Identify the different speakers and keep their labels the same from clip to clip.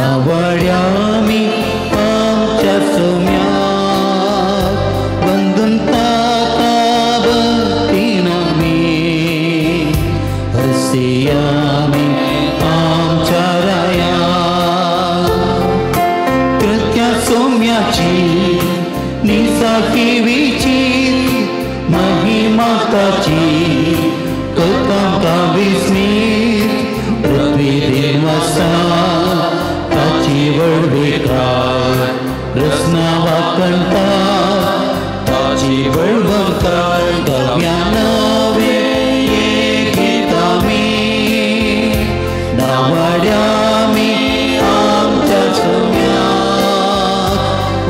Speaker 1: नावाड्यामी आमच्या सोम्याक वंदून ताका भक्तीन आमी हसयामी आमच्या रायाक. कृत्या सोम्याची निसाखीवीची महिमा ताची कथांका विस्मीत पृथ्वी दिनवासा ताची व्हडविकाय रसना वाकणता ताची व्हडवकाय नव्या नवे गीत आमी नावाड्यामी आमच्या सोम्याक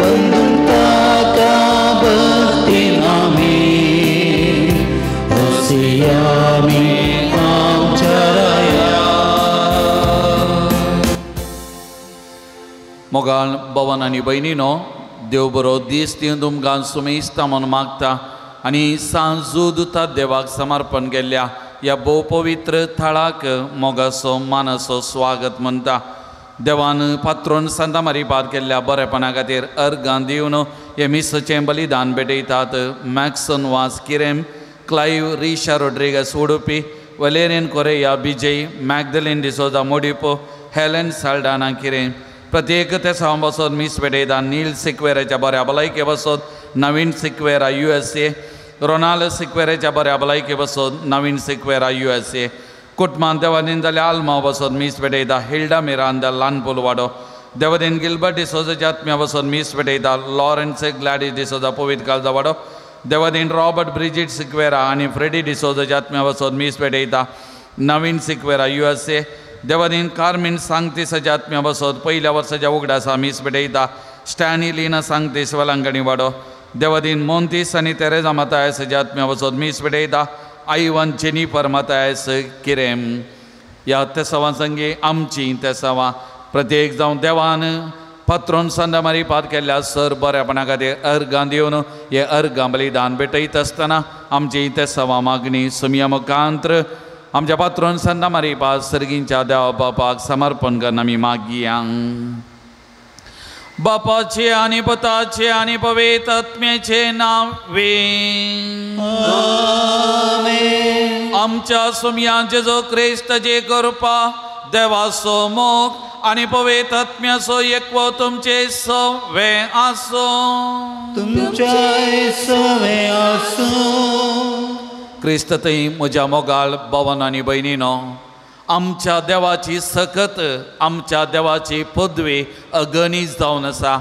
Speaker 1: वंदून ताका भक्तीन आमी हसयामी आमच्या रायाक.
Speaker 2: मोगाळ भवन आनी भयणीनो, देव बरो दीस दिवन तुमकां सुमेस्ता म्हूण मागता आनी सांजू दुता देवाक समर्पण केल्ल्या ह्या भोव पवित्र थळाक मोगाचो मानाचो स्वागत म्हणटा. देवान पात्रोन सांता मारिपाद केल्ल्या बरेपणा खातीर अर्गां दिवन हे मिसाचें बलिदान भेटयतात. Maxon Vaz Kirem, Clive Risha Rodrigues Udupi, Valerian Correa Vijay, Magdalene D'Souza Modipo, Helen Saldanha Kirem. प्रत्येक तेसांव बसोत मीस भेटयता. नील सिक्वेराच्या बऱ्या भलायके बसोत नवीन सिक्वेरा USA, Ronald सिक्वेराच्या बऱ्या भलायके बसोत नवीन सिक्वेरा USA. कुटुंबान देवादीन जाल्यार आल्माव बसोत मीस भेटयता. हिल्डा मिरांदा लानपूल वाडो. देवादीन गिलबर्ट डिसोजाच्या आत्म्या बसोत मीस भेटयता. लॉरन्स ग्लॅडीस डिसोजा पवित्र कालजा वाडो. देवादीन रॉबर्ट ब्रिजीट सिक्वेरा आनी फ्रेडी डिसोजाच्या आत्म्या बसोत मीस भेटयता. नवीन सिक्वेरा USA. देवादीन कार्मीन सांगतीसाच्या आत्म्या बसोत पयल्या वर्साच्या उगडासा मीस भेटयता. स्टॅनी लिना सांगतीस वेलांकणी वाडो. देवादीन मोंतीस आनी तेरेजा मातायसाच्या आत्म्या बसोत मीस भेटयता. आयवन जेनिफर मातायस किरेम. ह्या तेसांवां संगी आमची तेसांवां प्रत्येक जावं देवान पात्रोन सांदा मारिपाद केल्ल्या सर बऱ्यापणा खातीर अर्गां दिवन हे अर्गां बलिदान भेटयत आसतना आमची तेसांवां मागणी सुमया मुखांत्र आमच्या पात्रोन सांदा मारिपाद सर्गींच्या देवा बापाक समर्पण करून आमी मागया. बापाचे आनी पुताचे आनी पवित्र आत्म्याचे नांवे
Speaker 1: आमेन.
Speaker 2: आमच्या सुमया जेजू क्रिस्ताची कृपा, देवाचो मोग आनी पवित्र आत्म्याचो एकवो तुमचे सवे आसूं.
Speaker 1: तुमच्याय सवे आसूं.
Speaker 2: क्रिस्त थंय म्हज्या मोगाळ भवन आनी भयणीनो, आमच्या देवाची सकत, आमच्या देवाची पदवी अगणीत जावन आसा.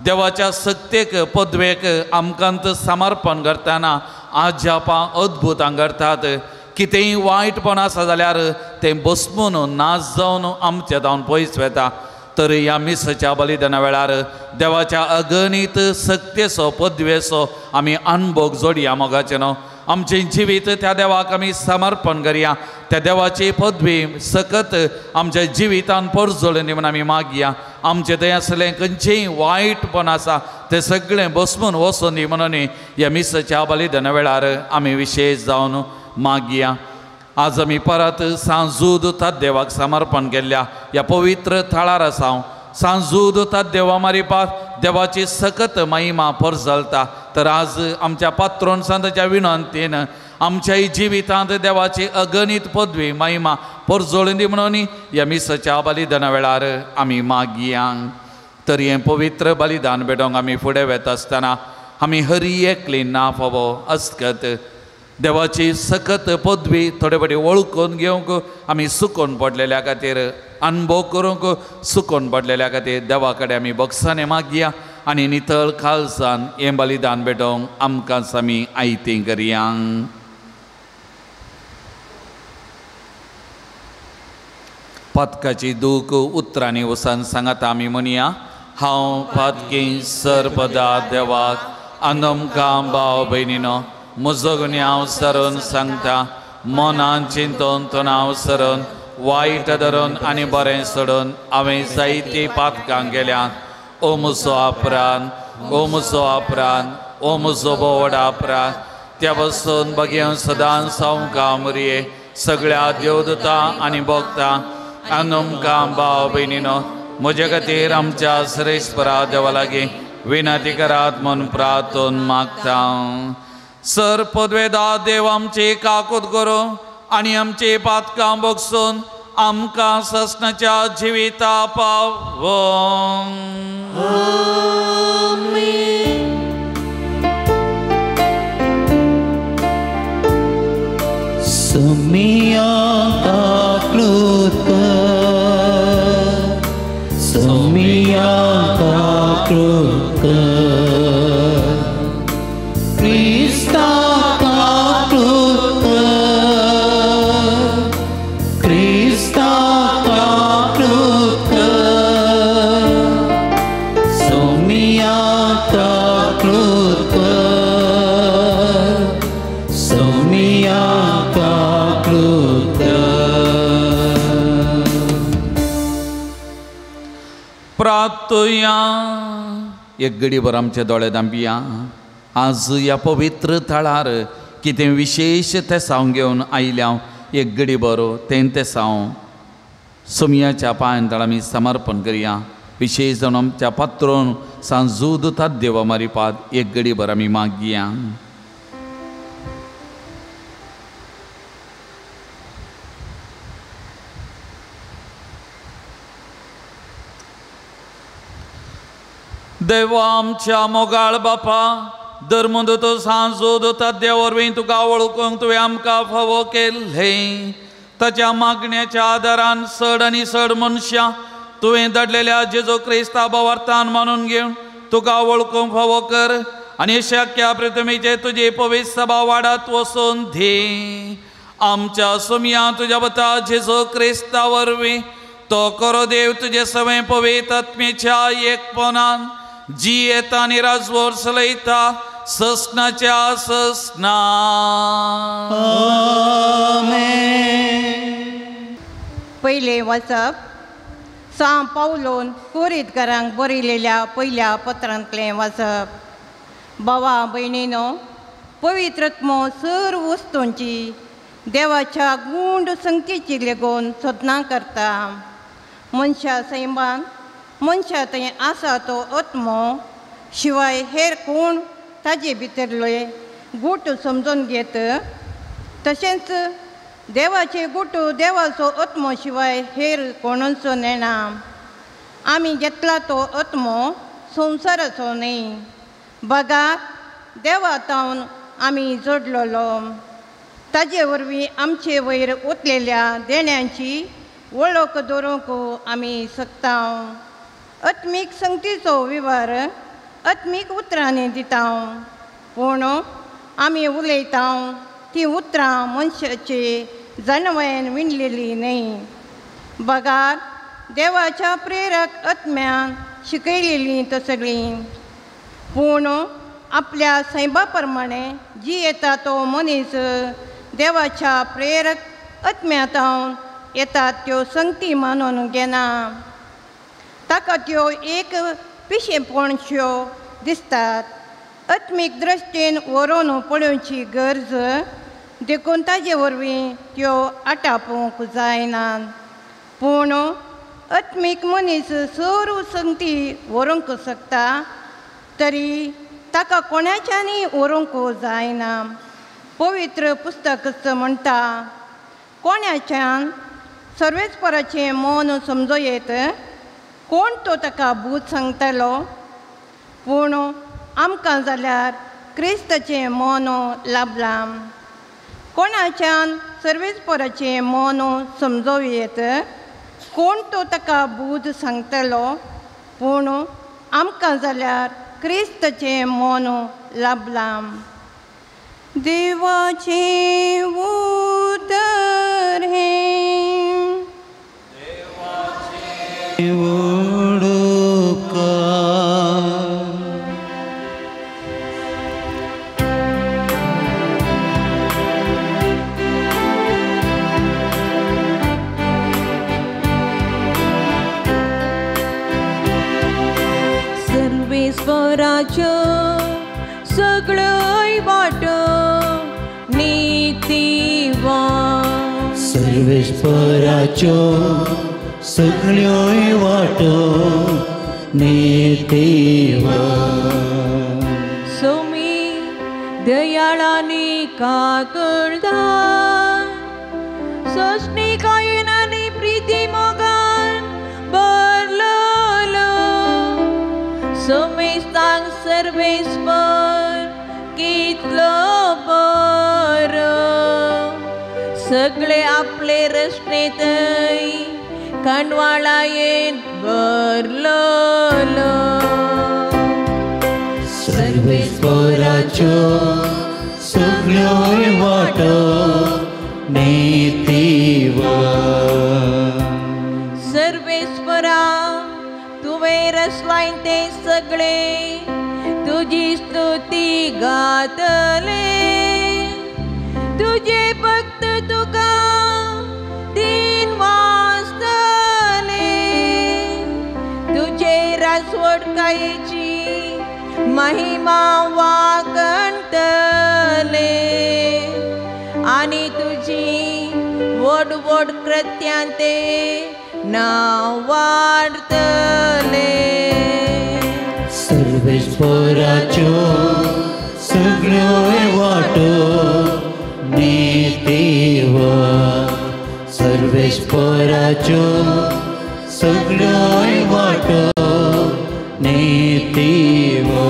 Speaker 2: देवाच्या सक्तेक पदवेक आमकां समर्पण करतना आजापां अद्भुतां करतात. कितेंय वायटपण आसा जाल्यार तें बसमून नाश जावन आमच्या जावन पयस वता. तर ह्या मिसाच्या बलिदाना वेळार देवाच्या अगणीत सक्तेचो पदवेचो आमी अनभोग जोडया. मोगाचें न्हू आमचें जिवीत त्या देवाक आमी समर्पण करया. त्या देवाची पदवी सकत आमच्या जिवितान परजळून म्हूण आमी मागया. आमचें थंय आसलें खंयचेंय वायटपण आसा तें सगळें बसमून वचून दी म्हणून ह्या मिसाच्या बलिदाना वेळार आमी विशेश जावन मागया. आज आमी परत सांजूद देवाक समर्पण केल्ल्या ह्या पवित्र थळार आसा. सांजूद देवा मारिपाद देवाची सकत महिमा परजळता. तर आज आमच्या पात्रोन सांताच्या विनंतीन आमच्याय जिवितांत देवाची अगणीत पदवी महिमा परजळून दी म्हणून ह्या मिसाच्या बलिदाना वेळार आमी मागया. तर हें पवित्र बलिदान भेटोवंक आमी फुडें वता आसतना आमी हरी एकली ना फावो अस्कत देवाची सकत पदवी थोडे फावटी वळखून घेवंक आमी सुकोवन पडलेल्या खातीर, अनुभव करूंक सुकोवन पडलेल्या खातीर देवा कडेन आमी भोगसाणे मागया आनी नितळ खालसान हें बलिदान भेटोवंक आमकां आमी आयतें करया. पातकाची दूख उतरांनी वसान सांगाता आमी म्हणया, हांव पातकी सर्पदा देवाक आनमकां भाव भयणीनो म्हजो गुन्यांव सरून सांगता. मनान चिंतून तणाव सरून वायट धरून आनी बरें सोडून हांवें जायतीं पातकां केल्यात. ओ म्हजो अपराध, ओ म्हजो अपराध, ओ म्हजो बोवड अपराध. त्या पासून बगेवन सदांच सामकां मुरये सगळ्या देवदूतां आनी भोगता आनी तुमकां भाव भयणीनो म्हजे खातीर आमच्या श्रेश्वरा देवा लागीं विनंती करात म्हूण प्रार्थून मागता. सर पदवेदा देव आमची काकूत करूं आनी आमची पातकां बगसून आमकां ससनाच्या जिविता पावों.
Speaker 1: सुमिया काकूत कर, सुमिया काकूत कर, क्रिस्ता काकूत कर, क्रिस्ता काकूत कर, सुमिया काकूत कर, सुमिया काकूत कर.
Speaker 2: प्रार्थुया. एक घडीभर आमचे दोळे धांपया. आज ह्या पवित्र थळार कितें विशेश तेसांव घेवन आयल्या हांव. एक घडीभर तें तेसांव सोमयाच्या पांयान तळ आमी समर्पण करया. विशेश जावन आमच्या पात्रोन सांजूद ताद्देवा मारिपाद एक घडीभर आमी मागया. देवा आमच्या मोगाळ बापा, धर्मदूत सांजूद ताद्या वरवीं तुका वळखूंक तुवें आमकां फावो केल्लें. ताच्या मागण्याच्या आदारान चड आनी चड मनशां तुवें धाडलेल्या जेजू क्रिस्ता भावार्थान मानून घेवन तुका वळखूंक फावो कर आनी शक्य पृथ्वीचे तुजी पवित्र सभा वाडात वचून दी. आमच्या सुमया तुज्या वता जेजू क्रिस्ता वरवीं तो करो देव तुजे सवें पवित्र आत्मेच्या एकपणान जी येता आनी राजवोर चलयता ससनाच्या ससना.
Speaker 1: आमेन.
Speaker 3: पयलें वाचप सां पावलोन कोरीतकारांक बरयलेल्या पयल्या पत्रांतलें वाचप. भावा भयणीनो, पवित्र आत्मो सर्व वस्तूंची देवाच्या गूंड संगतीची लेगून सोदनां करता. मनशा सैमान मनशा थंय आसा तो आत्मो शिवाय हेर कोण ताजे भितरले गूट समजून घेत. तशेंच देवाचे गूट देवाचो आत्मो शिवाय हेर कोणूच नेणा. आमी घेतला तो आत्मो संवसाराचो न्हय, बगा देवा तावन आमी जोडलेलो. ताजे वरवीं आमचे वयर ओतलेल्या देण्यांची वळख दवरूंक आमी शकता. आत्मीक संगतीचो विवर आत्मीक उतरांनी दिता, पूण आमी उलयता ती उतरां मनशाचे जाणवयेन विणलेली न्हय, बगार देवाच्या प्रेरक आत्म्यान शिकयलेलीं तसलीं. पूण आपल्या सैमा प्रमाणे जी येता तो मनीस देवाच्या प्रेरक आत्म्यांतून येतात त्यो संगती मानून घेना. ताका त्यो एक पिशेपणश्यो दिसतात. आत्मीक दृश्टीन व्हरून पळोवची गरज देखून ताजे वरवीं त्यो आटापूंक जायना. पूण आत्मीक मनीस सर्व संगती व्हरूंक शकता, तरी ताका कोणाच्यानूय व्हरूंक जायना. पवित्र पुस्तकच म्हणटा, कोणाच्यान सर्वेस्पराचें मन समजो येत, कोण तो ताका बूद सांगतलो? पूण आमकां जाल्यार क्रिस्ताचें मन लाभलां. कोणाच्यान सर्वेस्पराचें मन समजो येत, कोण तो ताका बूद सांगतलो? पूण आमकां जाल्यार क्रिस्ताचें मन लाभलां. देवाचें उतर हें.
Speaker 4: सर्वेस्वराच्यो सगळ्योय वाटो नीतिवान.
Speaker 1: सर्वेस्वराच्यो सगळ्योय वाटो नितीवा
Speaker 4: सोमी दयाळांनी काकुळदार सोंसणीकायेन आनी प्रिती मोगान भरलेलो सोमेस्तांक सर्वेस्पर कितलो बरो सगळे आपले रचनेंतय कांडवाळायेन भरलेलो
Speaker 1: सर्वेस्पराच्यो सगळ्योय वाटो नितीवा
Speaker 4: सर्वेस्परा तुवें रचलाय तें सगळें तुजी स्तुती गातले तुजे भक्त तुका दिन वाजतले तुजे राजवटकायेची महिमा वाकणतले आनी तुजी व्हड व्हड कृत्यां ते नांव वाडतले
Speaker 1: सर्वेस्पराच्यो सगळ्योय वाटो नितीवा सर्वेस्पराच्यो सगळ्योय वाटो नितीवा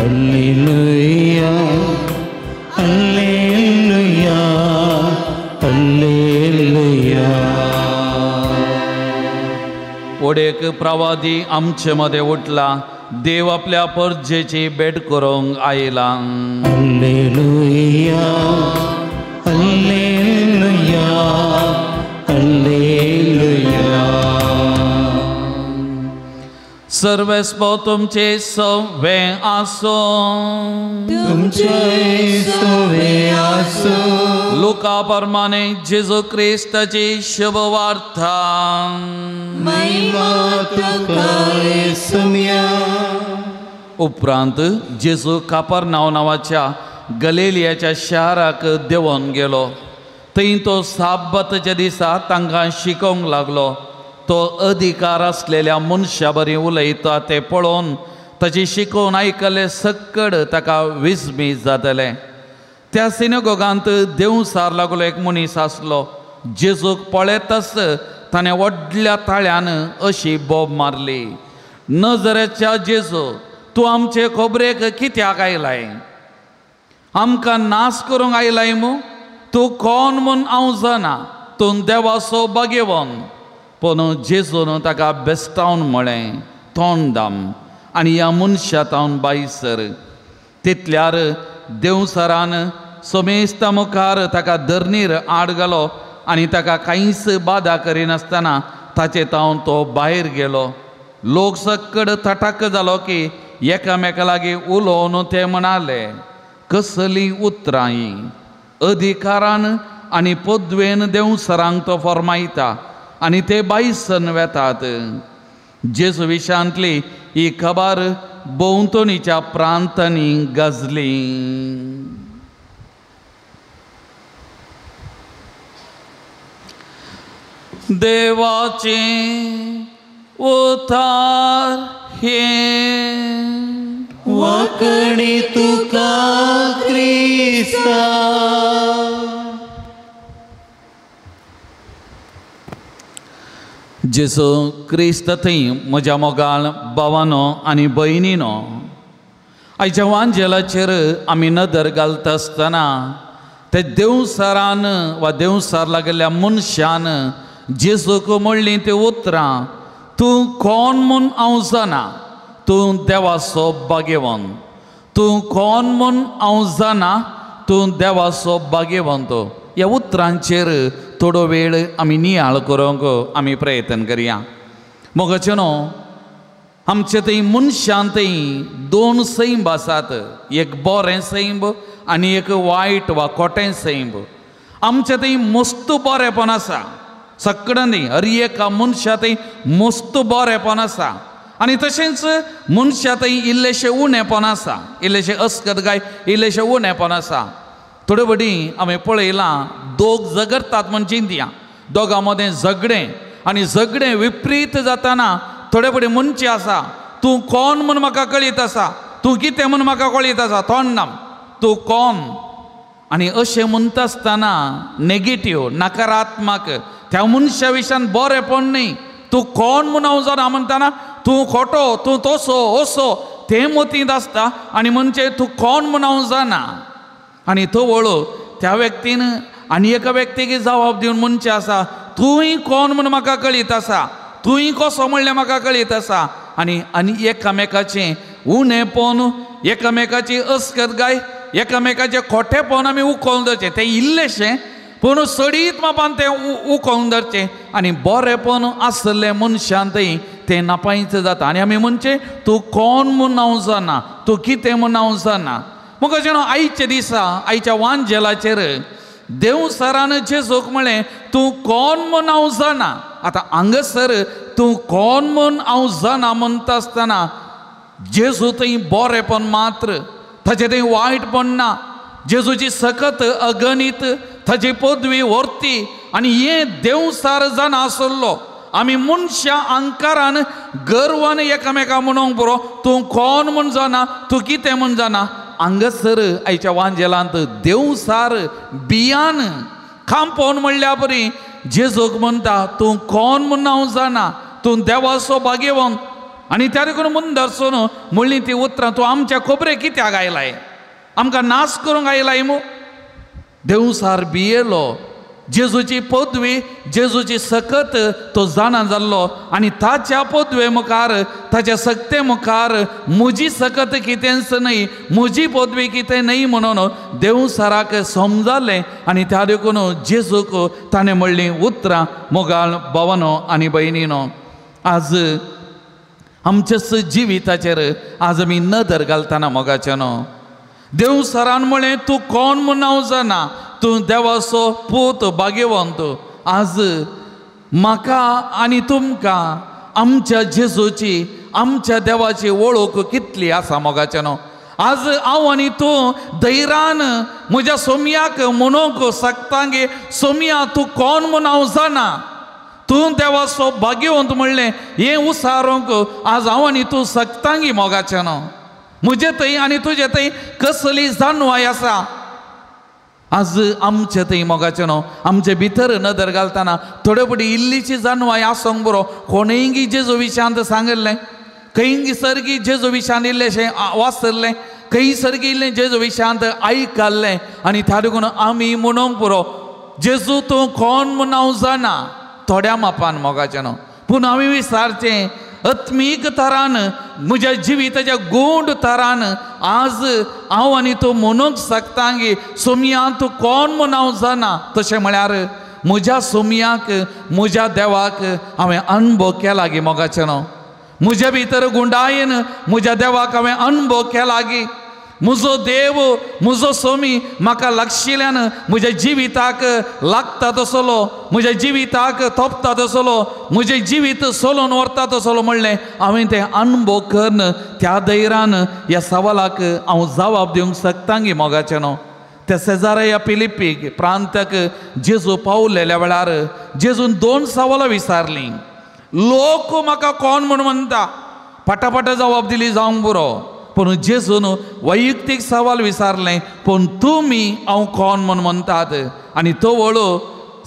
Speaker 1: Alleluia, Alleluia, Alleluia.
Speaker 2: ओडेक प्रवादी आमचे मदें उठला देव आपल्या परजेची भेट करूंक आयला
Speaker 1: Alleluia, Alleluia, Alleluia.
Speaker 2: सर्वेस्पर तुमचे सवे आसूं
Speaker 1: तुमचे सवे आसूं
Speaker 2: लुका प्रमाणे जेजू क्रिस्ताची शुभवार्ता
Speaker 1: महिमा तुका येसुम्या.
Speaker 2: उपरांत जेजू कापरनाव नांवाच्या गलेलियाच्या शाराक देंवन गेलो. थंय तो साब्बाताच्या दिसा तांकां शिकोवंक लागलो. तो अधिकार आसलेल्या मनशा बरी उलयता तें पळोवन ताची शिकोवन आयकल्ले सक्कड ताका विस्मीत जातलें. त्या सिनेगोगांत देंवसार लागलो एक मनीस आसलो. जेजूक पळयताच ताणें व्हडल्या ताळ्यान अशी बोब मारली, नजरेच्या जेजू, तूं आमचे खबरेक कित्याक आयलाय? आमकां नाश करूंक आयलाय मू? तूं कोण म्हूण हांव जाणा, तूं देवाचो भाग्यवन. पूण जेजून ताका बेस्टावन म्हळें, तोंड दाम आनी ह्या मनशा तावन भायर सर. तितल्यार देंवसरान समेस्ता मुखार ताका धरणीर आड घालो आनी ताका कांयच बादा करिनासतना ताचे तावन तो भायर गेलो. लोक सक्कड थटाक जालो की एकामेका लागीं उलोवन ते म्हणाले, कसलीं उतरां हीं? अधिकारान आनी पदवेन देंवसरांक तो फर्मायता आनी ते बायसन वेतात. जेजू विशांतली ही खबर भोंवतणीच्या प्रांतांनी गाजली. देवाचें उतार हें
Speaker 1: वाकणी तुका क्रिस्ता.
Speaker 2: जेजू क्रिस्त थंय म्हज्या मोगाळ भावानो आनी भयणीनो, आयच्या वांजेलाचेर आमी नदर घालता आसतना ते देंवसरान वा देंवसार लागिल्ल्या मनशान जेजूक म्हणलीं ती उतरां, तूं कोण म्हूण हांव जाणा, तूं देवाचो भाग्यवंत. तूं कोण म्हूण हांव जाणा, तूं देवाचो भाग्यवंत. ह्या उतरांचेर थोडो वेळ आमी नियाळ करूंक आमी प्रयत्न करया. मोगाचे न्हू, आमचे थंय मनशान थंय दोन सैंब आसात, एक बरें सैंब आनी एक वायट वा खोटें सैंब. आमचे थंय मस्त बरेंपण आसा, सगळ्यांनी हर एका मनशा थंय मस्त बरेंपण आसा. आनी तशेंच मनशा थंय इल्लेशें उणेपण आसा, इल्लेशें अस्कतगाय, इल्लेशें उणेपण आसा. थोडे फावटी आमी पळयलां दोग झगडटात म्हण चिंतया, दोगां मदें झगडें आनी झगडें विपरीत जाताना थोडे फावटी मनचे आसा तूं कोण म्हूण म्हाका कळीत आसा, तूं कितें म्हूण म्हाका कळीत आसा, तोंड ना तूं कोण. आनी अशें म्हणटा आसतना नेगेटीव नकारात्मक त्या मनशा विशयान बरेंपण न्ही, तूं कोण म्हूण हांव जाणा म्हणटाना तूं खोटो, तूं तसो असो तें मतींत आसता आनी म्हणजे तूं कोण म्हूण हांव जाणा. आनी तो वळो त्या व्यक्तीन आनी एका व्यक्तीक जबाब दिवन म्हणचें आसा तूंय कोण म्हूण म्हाका कळीत आसा, तूंय कसो म्हणलें म्हाका कळीत आसा. आनी आनी एकामेकाचें उणेपण, एकामेकाची अस्कतगाय, एकामेकाचें खोटेपण आमी उखलून धरचें. तें इल्लेशें पूण सडीत मापान तें उखलून धरचें आनी बरेंपण आसलें मनशान थंय तें नापायच जाता. आनी आमी म्हणचें तूं कोण म्हूण हांव जाणा, तूं कितें म्हूण हांव जाणा. मग अशें न्हू आयच्या दिसा आयच्या वांजेलाचेर देव सरान जेजूक म्हळें तूं कोण म्हूण हांव जाणा. आतां हांगासर तूं कोण म्हूण हांव जाणा म्हणटा आसतना जेजू थंय बरेंपण मात्र, ताचें थंय वायटपण ना. जेजूची सकत अगणीत, ताची पदवी व्हरती आनी हें देवसार जाणा आसलो. आमी मनशां अहंकारान गर्वान एकामेका म्हणूंक पुरो तूं कोण म्हूण जाणा, तूं कितें म्हूण जाणा. हांगासर आयच्या वांजेलांत देवसार बियान खांपोवन म्हणल्या परी जेजूक म्हणटा तूं कोण म्हूण हांव जाणा, तूं देवाचो भाग्यवंत. आनी त्या देखून मुंदरसून म्हणली ती उतरां तूं आमच्या खोबरे कित्याक आयलाय, आमकां नाश करूंक आयलाय मू. देवसार भियेलो, जेजूची पदवी जेजूची सकत तो जाणा जाल्लो आनी ताच्या पदवे मुखार ताच्या सक्ते मुखार म्हजी सकत कितेंच न्हय, म्हजी पदवी कितें न्हय म्हणून देवसाराक समजालें. आनी त्या देखून जेजूक ताणें म्हणलीं उतरां. मोगाळ भावानो आनी भयणीनो, आज आमच्याच जिविताचेर आज आमी नदर घालतना मोगाच्यानो देवसारान म्हळें तूं कोण म्हूण हांव जाणा, तूं देवाचो पूत भाग्यवंत. आज म्हाका आनी तुमकां आमच्या जेजूची आमच्या देवाची वळख कितली आसा मोगाच्यानो. आज हांव आनी तूं धैर्यान म्हज्या सोमयाक म्हणूंक शकता गे सोमया तूं कोण म्हूण हांव जाणा, तूं देवाचो भाग्यवंत म्हणलें हें उसारूंक आज हांव आनी तूं शकता गे मोगाच्यानो. म्हजे थंय आनी तुजे थंय कसली जाणवाय आसा. आज आमचे थंय मोगाचें न्हू आमचे भितर नदर घालतना थोडे फावटी इल्लीची जाणवाय आसूंक बरो. कोणेंगी जेजू विशयांत सांगिल्लें, खंय सर्गी जेजू विशयान इल्लेशें वाचल्लें, खंय सर्गी इल्लें जेजू विशयांत आयकल्लें आनी त्या देखून आमी म्हणूंक पुरो जेजू तूं कोण म्हूण हांव जाणा. थोड्या मापान मोगाचें न्हू पूण हांवें विचारचें आत्मीक थरान म्हज्या जिविताच्या गूंड थरान आज हांव आनी तूं म्हणूंक शकता गे सोमया तूं कोण म्हूण हांव जाणा. तशें म्हळ्यार म्हज्या सोमयाक म्हज्या देवाक हांवें अणभव केला गे मोगाचें न्हू. म्हज्या भितर गुंडायेन म्हज्या देवाक हांवें अणभव केला गे. म्हजो देव म्हजो सोमी म्हाका लागशिल्ल्यान म्हज्या जिविताक लागता तसलो, म्हज्या जिविताक तोपता तसलो, म्हजें जिवीत सोलोवन व्हरता तसलो म्हणलें हांवें तें अणभव करून त्या धैर्यान ह्या सवालाक हांव जबाब दिवंक शकता गे मोगाचें न्हू. त्या सेजारया फिलिप्पीक प्रांताक जेजू पावलेल्या वेळार जेजून दोन सवालां विचारलीं. लोक म्हाका कोण म्हूण म्हणटा, फाटाफाट जबाब दिली जावंक पुरो. पूण जेजून वैयक्तीक सवाल विचारलें पूण तुमी हांव कोण म्हूण म्हणटात. आनी तो वळो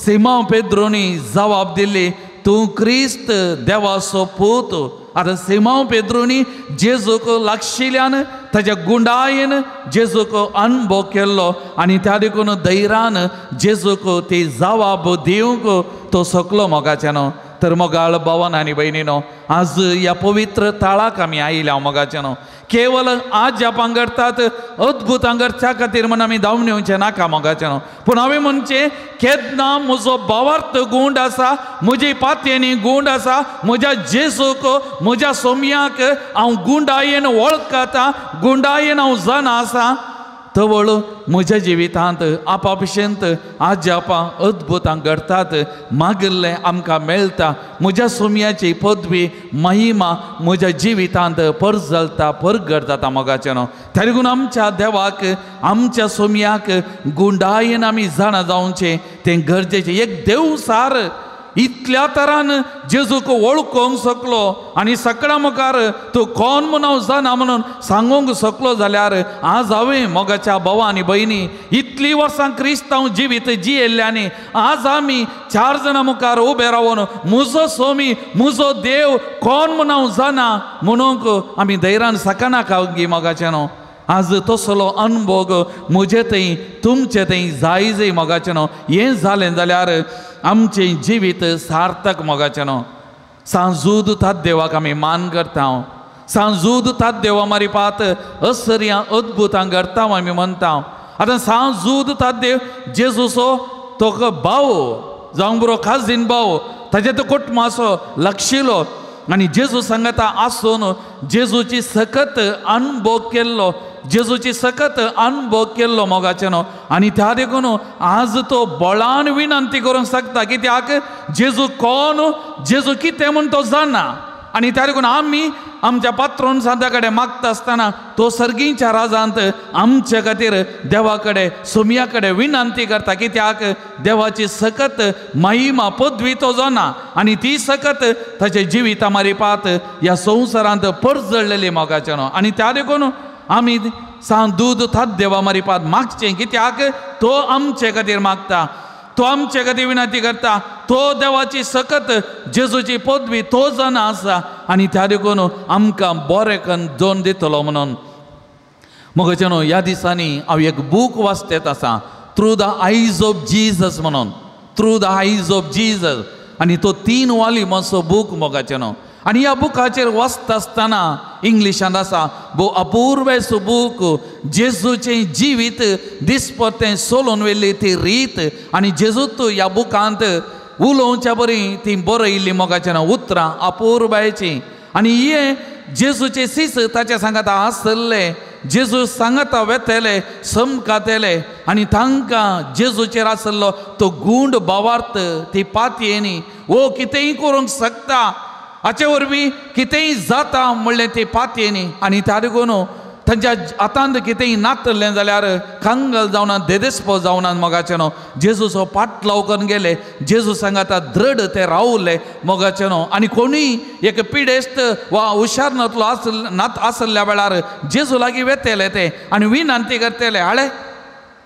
Speaker 2: सिमांव पेद्रोनी जबाब दिली तूं क्रिस्त देवाचो पूत. आतां सिमांव पेद्रोनी जेजूक लागशिल्ल्यान ताच्या गुंडायेन जेजूक अणभव केल्लो आनी त्या देखून धैर्यान जेजूक ती जबाब दिवंक तो सकलो मोगाच्यानो. तर मोगाळ भावान आनी भयणीनो, आज ह्या पवित्र ताळाक आमी आयल्या मोगाच्यानो. केवल आज जापां करतात अद्भुतां करच्या खातीर म्हण आमी धांवन येवचें नाका मोगाच्यानो. पूण हांवें म्हणचें केन्ना म्हजो भावार्थ गूंड आसा, म्हजी पातयेनी गूंड आसा, म्हज्या जेजूक म्हज्या सोमयाक हांव गुंडायेन वळखता, गुंडायेन हांव जाणा आसा. तवळ म्हज्या जिवितांत आपापिशेंत आजापां अद्भुतां घडटात, मागिल्लें आमकां मेळटा. म्हज्या सोम्याची पदवी महिमा म्हज्या जिवितांत परजलता परगट जाता मोगाचें न्हू. त्या देखून आमच्या देवाक आमच्या सोम्याक गुंडायेन आमी जाणा जावचें तें गरजेचें. एक देवसार इतल्या तरान जेजूक वळखूंक शकलो आनी सगळ्या मुखार तूं कोण म्हूण हांव जाणा म्हणून सांगूंक शकलो जाल्यार आज हांवें मोगाच्या भावा आनी भयणी इतलीं वर्सां क्रिस्तांव जिवीत जियेल्ल्यानी आज आमी चार जाणां मुखार उबे रावन म्हजो सोमी म्हजो देव कोण म्हूण हांव जाणा म्हणूंक आमी धैर्यान शकना गी मोगाचें न्हू. आज तसलो अनभोग म्हजे थंय तुमचे थंय जाय जाय मोगाचें न्हू. हें जालें जाल्यार आमचें जिवीत सार्थक मोगाचें न्हू. सांजूद देवाक आमी मान करता, सांजूद देवा मारिपात असर्यां अद्भुतां करता आमी म्हणटा. आतां सांजूद देव जेजूचो तो भाव जावंक बरो खाजीन भाव ताजे तो कुटुंबाचो लक्षिलो आनी जेजू सांगता आसून जेजूची सकत अनभोग केल्लो, जेजूची सकत अनभोग केल्लो मोगाचें न्हू. आनी त्या देखून आज तो बळान विनंती करूंक शकता कित्याक जेजू कोण जेजू कितें म्हूण तो जाणा. आनी त्या देखून आमी आमच्या पात्रोन सांता कडेन मागता आसतना तो सर्गीच्या राजांत आमचे खातीर देवा कडेन सोम्या कडेन विनंती करता कित्याक देवाची सकत महिमा पदवी तो जाणा आनी ती सकत ताच्या जिविता मारिपात ह्या संवसारांत परजळलेली मोगाचें न्हू. आनी त्या देखून आमी सांग दूद थात देवा मारिपात मागचें कित्याक तो आमचे खातीर मागता, तो आमचे खातीर विनंती करता. तो देवाची सकत जेजूची पदवी तो जाणा आसा आनी त्या देखून आमकां बरें कन्न जोन दितलो म्हणून. मोगाचें न्हू ह्या दिसांनी हांव एक बूक वाचतेत आसा, through the eyes of Jesus म्हणून, through the eyes of Jesus. आनी तो 3 वॉल्युमाचो बूक मोगाचें न्हू. आनी ह्या बुकाचेर वाचता आसतना इंग्लिशांत आसा भोव अपूर्वेसो बूक, जेजूचें जिवीत दिसपट्टें सोलून व्हेल्ली ती रीत आनी जेजूत ह्या बुकांत उलोवच्या बरी ती बरयल्ली मोगाचें न्हू उतरां अपूर्वायचीं. आनी हे जेजूचे सीस ताच्या सांगाता आसले, जेजू सांगाता वेतले समकातले आनी तांकां जेजूचेर आसलो तो गूंड भावार्थ ती पातयेनी वो कितेंय करूंक शकता हाचे वरवीं कितेंय जाता म्हणलें ती पातयेनी. आनी त्या देखून तांच्या हातांत कितेंय नातलें जाल्यार कंगल जावना देदेस्पो जावना मोगाचें न्हू. जेजूचो पाटलाव करून गेले, जेजू सांगाता दृढ ते रावले मोगाचें न्हू. आनी कोणूय एक पिडेस्त वा हुशार नातलो नात आसल्या वेळार जेजू लागीं वेतले ते आनी विनंती करतले, हाळे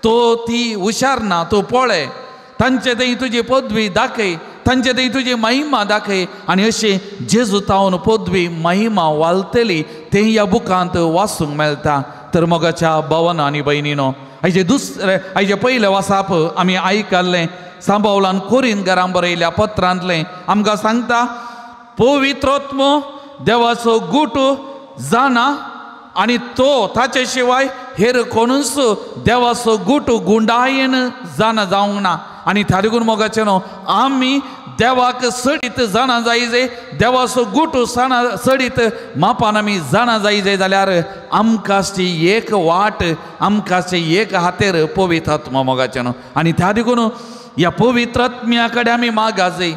Speaker 2: तो ती हुशार ना तूं पळय तांचे थंय तुजी पदवी दाखय, तांचे थंय तुजी महिमा दाखय. आनी अशी जेजू तावन पदवी महिमा वालतली तें ह्या बुकांत वाचूंक मेळटा. तर मोगाच्या भावान आनी भयणीनो आयचे दुसरे आयचे पयलें वासाप आमी आयकल्लें सांबावलान कोरीन घरां बरयल्या पत्रांतलें आमकां सांगता पवित्रोत्मो देवाचो गुट जाणा आनी तो ताचे शिवाय हेर कोणूच देवाचो गुट गुंडायेन जाणा जावंक ना. आनी त्या देखून मोगाचें न्हू आमी देवाक सडीत जाणा जायजे, देवाचो गुट जाणा सडीत मापान आमी जाणा जायजे जाल्यार आमकां एक वाट आमकां एक हातेर पवित्र आत्मा मोगाचें न्हू. आनी त्या देखून ह्या पवित्र आत्म्या कडेन आमी मागाजय,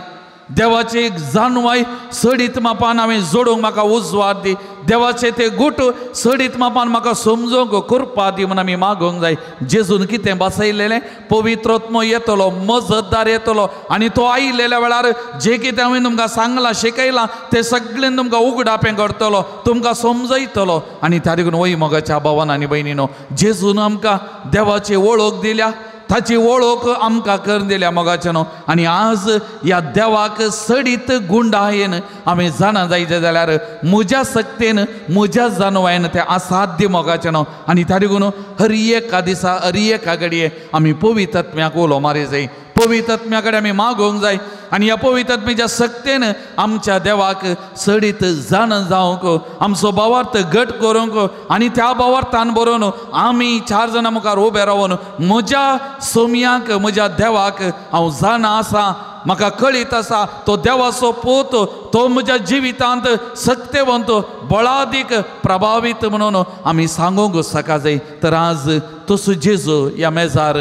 Speaker 2: देवाची जानवाय सडीत मापान हांवें जोडूंक म्हाका उजवाड दी, देवाचे ते गुट सडीत मापान म्हाका समजूंक कृपा दी म्हूण आमी मागूंक जाय. जेजून कितें बसयलेलें पवित्रोत्मो येतलो, मजतदार येतलो आनी तो आयिल्ल्या वेळार जें कितें हांवें तुमकां सांगलां शिकयलां तें सगळें तुमकां उगडापें करतलो, तुमकां समजयतलो. आनी त्या देखून वय मोगाच्या भावान आनी भयणीनो जेजून आमकां देवाची वळख दिल्या, ताची वळख आमकां करून दिल्या मोगाचें न्हू. आनी आज ह्या देवाक सडीत गुंडायेन आमी जाणा जायचे जाल्यार म्हज्या सक्तेन म्हज्या जानवायन तें असाध्य मोगाचें न्हू. आनी त्या देखून हर एका दिसा हर एका घडये आमी पवित्र आत्म्याक उलो मारी जाय, पवित्र आत्म्या कडेन आमी मागोवंक जाय आनी ह्या पवित्र आत्म्याच्या सक्तेन आमच्या देवाक सडीत जाणा जावंक आमचो भावार्थ घट करूंक आनी त्या भावार्थान बरोवन आमी चार जाणां मुखार उबे रावन म्हज्या सोम्याक म्हज्या देवाक हांव जाणा आसा, म्हाका कळीत आसा तो देवाचो पूत, तो म्हज्या जिवितांत सक्तेवंत बळादीक प्रभावीत म्हणून आमी सांगूंक सका जाय। तर आज तसो जेजू ह्या मेजार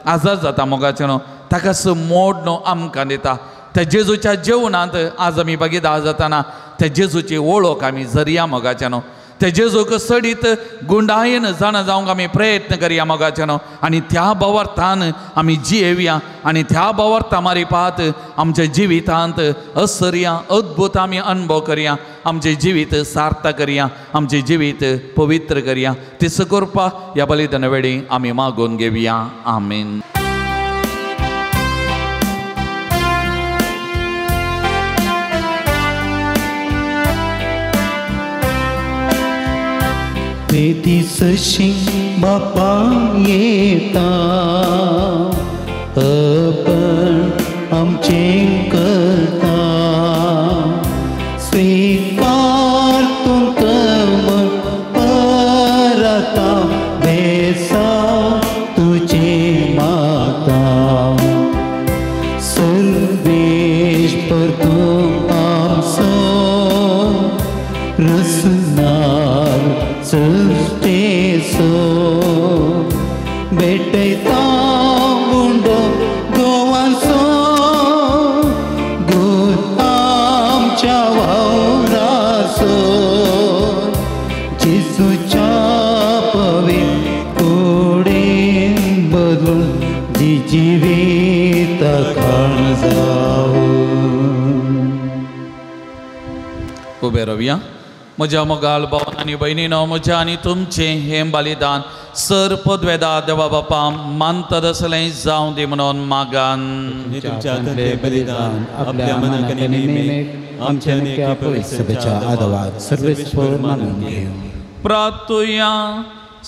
Speaker 2: आजार जाता मोगाचें न्हू, ताका मोड न्हू आमकां दिता। त्या जेजूच्या जेवणांत आज आमी भागीदार जाताना त्या जेजूची वळख आमी जरया मोगाचें न्हू, त्या जेजूक सडीत गुंडायेन जाणा जावंक आमी प्रयत्न करया मोगाचें न्हू, आनी त्या भावार्थान आमी जियेवया आनी त्या भावार्था मारिपात आमच्या जिवितांत असरया अद्भुत आमी अनुभव करया, आमचें जिवीत सार्थक करया, आमचें जिवीत पवित्र करया। तिस करपा ह्या बलिदाना वेळी आमी मागून घेवया। आमेन।
Speaker 1: दिसशी बापा येता आपण आमचें करता, स्वीकार तुमकां परता बेसा तुझे माता, सर्वेश पर तूं आमचो रसनार सृष्टेचो, भेटयता उंडो गोवांचो गुण आमच्या वावराचो, जेजूच्या पवित्र कुडीन बदलून जी जिवीत खाण जावं।
Speaker 2: उबे रावया। म्हज्या मोगाळ भावान आनी भयणीनो, म्हज्या आनी तुमचें हें बलिदान सर पदवेदा देवा बापा मानता तसलें जावं दी म्हणून मागान।
Speaker 5: तुमच्या हातांतलें बलिदान आपल्या मनाक आनी नेमेक आमच्या आनी पवित्र सभेच्या आदवाक सर्वेस्पर मानून घेवं।
Speaker 2: प्रार्थुया।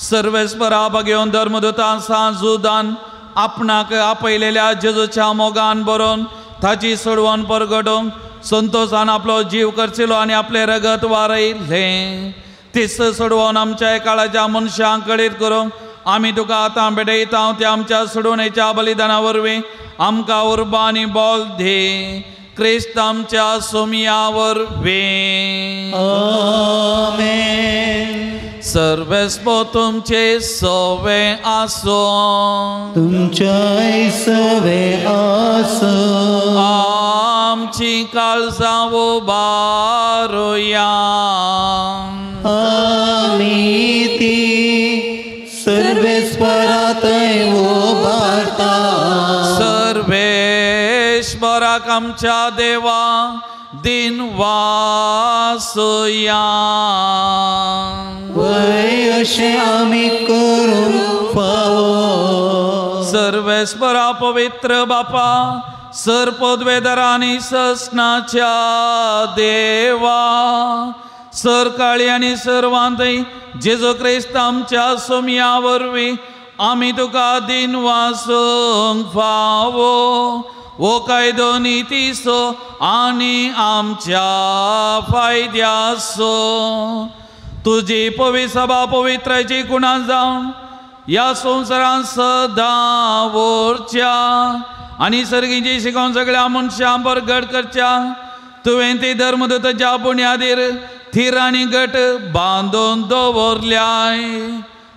Speaker 2: सर्वेस्परा घेवन धर्मदूतां सांजुदान आपणाक आपयलेल्या जेजूच्या मोगान बरोवन ताची सोडवण परगटोवंक संतोषान आपलो जीव करचेलो आनी आपलें रगत वारयलें तीस सोडवून आमच्या काळाच्या मनशांक कळीत करूंक आमी तुका आतां भेटयता त्या आमच्या सोडवणेच्या बलिदाना वरवीं आमकां उर्बा आनी बोल दी, क्रिस्त आमच्या सोमया वरवीं।
Speaker 1: आमेन।
Speaker 2: सर्वेस्पो तुमचे सवे आसूं,
Speaker 1: तुमच्याय सवे आसूं,
Speaker 2: आमची काळजां उबारुया,
Speaker 1: आमी ती सर्वेस्परा थंय उबारता।
Speaker 2: सर्वेश्वराक आमच्या देवा दिन वासुया,
Speaker 1: वय अशें आमी करूंक फावो।
Speaker 2: सर्वेस्परा पवित्र बापा सर पदवेदारा आनी ससनाच्या देवा, सर काळी आनी सर्वांतय जेजू क्रिस्त आमच्या सोमया वरवीं आमी तुका दिन वासूंक फावो, वो कायदो नितीचो आनी आमच्या फायद्याचो। तुजी पवित्र सभा पवित्राची गुणां जावन ह्या संवसारांत सदां उरच्या आनी सर्गीची शिकोवन सगळ्या मनशां परगट करच्या। तुवें ती धर्मदूताच्या बुन्यादीर थीर आनी घट बांदून दवरल्याय,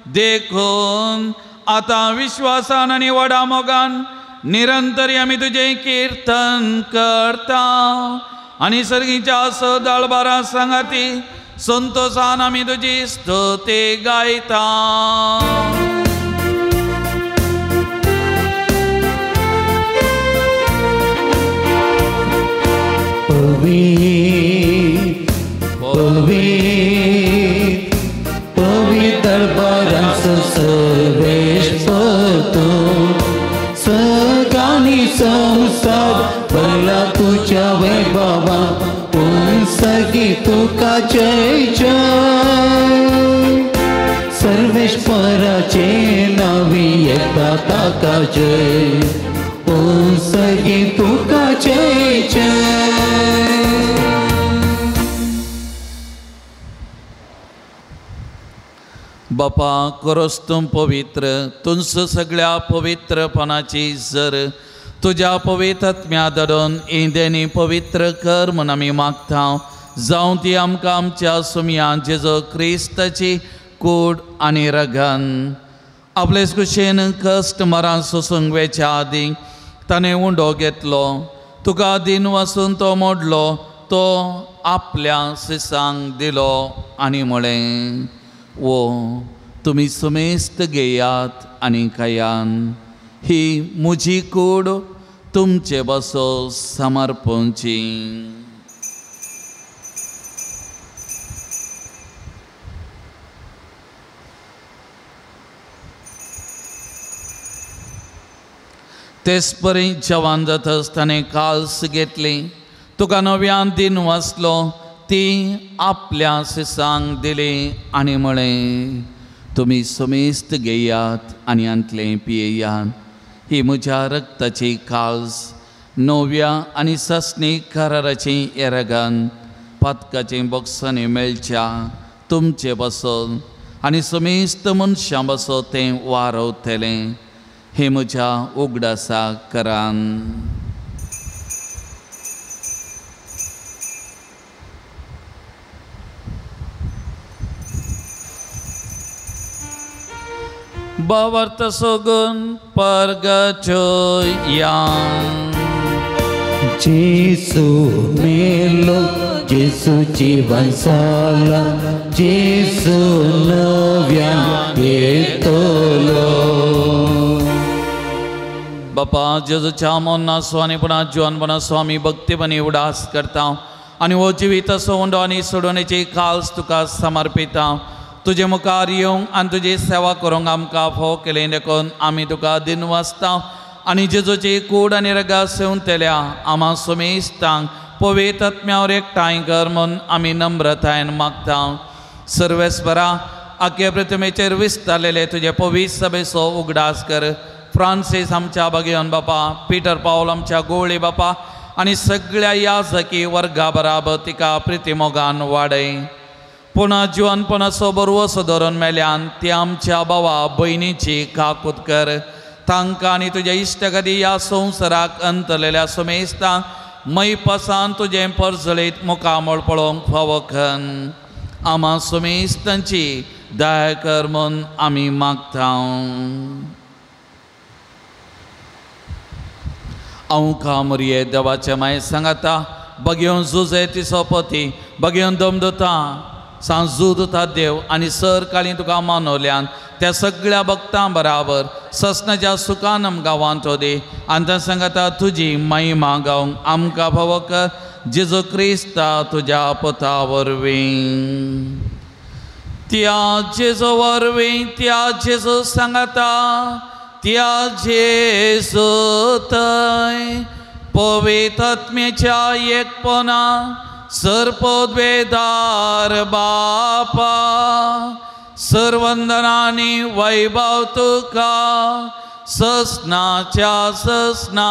Speaker 2: देखून आतां विश्वासान आनी व्हडा मोगान निरंतर आमी तुजें किर्तन करता आनी सर्गीच्या सदाळबारा सांगाती संतोषान आमी तुजी स्तुती गायता।
Speaker 1: पवित्र पवित्र पवित्र दरबारांचो सर्वेस्पर तूं, सगळ्यांनी संवसार भरला तुज्या वैभवान, पूण सगळीं तुका जय जय। सर्वेस्पराचे नांवी येता ताका जय, पूण सगळीं तुका जय जय।
Speaker 2: बापा करोस तूं पवित्र, तुमचो सगळ्या पवित्रपणाची जर तुज्या पवित्र धाडून इंदेनी पवित्र कर म्हूण आमी मागता. जावं ती आमकां आमच्या सुमया जेजू क्रिस्ताची कूड आनी रगन. आपले कुशेन कश्ट मरान सोसूंक वेच्या आदीं ताणें उंडो घेतलो, तुका दिन वासून तो मोडलो, तो आपल्या सिसांक दिलो आनी म्हळें, वो तुमी सुमेस्त घेयात आनी खायान, ही म्हजी कूड तुमचे बसो समर्पणची. तेच परी जवान जातच ताणें काल्स घेतली, तुका नव्यान दिन वाचलो, ती आपल्या सिसांक दिली आनी म्हळें, तुमी सुमेस्त घेयात आनी हांतलें पियेयात, ही म्हज्या रक्ताची काल्स, नव्या आनी ससनी कराराची येरगन, पातकाची बोक्सांनी मेळच्या तुमचे बसोन आनी सुमेस्त मनशां बसो तें वारवतलें, हे म्हज्या उगडासा करान. भावार्थ सगून परगटया.
Speaker 1: जेसू मेलो, जेसू जीवन जाला, जेसू नव्यान येतलो.
Speaker 2: बापा जेजूच्या मरणाचो आनी पुणा जिवनपणाचो आमी भक्तीपणी उडास करता आनी हो जिविताचो उंडो आनी सोडवणेची काल्स तुका समर्पिता. तुजे मुखार येवंक आनी तुजी सेवा करूंक आमकां फोव केली देखून आमी तुका दिनवासता आनी जेजूची कूड आनी रगा सेवतल्या आमा सुमेस्तांक पवित्र आत्म्यावर एकठांय कर म्हूण आमी नम्रतायेन मागता. सर्वेस्परा आख्या प्रतिमेचेर विस्तारलेले तुजे पवित्र सभेचो उगडास कर. फ्रांसीस आमच्या बगेवन बापा, पिटर पावल आमच्या गोवळी बापा आनी सगळ्या याजकी वर्गा बराबर तिका प्रितीमोगान वाडय. पुणा जिवनपणाचो बरवसो धरून मेल्यान ती आमच्या भावा भयणीची काकूत कर. तांकां आनी तुज्या इश्टगदी ह्या संवसाराक अंतरलेल्या सुमेस्तांक मैपासान तुजें परजळीत मुखामळ पळोवंक फावो खन. आमा सुमेस्तांची दया कर म्हूण आमी मागता. हांव कामरिये देवाचे माय सांगाता, बगेवन जुजे तिचो पती, बगेवन दमदता सांजू देव आनी सर काळी तुका मानवल्यान त्या सगळ्या भक्तां बराबर ससनाच्या सुखान आमकां वांटो दी आनी त्या सांगाता तुजी महिमा गावंक आमकां फावो कर जेजू क्रिस्ता तुज्या पता वरवीं. त्या जेजू वरवीं, त्या जेजू सांगाता, त्या जेजू थंय पवित्र आत्म्याच्या एकपणा सर्पोद्वेदार बापा सर्वंदनानी वैभव तुका ससनाच्या ससना.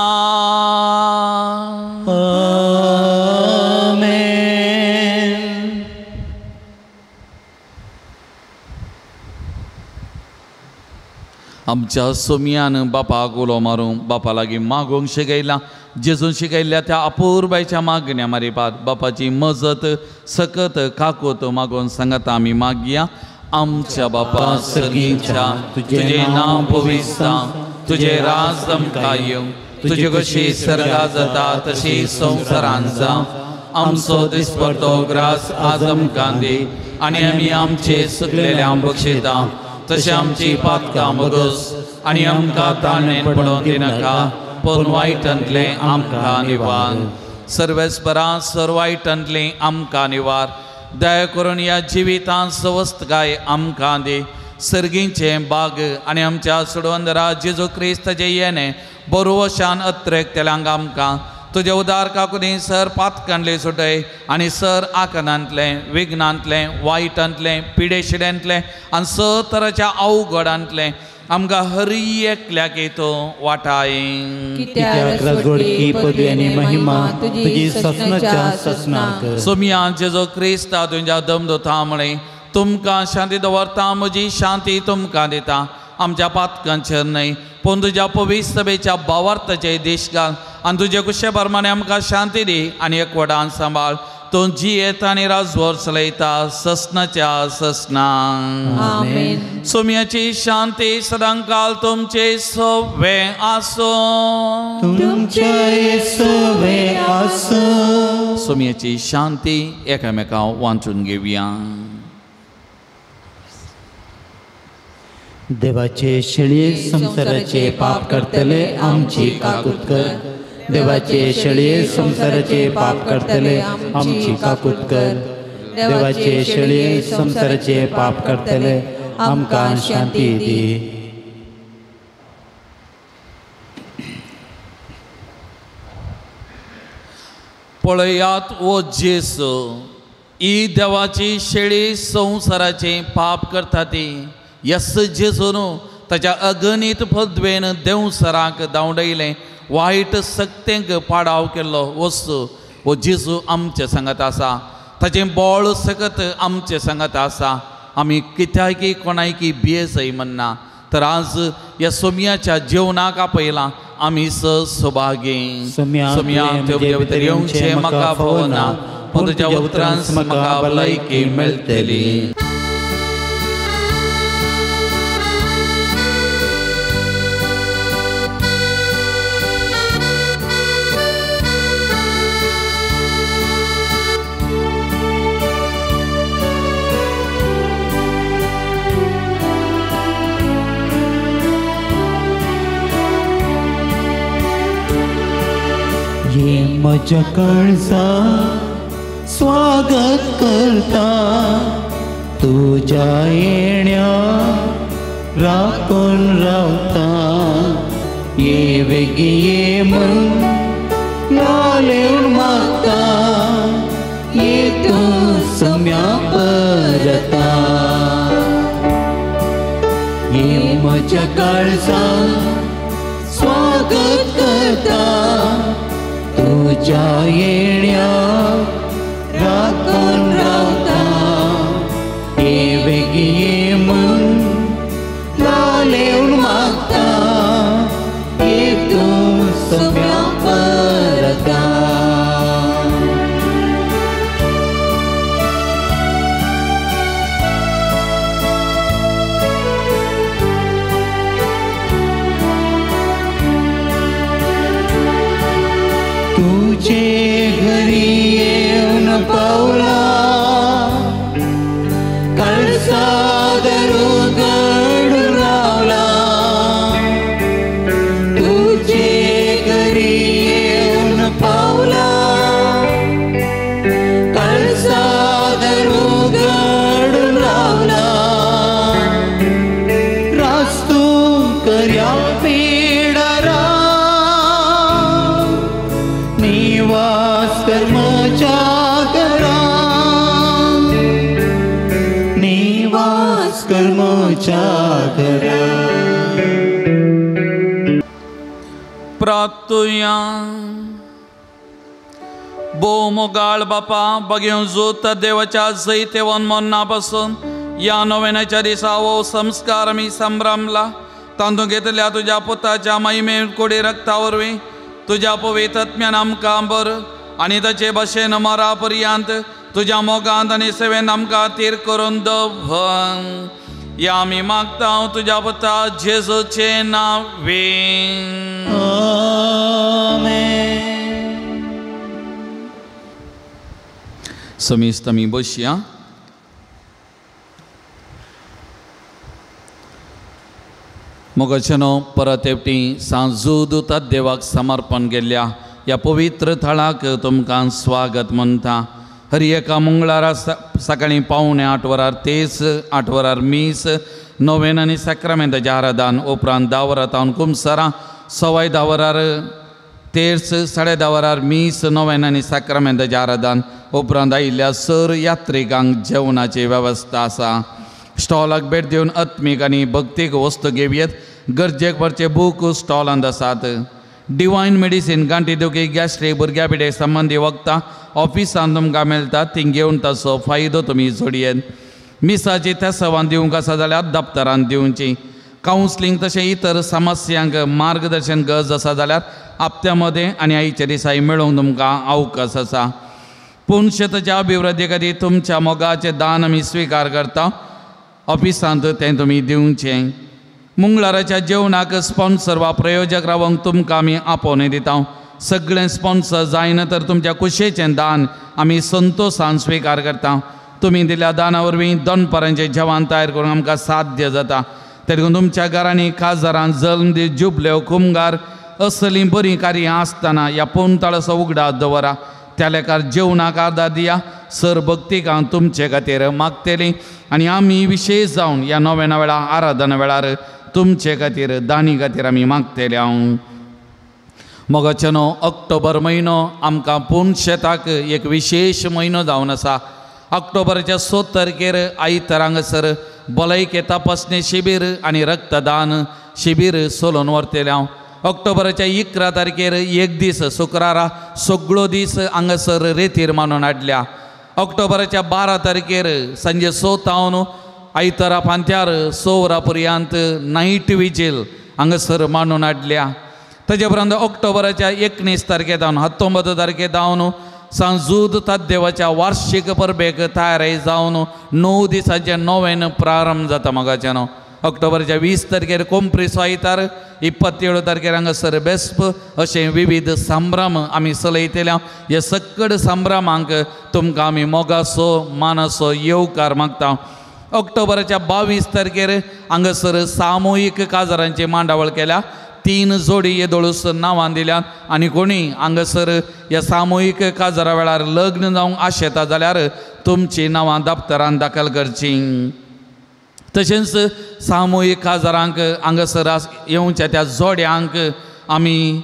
Speaker 1: आमेन.
Speaker 2: आमच्या सोमयान बापाक उलो मारूंक बापा लागीं मागूंक शिकयलां. जेजून शिकयल्ल्या त्या अपुरबायच्या मागण्या मारिपात बापाची मजत सकत काकूत मागून सांगता आमी मागया. आमच्या बापा सर्गीच्या, तुजें नांव पवित्र जावं, तुजें राज आमकां येवं, तुजी कशी सर्गा जाता तशी संवसारांत जावं. आमचो दिसपडतो ग्रास आज आमकां दी आनी आमी आमचे सुकलेल्या बक्षिता तशें आमची पातकां बगस आनी आमकां ताणें पडोवन दिनाका, पूण वायटांतलें आमकां निवार. सर्वेस्परा सर वायटांतलें आमकां निवार. दया करून ह्या जिवितांत सवस्तकाय आमकां दी. सर्गीचें बाग आनी आमच्या सोडवंदरा जेजू क्रिस्ताचें येणें बरोवशान अत्रेकतल्यांक आमकां तुजे उदार काकुनी सर पातकांतलें सुटय आनी सर आकनांतलें विघ्नांतलें वायटांतलें पिडेशिड्यांतलें आनी स तराच्या अवघडांतलें आमकां हरी एकल्याक तूं वाटाय.
Speaker 1: कित्याक राजवडकी पदवी आनी महिमा तुजी ससनाच्या ससनाक.
Speaker 2: सोमया जेजू क्रिस्ता तुज्या दमदोता म्हळें, तुमकां शांती दवरता, म्हजी शांती तुमकां दिता. आमच्या पातकांचेर न्हय पूण तुज्या पवित्र सभेच्या भावार्थाचे देश घाल आनी तुजे कुशे प्रमाणे आमकां शांती दी आनी एकवटान सांबाळ. तूं जियेता आनी राजवर चलयता ससनाच्या ससना.
Speaker 4: आमेन.
Speaker 2: सोम्याची शांती सदांकाल तुमचे सवे आसूं.
Speaker 1: तुमचे सवे आसूं.
Speaker 2: सोम्याची शांती एकामेकां वांटून घेवया.
Speaker 1: देवाचे शेळये संवसाराचे पाप करतले आमची काकूत कर. देवाचे शेळये संवसाराचे पाप करतले आमची काकूत कर. देवाचे शेळये संवसाराचे पाप करतले आमकां शांती दी.
Speaker 2: पळयात ओ जेसू, ही देवाची शेळी संवसाराचे पाप करता ती. यस जेजू न्हू ताच्या अगणीत पदवेन देंवसराक धांवडयलें, वायट सक्तेंक पाडाव केल्लो वस्तू हो जेजू आमचे सांगत आसा. ताचें बळ सकत आमचे सांगत आसा. आमी कित्याकी कोणायकी भियेसय म्हणना. तर आज ह्या सोम्याच्या जेवणाक आपयलां आमी सभागी. सोम्या भितर येवचें म्हाका फावना, पूण तुज्या उतरान म्हाका भलायकी मेळटली.
Speaker 1: ये म्हज्या काळजा स्वागत करता तुज्या येण्या राखून रावता. ये वेगी ये म्हण लालेवन मागता, ये तूं सम्या परता. ये म्हज्या काळजा स्वागत करता तुज्या येण्या राखून रावता. ये वेगी ये म्हण लालेवन मागता, ये तूं सम्या परता. तुझे घरी येवन पावला काळसा दरू घडून रावला. तुझे घरी येवन पावला काळसा दरू घडून रावला. रास्तू कर्या पिडरा निवास कर्मच्या घरा, निवास कर्मच्या घरा.
Speaker 2: प्रार्थुया. भोव मोगाळ बापा, बगेवन जोत देवाच्या जैतेवन मरणा पासून ह्या नोवेनाच्या दिसा हो संस्कार आमी संभ्रमला. तांतूंत घेतल्या तुज्या पुताच्या महिमे कुडी रक्ता वरवीं तुज्या पवित्र आत्म्यान आमकां बर आनी ताचे भाशेन मरा पर्यंत तुज्या मोगांत आनी सेवेन आमकां तीर करून दवर. ह्या आमी मागता तुज्या पुता जेजूचें नांवे.
Speaker 1: आमेन.
Speaker 2: समीस्त आमी बसया. मोगाचेनो परत एकटी सांजूद देवाक समर्पण केल्ल्या ह्या पवित्र थळाक तुमकां स्वागत म्हणटा. हर एका मंगळारा सकाळीं 7:45 वरार तेज, 8 वरार मीस, नोवेन आनी साक्रामेंताचें आराधन, उपरांत 10 वरां तावन कुमसरां, 10:15 वरार तेर्स, 10:30 वरार मीस, नोवेन आनी साक्रामेंताचें आराधन, उपरांत आयिल्ल्या सर यात्रिकांक जेवणाची वेवस्था आसा. स्टॉलाक भेट दिवन आत्मीक आनी भक्तीक वस्तू घेवयेत. गरजेक पडचे बूक स्टॉलांत आसात. डिवायन मेडिसीन गांठी दुखी, गॅस्ट्रीक, भुरग्या पिडे संबंदी वखदां ऑफिसान तुमकां मेळटा, ती घेवन ताचो फायदो तुमी जोडयेत. मिसाची तेसवान दिवंक आसा जाल्यार दप्तरान दिवची. कावन्सिलींग तशें इतर समस्यांक मार्गदर्शन गरज आसा जाल्यार आपत्या मदें आनी आयच्या दिसाय मेळोवंक तुमकां अवकाश आसा. पूण शेताच्या अभिवृद्धी खातीर तुमच्या मोगाचें दान आमी स्विकार करता. ऑफिसांत तें तुमी दिवचें. मंगळाराच्या जेवणाक स्पॉन्सर वा प्रयोजक रावंक तुमकां आमी आपोवणें दिता. सगळें स्पॉन्सर जायना तर तुमच्या कुशेचें दान आमी संतोशान स्विकार करता. तुमी दिल्या दाना वरवीं दनपारांचें जेवण तयार करूंक आमकां साध्य जाता. देखून तुमच्या घरांनी काजारां जल्म दीस जुबल्यो कुमगार असलीं बरीं कार्यां आसतना ह्या पोनताळाचो उगडास दवरा. त्या लेखार जेवणाक आदार दिया. सर भक्तिकां तुमचे खातीर मागतलीं आनी आमी विशेश जावन ह्या नोवेना वेळार आराधना वेळार तुमचे खातीर दानी खातीर आमी मागतले. हांव मोगाचे न्हू ऑक्टोबर म्हयनो आमकां पूर्ण शेताक एक विशेश म्हयनो जावन आसा. ऑक्टोबराच्या 6 तारखेर आयतार हांगासर भलायके तपासणी शिबीर आनी रक्तदान शिबीर चलोवन व्हरतले. हांव ऑक्टोबराच्या 11 तारखेर एक दीस शुक्रारा सगळो दीस हांगासर रेतीर मानून हाडल्या. ऑक्टोबराच्या 12 तारखेर सांजे 6 तावन आयतारा फांत्यार 6 वरां पर्यंत नायट विजील हांगासर मानून हाडल्या. ताजे उपरांत ऑक्टोबराच्या 19 तारखे जावन 19 तारखे जावन सांजूद ताद्देवाच्या वार्षिक परबेक तयारी जावन 9 दिसांचें नोवेन प्रारंभ जाता. मोगाच्यान ऑक्टोबराच्या 20 तारखेर कोंप्रिसो आयतार 27 तारखेर हांगासर बेस्प अशें विविध संभ्रम आमी चलयतले. हे सकड संभ्रमांक तुमकां आमी मोगाचो मानाचो येवकार मागता. ऑक्टोबराच्या 22 तारखेर हांगासर सामुहीक काजारांची मांडावळ केल्या. 3 जोडी येदोळूस नांवान दिल्या आनी कोणी हांगासर ह्या सामुहीक काजारा वेळार लग्न जावंक आशेता जाल्यार तुमचीं नांवां दप्तरान दाखल करचीं. तशेंच सामुहीक काजारांक हांगासर येवच्या त्या जोड्यांक आमी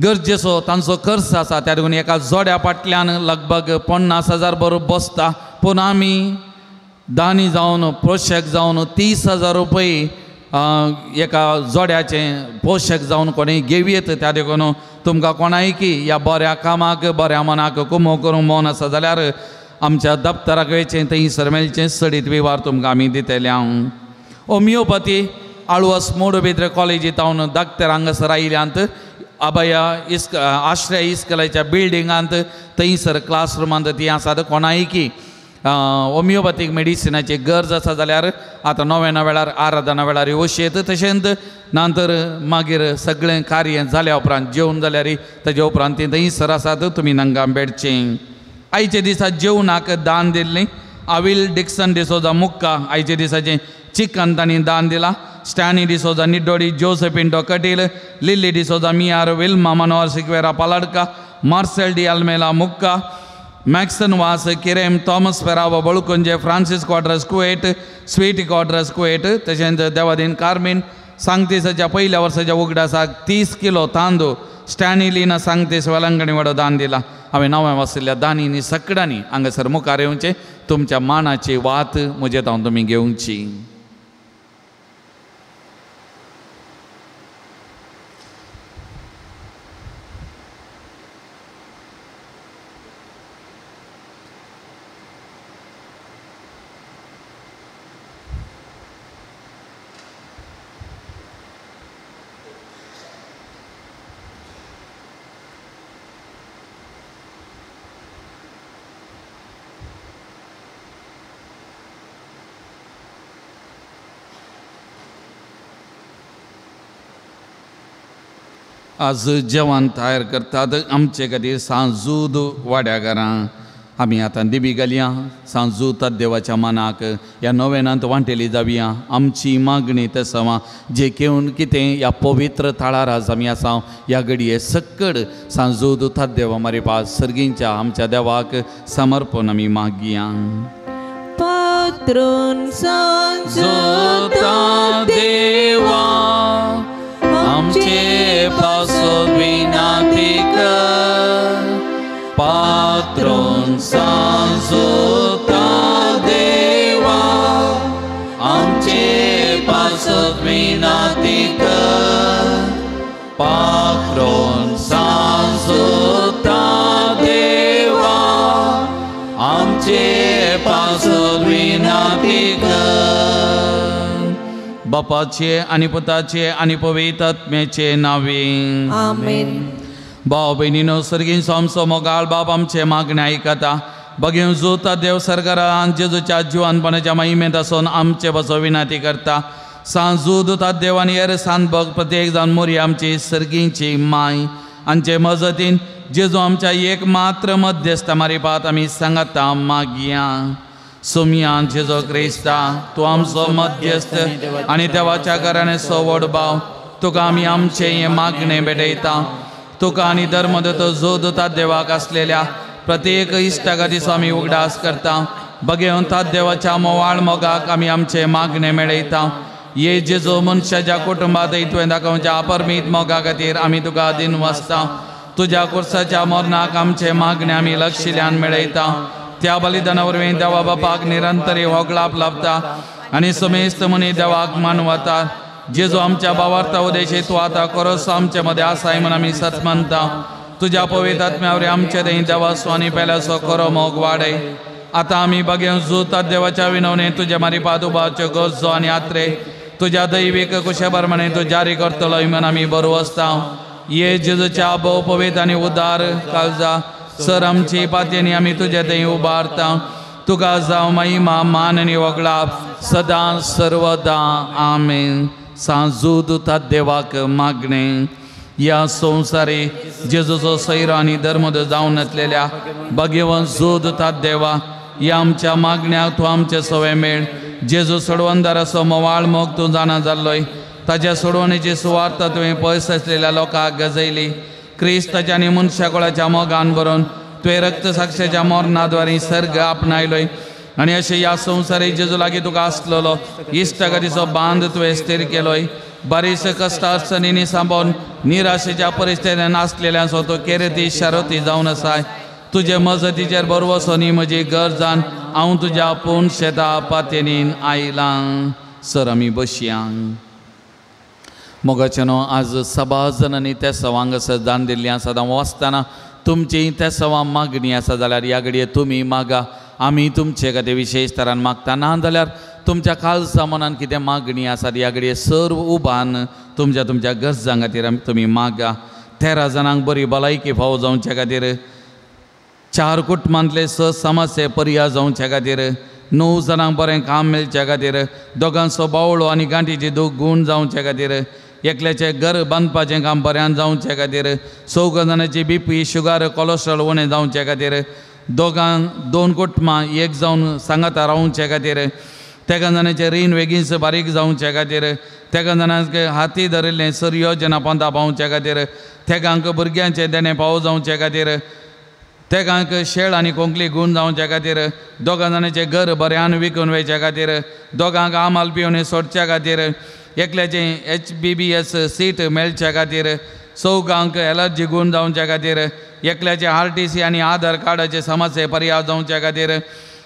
Speaker 2: गरजेचो तांचो खर्च आसा त्या देखून एका जोड्या फाटल्यान लगभग 50,000 बरोबर बसता. पूण आमी दानी जावन पोशक जावन 30,000 रुपये एका जोड्याचें पोशक जावन कोणीय घेवयेत. त्या देखून तुमकां कोणायकी ह्या बऱ्या कामाक बऱ्या मनाक कुमो करूंक मन आसा जाल्यार आमच्या दप्तराक वयचें थंयसर मेळचें सडीत वेव्हार तुमकां आमी दितले. हांव होमियोपथी आळवस मोडबिद्रे कॉलेजींत हांव डाक्टर हांगासर आयल्यांत अभया इस्क आश्रय इस्कलाच्या बिल्डिंगांत थंयसर क्लासरुमांत ती आसात. कोणायकी होमियोपॅथीक मेडिसिनाची गरज आसा जाल्यार आतां नोवेना वेळार आराधना वेळार येवशेत. तशेंच नंतर मागीर सगळें कार्य जाल्या उपरांत जेवण जाल्यार ताजे उपरांत ती थंयसर आसात तुमी नांगा भेटचें. आयच्या दिसा जेवणाक दान दिल्लें आविल डिक्सन डिसोजा मुक्का आयच्या दिसाचें चिकन तांणी दान दिलां. Stanley D'Souza Niddodi, Joseph Pinto Kateel, Lily D'Souza Miyar, Wilma Manohar Sequeira Paladka, Marcel D Almeida Mukka, Maxon Vaz Kirem, Thomas Ferrao Balukunje, Francis Quadras Kuwait, Sweety Quadras Kuwait. तशेंच Devadin carmine सांगतीसाच्या पयल्या वर्साच्या उगडासाक 30 kilo तांदूळ स्टॅनिलीना सांगतीस वेलंगणी वाडो दान दिला. हांवें नवें वाचिल्ल्या दानींनी सकडांनी हांगासर मुखार येवचें. तुमच्या मानाची वात म्हजे तावन तुमी घेवची. आज जेवण तयार करतात आमचे खातीर सांजूद वाड्या घरां आमी आतां दिबी घालया. सांजूद देवाच्या मनाक ह्या नोवेनांत वांटेली जावया. आमची मागणी तसवा जे घेवन कितें ह्या पवित्र थळार आज आमी आसा ह्या घडये सक्कड सांजूद देवा मारिपास सर्गींच्या आमच्या देवाक समर्पण आमी मागया.
Speaker 4: पात्रून सांजूद
Speaker 2: देवा आमचे पासत विनाती कर. पात्रोन सांजोता देवा आमचे पासत विनाती कर. पात्रोन सांजोता देवा आमचे पासत विनाती कर. बापाचे आनी पुताचे आनी पवित्र आत्म्याचे नांवे
Speaker 4: आमेन।
Speaker 2: भाव भयणीनो, सर्गीन आमचो मोगाळ बाप आमचे मागणे आयकता। बगेवन जोता देव सरकारान जेजूच्या जिवानपणाच्या महिमेंत आसून आमचे बसो विनंती करता। सांजू दुता देव आनी एर सांत बग प्रत्येक जावन मोरी आमची सर्गींची माय आमचे मजतीन जेजू आमच्या एक मात्र मध्यस्थ मारिपात आमी सांगता मागया। सोमया जेजू क्रिस्ता, तूं आमचो मध्यस्थ आनी देवाच्या घराणे सवड भाव, तुका आमी आमचें हें मागणें भेटयता। तुका आनी धर्मदत्त जो दुता देवाक आसलेल्या प्रत्येक इश्टागतीचो आमी उगडास करता। बगेवन तात देवाच्या मोवाळ मोगाक आमी आमचें मागणें मेळयता। ये जेजू मनशाच्या कुटुंबात तुवें दाखोवच्या अपरमीत मोगा खातीर आमी तुका दिनवासता। तुज्या कुर्साच्या मरणाक आमचें मागणें आमी लक्षिल्यान मेळयता। त्या बलिदाना वरवीं देवा बापाक निरंतरी होगळाप लाभता आनी समेस्त मनी देवाक मानवता। जेजू आमच्या भावार्था उदेशी तूं आतां खरोच आमचे मदें आसाय म्हूण आमी सत मानता। तुज्या पवित्र आत्म्या वरवीं आमचे थंय देवाचो आनी पेल्याचो खरो मोग वाडय। आतां आमी बगेवन जुता देवाच्या विनवणे तुज्या मारिपात उबाच्यो गरजो आनी आत्रे तुज्या दैवीक कुशे प्रमाणे तूं जारी करतलो म्हूण आमी बरो आसता। ये जेजूच्या भोव पवित्र आनी उदार काळजा सर आमची पातयेनी आमी तुजे थंय उबारता। तुका जावं महिमा मान आनी वगळाप सदां सर्वदां आमेन। सांजू दुता देवाक मागणें। ह्या संवसारी जेजूचो सैरो आनी धर्मद जावन नासलेल्या भगेवन जो दुता देवा, ह्या आमच्या मागण्याक तूं आमचें सवय मेळ। जेजू सोडवणदाराचो मोवाळ मोग तूं जाणा जाल्लोय, ताज्या सोडवणेची सुवार्थ तुवें पयस आसलेल्या लोकांक गजयली। क्रिस्ताच्या आनी मनशा कुळाच्या मोगान भरून तुवें रक्तसाक्षाच्या मरणाद्वारे सर्ग आपणायलोय आनी अशें ह्या संवसारी जेजू लागीं तुका आसलेलो इश्टागतीचो बांद तुवें स्थीर केलोय। बारीस कश्ट अडचणींनी सांबाळून निराशेच्या परिस्थितीन आसलेल्यांचो तूं केरेती शारोती जावन आसाय। तुजे मजतीचेर बरवसो न्ही म्हजी गरजान हांव तुज्या आपूण शेता पातयेनीन आयलां। सर आमी बसया। मोगाचें न्हू आज सभा जाणांनी त्या सवांग आसा दान दिल्लीं आसा। हांव वाचतना तुमची त्या सवां मागणी आसा जाल्यार ह्या घडये तुमी मागा, आमी तुमचे खातीर विशेश तरान मागता। ना जाल्यार तुमच्या काळजा मनान कितें मागणी आसा ह्या घडये सर्व उबान तुमच्या तुमच्या गरजां खातीर तुमी मागा। 13 जाणांक बरी भलायकी फावो जावचे खातीर, 4 कुटुंबांतले 6 समस्ये पर्याय जावचे खातीर, 9 जाणांक बरें काम मेळचे खातीर, दोगांचो बावळो आनी गांठीची दूख गूण जावचे खातीर, एकल्याचें घर बांदपाचें काम बऱ्यान जावचे खातीर, 4 जाणांची बीपी शुगर कोलेस्ट्रॉल उणें जावचे खातीर, 2 कुटुंबां एक जावन सांगाता रावचे खातीर, 13 जाणांचें रीण वेगींच बारीक जावचे खातीर, 13 जाणांक हाती धरिल्लें सर योजना पंदा पावचे खातीर, 13 भुरग्यांचें देणें पावो जावचे खातीर, 13 शेळ आनी कोंकली गूण जावचे खातीर, 2 जाणांचें घर बऱ्यान विकून वयचे खातीर, 2 आमाल पिवन सोडच्या खातीर, एकल्याचें HBBS seat मेळच्या खातीर, 4 एलर्जी गूण जावचे खातीर, एकल्याचें RTC आनी आधार कार्डाचे समस्ये पर्याय जावचे खातीर,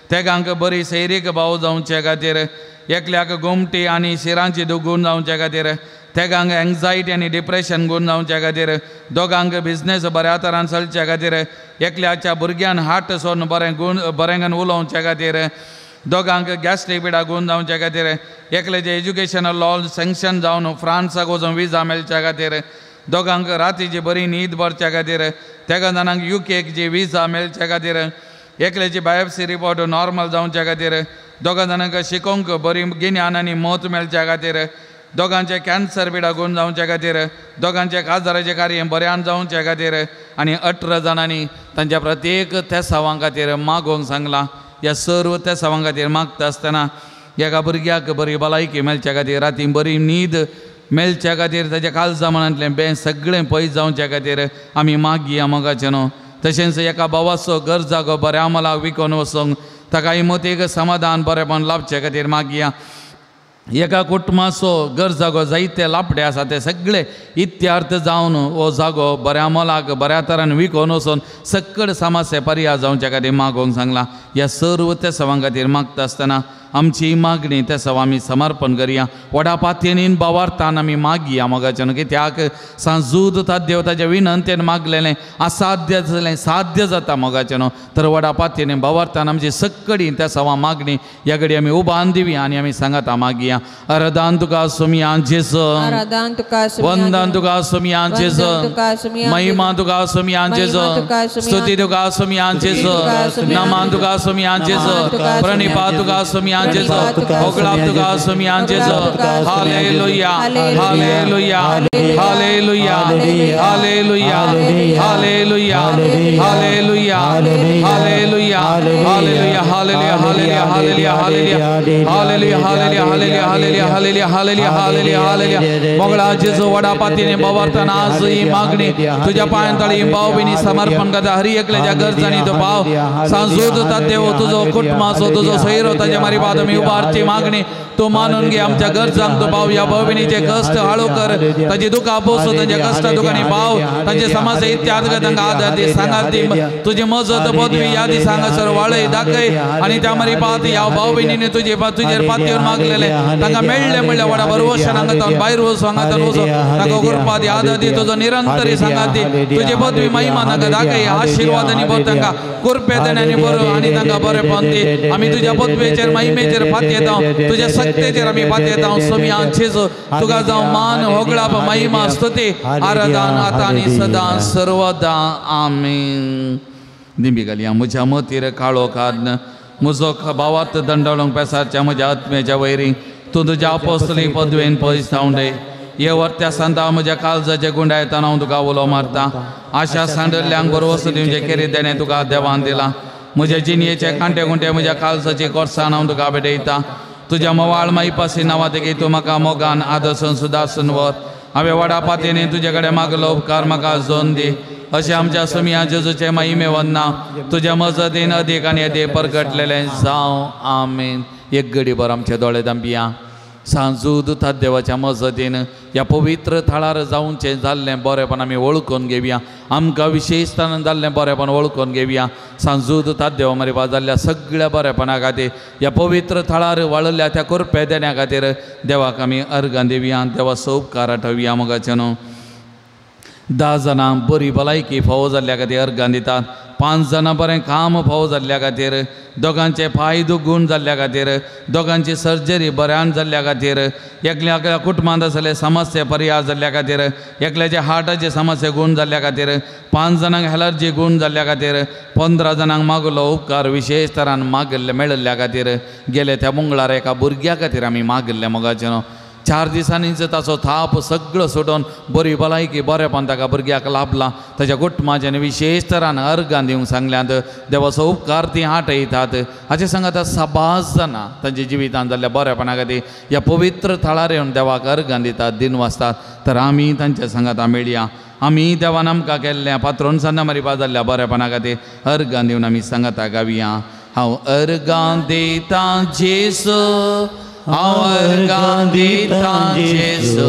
Speaker 2: 13 बरी सैरीक भाव जावचे खातीर, एकल्याक गोमटी आनी शिरांची दूख गूण जावचे खातीर, 13 एंग्जायटी आनी डिप्रेशन गूण जावचे खातीर, 2 बिजनेस बऱ्या तरान चलचे खातीर, एकल्याच्या भुरग्यान हार्ट सोडून बरें गूण बरें उलोवचे खातीर, 2 गॅस्ट्रीक पिडा गूण जावचे खातीर, एकल्याचें एज्युकेशनल लॉन सँक्शन जावन फ्रांसाक वचून विजा मेळच्या खातीर, 2 रातीची बरी न्हीद भरच्या खातीर, 13 जाणांक UK जी विजा मेळच्या खातीर, एकल्याची बायोप्सी रिपोर्ट नॉर्मल जावच्या खातीर, 2 जाणांक शिकोवंक बरी गिन्यान आनी मत मेळच्या खातीर, 2 कॅन्सर पिडा गूण जावच्या खातीर, 2 काजाराचें कार्य बऱ्यान जावच्या खातीर आनी 18 जाणांनी तांच्या प्रत्येक तेसावां खातीर मागोवंक सांगलां। ह्या सर्व तेसावां खातीर मागता आसतना एका भुरग्याक बरी भलायकी मेळच्या खातीर, राती बरी न्हीद मेळच्या खातीर, ताच्या काळजा मनांतलें बें सगळें पयस जावच्या खातीर आमी मागया मोगाचें न्हू। तशेंच एका भावाचो घर जागो बऱ्या मोलाक विकून वचूंक ताका इमोतीक समाधान बरेपण लाभचे खातीर मागया। एका कुटुंबाचो घर जागो जायते लापडे आसा ते सगळे इत्यार्थ जावन हो जागो बऱ्या मोलाक बऱ्या तरान विकून वचून सकड समस्या पर्याय जावच्या खातीर मागोवंक सांगलां। ह्या सर्व त्या सवां खातीर मागता आसतना आमची मागणी त्या सवा आमी समर्पण करया. व्हडा पातयेन बावार्थान आमी मागया मोगाच्यान कित्याक सांजूद देव ताच्या विनंतेन मागलेलें असाध्य जालें साध्य जाता मोगाच्यान. तर व्हडा पातयेन बावार्थान आमची सक्कडी त्या सवा मागणी ह्या घडी आमी उबान दिवया आनी आमी सांगाता मागया. आराधन तुका सोमया जेजू, वंदन तुका सोमया जेजू, महिमा तुका सोमया जेजू, स्तुती तुका सोमया जेजू, नमन तुका सोमया जेजू, प्रणिपात तुका सोमया जेजू, होगळाप तुका सोमया जेजू. Hallelujah hallelujah hallelujah hallelujah hallelujah hallelujah hallelujah hallelujah hallelujah hallelujah hallelujah hallelujah hallelujah hallelujah hallelujah hallelujah hallelujah hallelujah. मोगळा जेजू वडा पातीने बावार्थान आज ही मागणी तुझ्या पायांतळी भाव भयणी समर्पण करता. हरी एकल्याच्या गरजांनी तो भाव सांजूद देव तुझो कुटुंबाचो तुझो सोयरो ताच्या मारी बाद आमी उबारची मागणी तूं मानून घे. आमच्या गरजांक तूं भाव ह्या भाव भयणीचे कश्ट हाळू कर, ताजी दुखां पोसू, तांच्या कश्टां दुखांनी भाव तांचे समस्या इत्याद कर, तांकां आदार दी, सांगात दी, तुजी मजत पदवी ह्या दिसा हांगासर वाळय दाखय. आनी त्या मारी पात ह्या भाव भयणींनी तुजे तुजेर पातयेवन मागलेले तांकां मेळ्ळें म्हणल्यार व्हडा भरवशान हांगा भायर वचूं हांगा वचूं तांकां कृपा दी, आदार दी, तुजो निरंतर सांगात दी, तुजी पदवी महिमा तांकां दाखय, आशिर्वाद आनी बरो तांकां कृपेन आनी बरो आनी तांकां बरेपण दी. आमी तुज्या पदवेचेर महिमेचेर पातयेता, तुज्या शक्तेचेर आमी पातयेता. सोमया जेजू तुका जावं मान होगळाप महिमा स्तुती आराधन आतां आनी सदां सर्वदा आमेन. दिंबी घालया. म्हज्या मतीर काळो कान्न म्हजो भावार्थ दंडावळूंक पेसाच्या म्हज्या आत्म्याच्या वैरी तूं तुज्या अपोस्तली पदवेन पयस धांवडे. हे वर्त्या सांता म्हज्या काळजाचे गुंडायताना हांव तुका उलो मारता. आशा सांडल्ल्यांक बरवस दिवचें केरी देणें तुका देवान दिलां. म्हज्या जिणयेचे कांटे गुंटे म्हज्या काळजाची कोर्सान हांव तुका भेटयता. तुज्या मवाळ माईपासी नांवा तेगी तूं म्हाका मोगान आदर्शन सुदासन व्हर. हांवें वडा पातयेन तुजे कडेन मागलो उपकार म्हाका जोन दी. अशें आमच्या सोमया जेजूचे महिमे वंदना तुज्या मजतीन अदीक आनी अदीक परगटलेलें जावं. आमेन. एक घडीभर आमचे दोळे धांपया. सांजू दुतात देवाच्या मजतीन ह्या पवित्र थळार जावचें जाल्लें बरेंपण आमी वळखून घेवया. आमकां विशेशतान जाल्लें बरेंपण वळखून घेवया. सांजू दुतात देवा मरिपा जाल्ल्या सगळ्या बरेपणा खातीर ह्या पवित्र थळार वाळिल्ल्या त्या कृपे देण्या खातीर देवाक आमी अर्गां दिवया. देवाचो उपकार आठोवया. मोगाचें न्हू 10 जाणां बरी भलायकी फावो जाल्ल्या खातीर अर्गां दितात, 5 जाणां बरें काम फावो जाल्ल्या खातीर, दोगांचे फायदो गूण जाल्ल्या खातीर, दोगांची सर्जरी बऱ्यान जाल्ल्या खातीर, एकल्या एकल्या कुटुंबांत आसले समस्या पर्याय जाल्ल्या खातीर, एकल्याचे हार्टाचे समस्या गूण जाल्ल्या खातीर, 5 जाणांक एलर्जी गूण जाल्ल्या खातीर, 15 जाणांक मागलो उपकार विशेश तरान मागिल्ले मेळिल्ल्या खातीर. गेले त्या मंगळार एका भुरग्या खातीर आमी मागिल्ले मोगाचें न्हू 4 दिसांनीच ताचो थाप सगळो सुटून बरी भलायकी बरेपण ताका भुरग्याक लाभलां. ताच्या कुटुंबाच्यान विशेश तरान अर्गां दिवंक सांगल्यांत. देवाचो उपकार तीं आठयतात. हाचे सांगाता साबार जाणां तांच्या जिवितांत जाल्ल्या बरेपणा खातीर ह्या पवित्र थळार येवन देवाक अर्गां दितात, दिन वाचतात. तर आमी तांच्या सांगाता मेळया. आमी देवान आमकां केल्ल्या पात्रोन सान्नां मारिपा जाल्ल्या बरेपणा खातीर अर्गां दिवन आमी सांगाता गावया. हांव अर्गां दितां जेजू, हांव अर्गां दितां जेजू,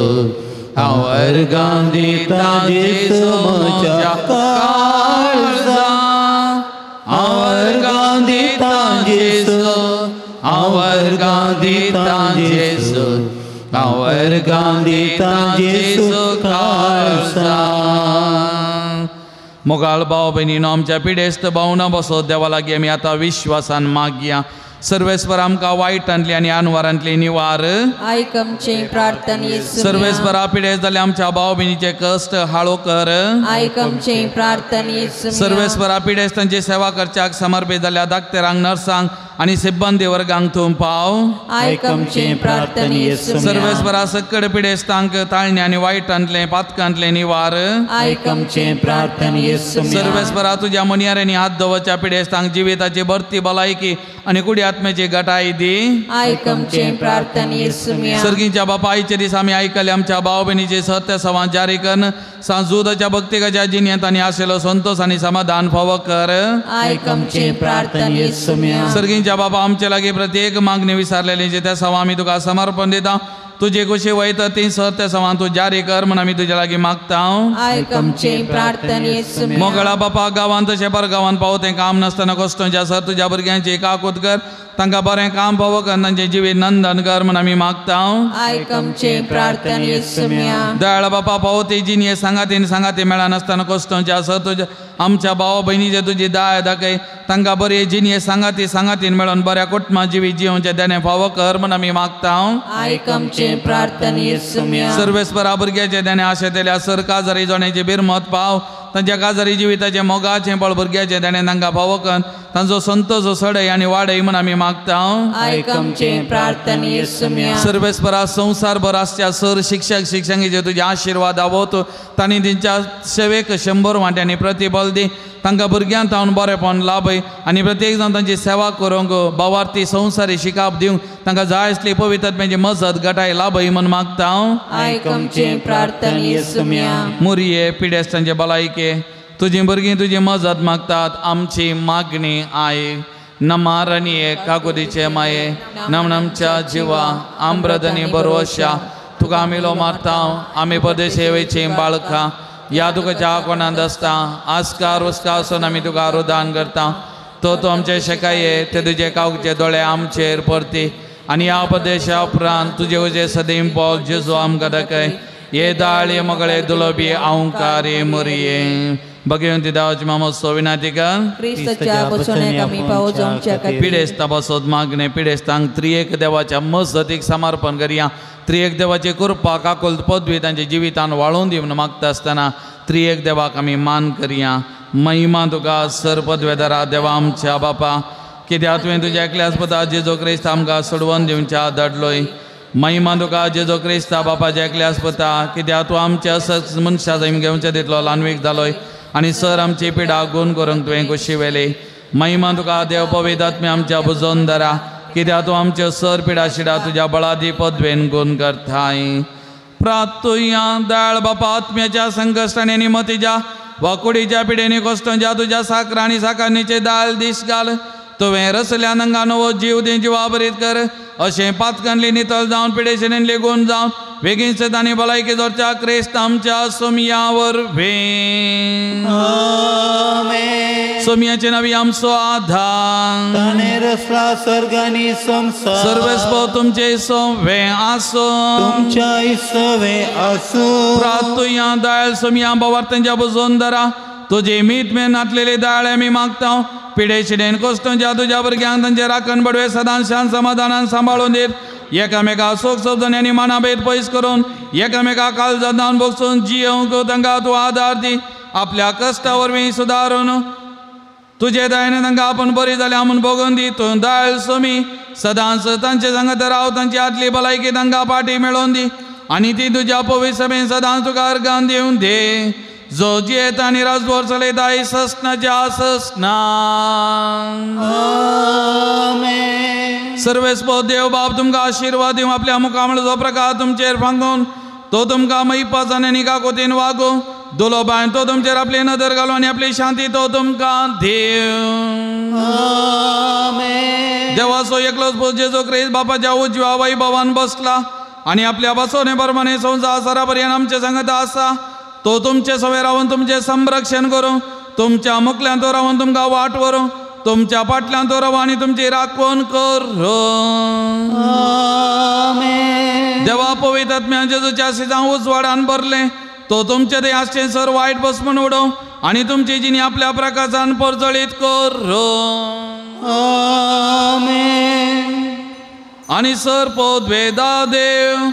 Speaker 2: हांव अर्गां दितां जेजू म्हज्या काळजा. हांव अर्गां दितां जेजू, हांव अर्गां दितां जेजू, हांव अर्गां दितां जेजू काळजा. मोगाळ भाव भयणीनो आमच्या पिडेस्त भावना बसो देवा लागीं आमी आतां विश्वासान मागया. सर्वेस्पर आमकां वायटांतली आनी अनवारांतली निवार
Speaker 4: आयक आमचे प्रार्थने.
Speaker 2: सर्वेस्परा पिडेस्त जाल्ल्या आमच्या भाव भयणीचे कश्ट हाळो कर
Speaker 4: आयक आमचे प्रार्थने.
Speaker 2: सर्वेस्परा पिडेस्तांची सेवा करच्याक समर्पित जाल्ल्या डाक्टरांक, नर्सांक आनी सिब्बंदी वर्गांक तूं पाव
Speaker 4: आयक आमचे प्रार्थने.
Speaker 2: सर्वेस्परा सक्कड पिडेस्तांक ताळणे आनी वायटांतलें पातकांतलें निवार
Speaker 4: आयक आमचे प्रार्थने.
Speaker 2: सर्वेस्परा तुज्या मनियारांनी हात दवरच्या पिडेस्तांक जिविताची भरती भलायकी आनी कुडी आत्म्याची गटाय दी
Speaker 4: आयक आमचे प्रार्थने.
Speaker 2: सर्गीच्या बापायचे दीस आमी आयकले आमच्या भाव भयणीचे सत्य सवां जारी करून सांजुदाच्या भक्तिकाच्या जिन्यांत आनी आशिल्लो संतोष आनी समाधान फावो कर
Speaker 4: आयक आमचे प्रार्थने.
Speaker 2: सर्गीच्या बाबा आमचे लागीं प्रत्येक मागणी विसारलेली जे त्या सवा आमी तुका समर्पण दिता. तुजे कुशी वयता ती सत्य सवां तूं जारी कर म्हूण आमी तुज्या लागीं मागता.
Speaker 4: आयक आमचे प्रार्थने.
Speaker 2: मोगळा बापा गांवांत तशें परगांवांत पावतें काम नासतना कश्टांच्या सर तुज्या भुरग्यांची काकूत कर, तांकां बरें काम पावो कर तांचें जिवीत नंदन कर म्हूण आमी मागता.
Speaker 4: आयक आमचें प्रार्थने सुम्या.
Speaker 2: दयाळ बापा पावो ती जिणये सांगातीन सांगाती मेळनासतना कोश्टोंचे आसत तुज्या आमच्या भाव भयणीचे तुजी दया दाखय तांकां बरी जिणये सांगाती सांगातीन मेळोन बऱ्या कुटुंबा जिवीत जिवचें देणें फावो कर म्हूण आमी मागता.
Speaker 4: आयक आमचें प्रार्थने सुम्या.
Speaker 2: सर्वेस्परा भुरग्याचें देणें आशेतल्या सर काजारी जोण्याची बिरमत पाव तांच्या काजारी जिविताचें मोगाचें बळ भुरग्याचें देणें तांकां फावो कर तांचो संतोष सडय आनी वाडय म्हूण आमी मागता.
Speaker 4: आयक आमचें प्रार्थने सुम्या.
Speaker 2: सर्वेस्परा संवसारभर आसच्या सर शिक्षक शिक्षकांचे तुजे आशिर्वाद आवत तांणी तेंच्या सेवेक 100 वांट्यांनी प्रतिबल दी तांकां भुरग्यांक तावन बरेपण लाभय आनी प्रत्येक जाण तांची सेवा करूंक भावार्थी संवसारी शिकाप दिवंक तांकां जाय आसली पवित्र मजत गटाय लाभय म्हूण मागता.
Speaker 4: आयक आमचें प्रार्थने सुम्या.
Speaker 2: मुरये पिडेस्तांचे भलायके तुजी भुरगीं तुजी मजत मागतात आमची मागणी I नमारणये काकुदीचे माये नमनमच्या जिवा आम्रदनी बरोवशा तुका आमी लो मारता आमी परदेशे वयची बाळकां ह्या तुका च्या कोणांत आसता आस्कार उस्कार आसून आमी तुका रुदान करता तो तूं आमचे शेकाये ते तुजे कावचे दोळे आमचेर परती आनी ह्या प्रदेशा उपरांत तुजे उजे सदीम पॉल जेजू आमकां दाखय ये दाळ ये मगळे दुलोबी आंवकारी मुरये भगवंती देवाची मामो विनातिका पिडेस्ता बसोत मागणे पिडेस्तांक त्रिएक देवाच्या मजतीक समर्पण करया. त्रिएक देवाची कृपा काकुल पदवी तांच्या जिवितान वाळोवन दी म्हणून मागता आसतना त्रिएक देवाक आमी मान करया. महिमा तुका सर पदवेदारा देवा आमच्या बापा कित्याक तुवें तुज्या एकल्याच पुता जेजू क्रिस्त आमकां सोडवून दिवच्या धाडलोय. महिमा तुका जेजू क्रिस्ता बापाच्या एकल्याच पुता कित्याक तूं आमच्या असच मनशा जैम घेवच्या तितलो ल्हानवीक जालोय आनी सर आमची पिडा गुण करूंक तुवें खोशी वेली. महिमा तुका देव पवित्र आमच्या बुजोन धरा कित्याक तूं आमच्यो सर पिडा शिडा तुज्या बळादी पदवेन गुण करताय. प्रातुया दयाळ बापा आत्म्याच्या संकश्टांनी आनी मतीच्या वा कुडीच्या पिडेनी कश्टांच्या तुज्या साकर आनी साकारणीचे दाल दीस घाल. तुवें रसल्या नंगा नवो जीव दी जिवा भरीत कर अशें पातकांतली नितळ जावन पिडेशेन लेगून जावन बेगीन आनी भलायकी जोडच्या क्रिस्त आमच्या सोमया वरवीं. सोमयाचे नवी आमचो आधार
Speaker 1: ताणें रचला स्वर्ग आनी संवसार.
Speaker 2: सर्वेस्पर तुमचे सवे आसूं
Speaker 1: तुमच्या सवे आसूं.
Speaker 2: प्रातुया दयाळ सोमया भावार्थांच्या बुजोवन धरा तुजी मीत मेन नातलेली दयाळ आमी मागता. पिडेशिडेन कश्टांच्या तुज्या भुरग्यांक तांचे राखण बडवे सदांच शांत समाधानान सांबाळून दीत एकामेका सोक समजून आनी मानाभेद पयस करून एकामेका काळजांत जावन बसून जियोवंक तांकां तूं आदार दी. आपल्या कश्टा वरवीं सुदारून तुजे दयेन तांकां आपूण बरी जाल्या म्हूण भोगून दी. तूं दयाळ सोमी सदांच तांचे सांगत राव तांची आदली भलायकी तांकां पाटी मेळोवन दी आनी ती तुज्या पवित्र सभेन सदांच तुका अर्गान दिवन दे. जो जियेता आनी राजभर चलयता ससनाच्या ससना. सर्वेस्पर देव बाप तुमकां आशिर्वाद दिवं आपल्या मुखामळाचो प्रकार तुमचेर फांगून तो तुमकां मैपासान आनी काकोतीन वागूं दुलोबायन तो तुमचेर आपली नदर घालूं आनी आपली शांती तो तुमकां दिवं. देवाचो एकलोच पूत जेजू क्रिस्त बापाच्या उजव्या वैभवान बसला आनी आपल्या बसवणे प्रमाणे संवसार सरापर्यंत आमचे सांगता आसा. तो तुमचे सवे रावन तुमचें संरक्षण करूं तुमच्या मुखल्यान तो रावन तुमकां वाट व्हरूं तुमच्या फाटल्यान तो राव आनी तुमची राखण करूं. देवा पवित्र आत्म्यान जेजूच्या सिजां उजवाडान भरलें तो तुमचे ते आसचें सर वायट बसमण उडोवं आनी तुमची जिणी आपल्या प्रकाशान परजळीत करूं. आनी सर पदवेदा देव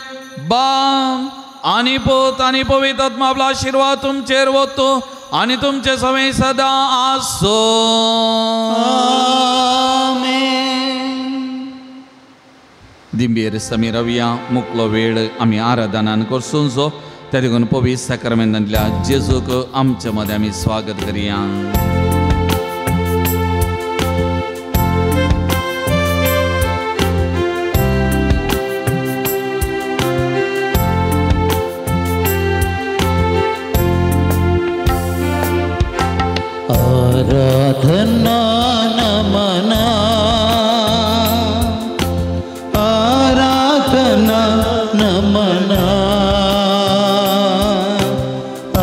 Speaker 2: बाप आनी पूत आनी पवित्र आत्मा आपलो आशिर्वाद तुमचेर वतो आनी तुमचे सवे सदां आसूं. दिंबेर समी रवया मुकलो वेळ आमी आराधनान करसूंचो त्या देखून पवित्र साक्रामेंतांतल्या जेजूक आमच्या मदें आमी स्वागत करया.
Speaker 1: आराधना नमना आराधना नमना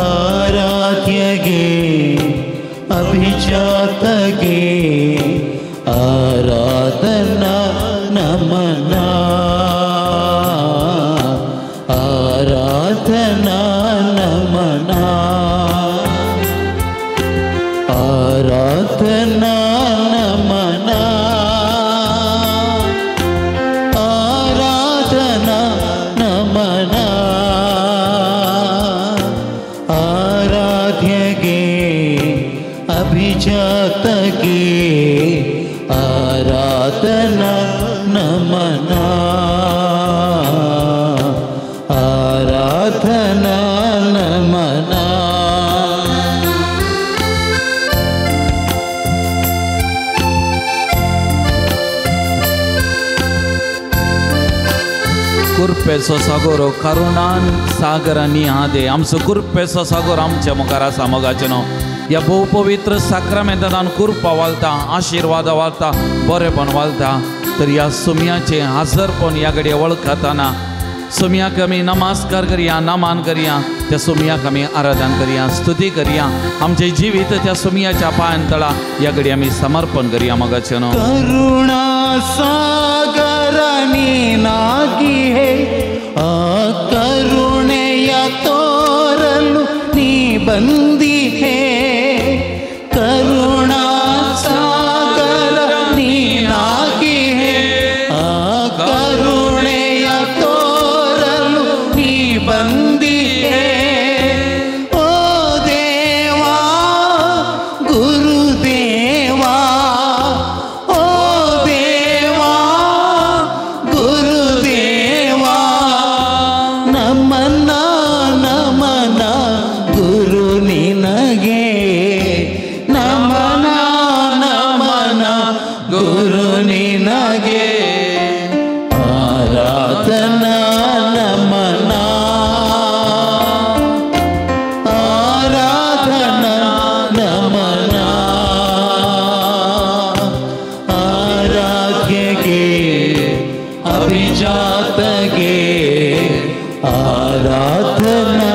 Speaker 1: आराध्यगे अभिजातगे आराधना आराधना नमना आराधना नमना आराधना नमना आराध्यगे अभिजातगे आराधना नमना आराधना नमना।
Speaker 2: कुर्पेचो सागोर करुणान सागरांनी आदे आमचो कुर्पेचो सागोर आमच्या मुखार आसा मोगाचें न्हू। ह्या भोव पवित्र साक्रामेंतान कुर्पा वालता, आशिर्वाद वालता, बरेपण वालता। तर ह्या सुमयाचें हाजरपण ह्या घडये वळखताना सुमयाक आमी नमस्कार करया, नमन करया, त्या सुमयाक आमी आराधन करया, स्तुती करया। आमचें जिवीत त्या सुमयाच्या पांयान तळा ह्या घडये आमी समर्पण करया मोगाचें न्हू।
Speaker 1: करुणा सागरानी नागिहे आ करुणेय तोरಲು ನೀ ಬಂದಿಹೆ ಕರುಣಾ ಸಾಗರ ನೀನಾಗಿಹೆ ಆ ಕರುಣೆಯ ತೋರಲು ನೀ ಬಂದಿಹೆ ಓ ದೇವಾ ಗುರುದೇವಾ ಓ ದೇವಾ ಗುರುದೇವಾ ನಮನ ನಮನ ಗುರು ನಿನಗೆ ನಮನ ನಮನ ಗುರು ನಿನಗೆ ಆರಾಧನಾ ನಮನ ಆರಾಧನಾ ನಮನ ಆರಾಧ್ಯಗೆ ಅಭಿಜಾತಗೆ ಆರಾಧನಾ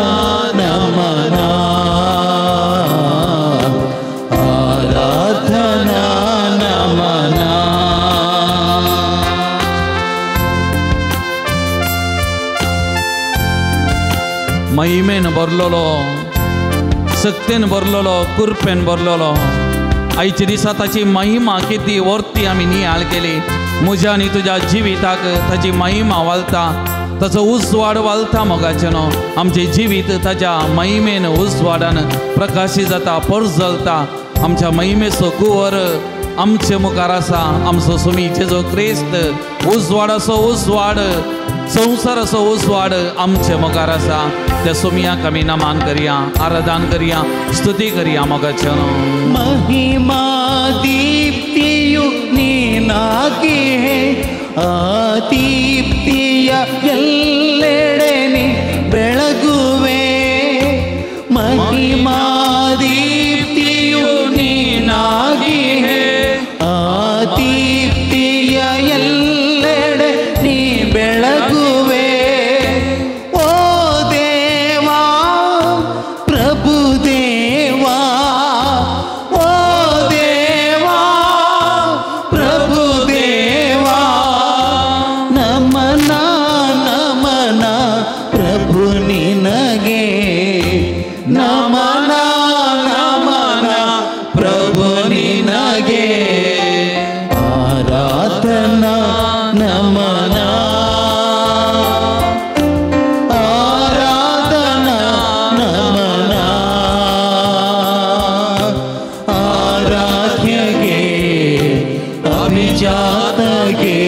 Speaker 1: ನಮನ ಆರಾಧನಾ ನಮನ।
Speaker 2: महिमेन भरलेलो, सक्तेन भरलेलो, कुर्पेन भरलेलो आयच्या दिसा ताची महिमा किती वर्ती आमी नियाळ केली। म्हज्या आनी तुज्या जिविताक ताची महिमा वालता, ताचो उजवाड वालता मोगाचें न्हू। आमचें जिवीत ताच्या महिमेन उजवाडान प्रकाशीत जाता, परजलता। आमच्या महिमेचो कुंवर आमचे मुखार आसा, आमचो सुमी जेजो क्रिस्त उजवाडाचो उजवाड, संवसाराचो उजवाड आमचे मुखार आसा। त्या सुमयाक आमी नमन करया, आराधन करया, स्तुती करया मोगाचें न्हू।
Speaker 1: महिमा दीप्तियु ನೀನಾಗಿಹೆ ಆ ದೀಪ್ತಿಯ ಎಲ್ಲೆಡೆ ನೀ ಬೆಳಗುವೆ ಮಹಿಮಾ ದೀಪ್ತಿಯು ನೀನಾಗಿಹೆ ಆ ದೀಪ್ತಿಯ ಎಲ್ಲೆಡೆ ನೀ ಬೆಳಗುವೆ ಓ ದೇವಾ ಪ್ರಭು ದೇವಾ ಓ ದೇವಾ ಪ್ರಭು ದೇವಾ ನಮನ ನಮನ ಪ್ರಭು ನಿನಗೆ ನಮನ ನಮನ ಪ್ರಭು ನಿನಗೆ ಆರಾಧನಾ ನಮನ ಆರಾಧನಾ ನಮನ ಆರಾಧ್ಯಗೆ ಅಭಿಜಾತಗೆ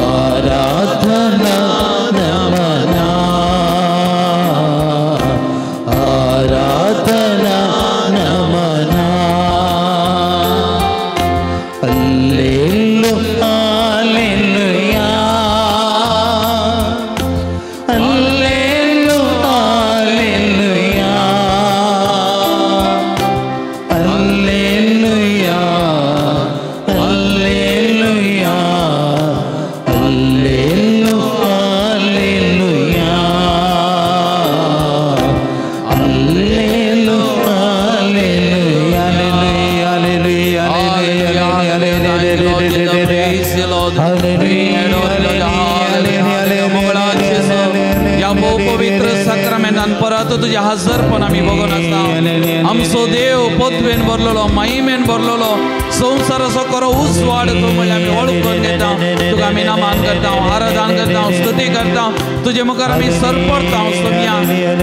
Speaker 1: ಆರಾಧನಾ ನಮನ
Speaker 2: जिवितान परत तुज्या हजरपण आमी बघून आसा. आमचो देव पदवेन भरलेलो, महिमेन भरलेलो, संवसाराचो खरो उजवाड तूं म्हणल्यार आमी वळखून घेता. तुका आमी नमन करता, आराधन करता, स्तुती करता. तुजे मुखार आमी सरपडता सोमिया.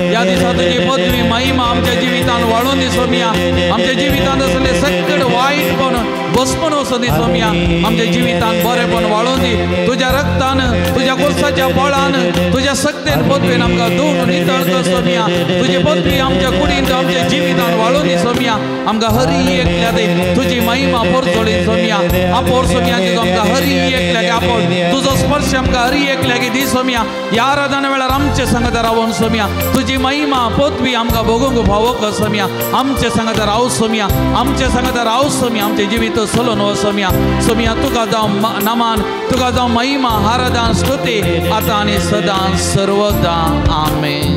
Speaker 2: ह्या दिसा तुजी पदवी महिमा आमच्या जिवितान वाळून दी सोमिया. आमच्या जिवितांत आसले सगळे वायटपण बसपण वचून दी सोमिया. आमच्या जिवितान बरेपण वाळून दी. तुज्या रक्तान, तुज्या गोसाच्या बळान, तुज्या शक्तेन पदवेन आमकां धुवन नितळ कर सोमिया. तुजी पदवी आमच्या कुडींत, आमच्या जिवितान वाळून दी सोमिया. आमकां हरी एकल्या दी तुजी महिमा पोरचोळी सोमिया. आपोर सोमिया तुजो आमकां हरी एकल्याक आपोर तुजो स्पर्श आमकां हरी एकल्याक दी सोमिया. ह्या आराधना वेळार आमचे संगत रावून सोमिया. तुजी महिमा पदवी आमकां भोगूंक फावो कर सोमिया. आमचे संगत राव सोमिया, आमचे संगत राव सोमिया. आमचें जिवीत सोलोन वच सोमिया. सोमिया तुका जावं नमन, तुका जावं महिमा, आराधन, स्तुती आतां आनी सदां सर्वदा. आमेन.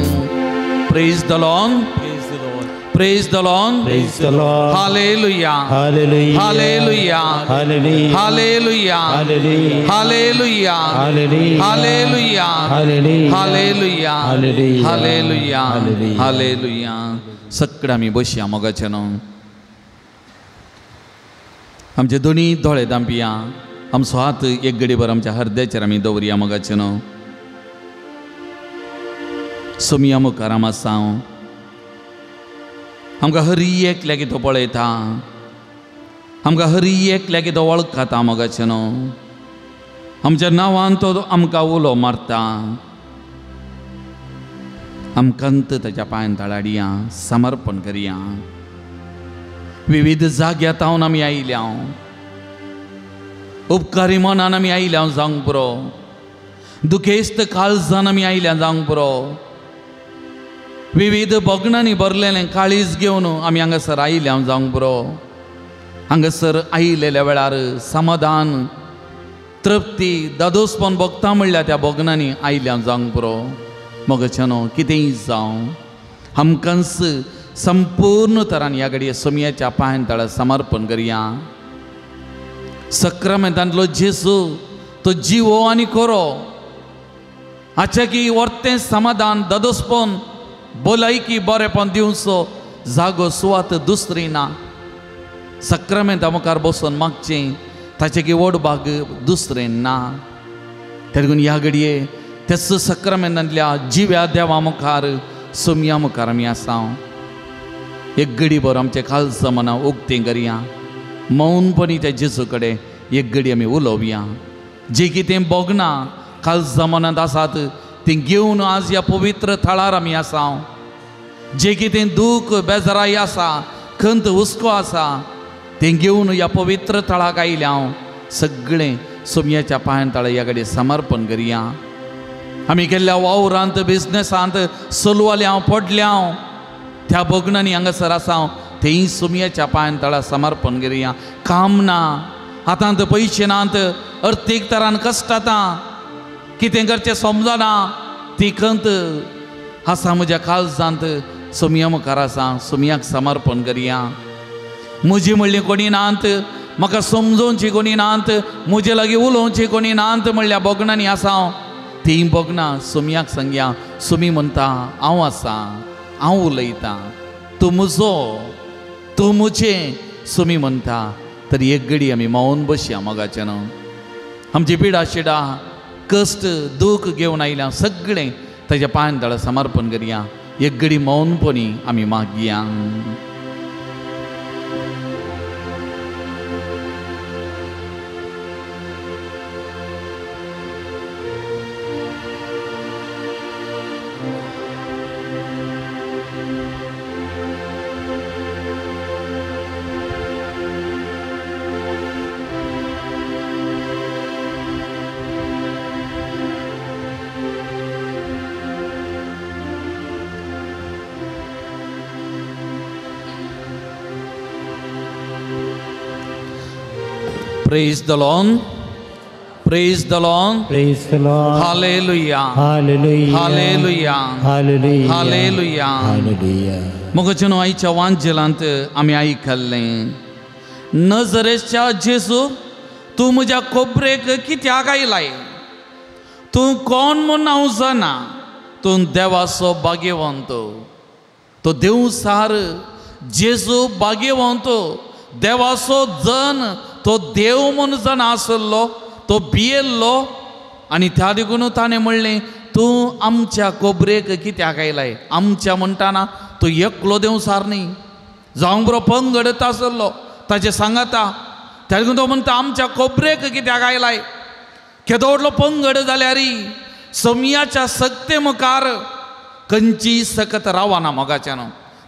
Speaker 2: Praise the Lord. Praise the Lord.
Speaker 5: Praise the Lord.
Speaker 2: Hallelujah.
Speaker 5: Hallelujah.
Speaker 2: Hallelujah.
Speaker 5: Hallelujah.
Speaker 2: Hallelujah.
Speaker 5: Hallelujah.
Speaker 2: Hallelujah.
Speaker 5: Hallelujah.
Speaker 2: Hallelujah.
Speaker 5: Hallelujah.
Speaker 2: Hallelujah.
Speaker 5: Hallelujah.
Speaker 2: Hallelujah.
Speaker 5: Hallelujah.
Speaker 2: Hallelujah. सगळं आमी बसया मोगाचें न्हू. आमचे दोनी दोळे दांपया. आमचो हात एक गडीभर आमच्या हरद्याचेर आमी दवरया मोगाचें न्हू. सोमिया मुखार आम आसा. आमकां हरी एकल्याक तो पळयता, आमकां हरी एकल्याक तो वळखता मोगाचें न्हू. आमच्या नांवान तो आमकां उलो मारता. आमकां ताच्या पांयान तळाडया, समर्पण करया. विविध जाग्यार तावन आमी आयल्या, उपकारी मनान आमी आयल्या जावंक पुरो, दुखेस्त काळजान आमी आयल्या जावंक पुरो. विविध भोगणांनी भरलेलें काळीज घेवन आमी हांगासर आयल्या जावंक पुरो. हांगासर आयिल्ल्या वेळार समाधान, तृप्ती, दादोसपण भोगता म्हणल्यार त्या भोगणांनी आयल्या जावंक पुरो. मोगाचें न्हू, कितेंय जावं आमकांच संपूर्ण तरान ह्या घडये सोमयाच्या पांयान तळा समर्पण करया. सक्रामेंतांतलो जेजू तो जिवो आनी खरो हाचें की वर्तें समाधान, दादोसपण, भलायकी, बरेपण दिवचो जागो सुवात दुसरी ना. सक्रामेंता मुखार बसून मागचें ताचें की व्हड भाग दुसरें ना. तेगून ह्या घडये त्याच सक्रामेंतांतल्या जिव्या देवा मुखार, सोमया मुखार आमी आसा. एक घडी भर आमचें काळजां मनां उक्तें करया. मौनपणी त्या जेजू कडेन एक घडी आमी उलोवया. जें कितें भोगना काळजां मनांत आसात तीं घेवन आज ह्या पवित्र थळार आमी आसा. जें कितें दूख, बेजाराय आसा, खंत, हुस्को आसा तें घेवन ह्या पवित्र थळाक आयल्या हांव. सगळें सोमयाच्या पांयान तळा ह्या कडेन समर्पण करया. आमी केल्ल्या वावरांत, बिजनेसांत सलवाल्या हांव, पडल्या हांव, त्या भोगणांनी हांगासर आसा हांव, तेंय सोमयाच्या पांयान तळा समर्पण करया. काम ना, हातांत पयशे नात, अर्थीक तरान कश्ट आतां, कितें करचें समजना, ती खंत आसा म्हज्या काळजांत. सोमया मुखार आसा, सोमयाक समर्पण करया. म्हजी म्हणली कोणी नात, म्हाका समजोवची कोणी नात, म्हजे लागीं उलोवची कोणी नात म्हणल्या भोगणांनी आसा हांव. तीं भोगणां सोमयाक सांगया. सोमी म्हणटा हांव आसा, हांव उलयतां, तूं म्हजो, तूं म्हजें. सोमी म्हणटा. तर एक घडी आमी मौन बसया मोगाचें न्हू. आमची पिडा शिडा, कश्ट, दूख घेवन आयल्या सगळें ताच्या पांयान तळा समर्पण करया. एक घडी मौनपणी आमी मागया. Praise the Lord. Praise the Lord.
Speaker 5: Praise the Lord.
Speaker 2: Hallelujah.
Speaker 5: Hallelujah.
Speaker 2: Hallelujah.
Speaker 5: Hallelujah.
Speaker 2: Hallelujah.
Speaker 5: Hallelujah.
Speaker 2: मोगाचें आयच्या वांजेलांत आमी आयकल्लें, नजरेच्या जेजू तूं म्हज्या कोबरेक कित्याक आयलाय? तूं कोण म्हूण हांव जाणा, तूं देवाचो भाग्यवंत. तो देवसार जेजू भाग्यवंत, देवाचो जन, तो देव म्हूण जन आसलो, तो भियेल्लो. आनी त्या देखून ताणें म्हणलें तूं आमच्या कोबरेक कित्याक आयलाय. आमच्या म्हणटाना तूं एकलो देवसार न्ही, जावंक बरो पंगडत आसलो ताचे सांगाता. त्या देखून तो म्हणटा आमच्या कोबरेक कित्याक आयलाय. केदो व्हडलो पंगड जाल्यार सोमयाच्या सक्ते मुखार खंयची सकत रावना मोगाच्यान.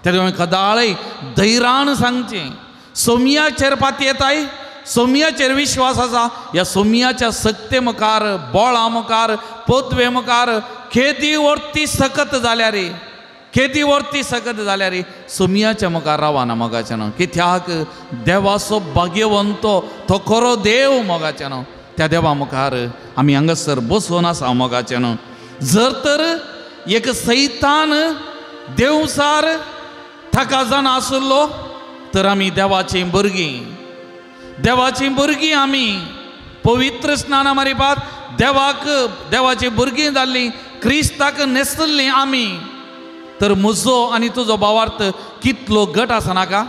Speaker 2: त्या देखून कदाळय धैर्यान सांगचें सोमयाचेर पातयेताय, सोमयाचेर विश्वास आसा, ह्या सोमयाच्या सक्ते मुखार, बोळा मुखार, पदवे मुखार खेदी वरती सकत जाल्यार, खेदी वरती सकत जाल्यार सोमयाच्या मुखार रावना मोगाच्यान. कित्याक देवाचो भाग्यवंत तो खरो देव मोगाच्यान. त्या देवा मुखार आमी हांगासर बसून आसा मोगाच्यान. जर तर एक सैतान देवसार ताका जाण आसलो तर आमी देवाचीं भुरगीं, देवाचीं भुरगीं आमी पवित्र स्नाना मारिपात देवाक देवाचीं भुरगीं जाल्लीं, क्रिस्ताक न्हेसल्लीं आमी. तर म्हजो आनी तुजो भावार्थ कितलो घट आसा नाका.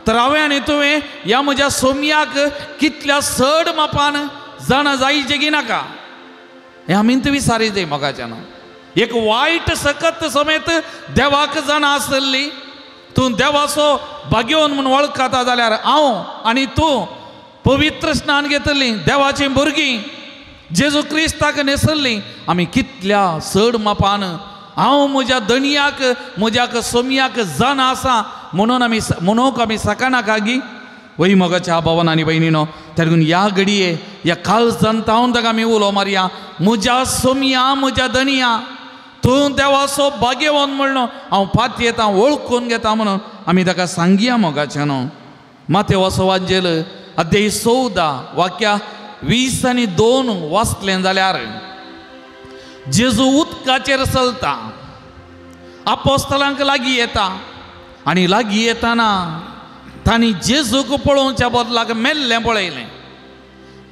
Speaker 2: तर हांवें आनी तुवें ह्या म्हज्या सोमयाक कितल्या चड मापान जाणा जायचें की नाका हें आमी विसारी जाय मोगाच्यान. एक वायट सकत समेत देवाक जाणा आसली, तूं देवाचो भाग्यवन म्हूण वळखता जाल्यार हांव आनी तूं पवित्र स्नान घेतली, देवाचीं भुरगीं, जेजू क्रिस्ताक न्हेसल्लीं, आमी कितल्या चड मापान हांव म्हज्या धनयाक म्हज्या सोमयाक जाणा आसा म्हणून आमी म्हणूंक आमी सकानाका गी. वय मोगाच्या भावान आनी भयणीनो, त्या देखून ह्या घडये ह्या काळजान तावन ताका आमी उलो मारया, म्हज्या सोमया म्हज्या धनया तूं देवाचो भाग्यवान म्हणून हांव पातयेता वळखून घेता म्हणून आमी ताका सांगया मोगाच्यानो. मातेवाचो वाजेल अध्याय 14 वाक्या 20 आनी 2 वाचलें जाल्यार जेजू उदकाचेर चलता, आपोस्तलांक लागीं येता आनी लागीं येताना तांणी जेजूक पळोवच्या बदलाक मेल्लें पळयलें,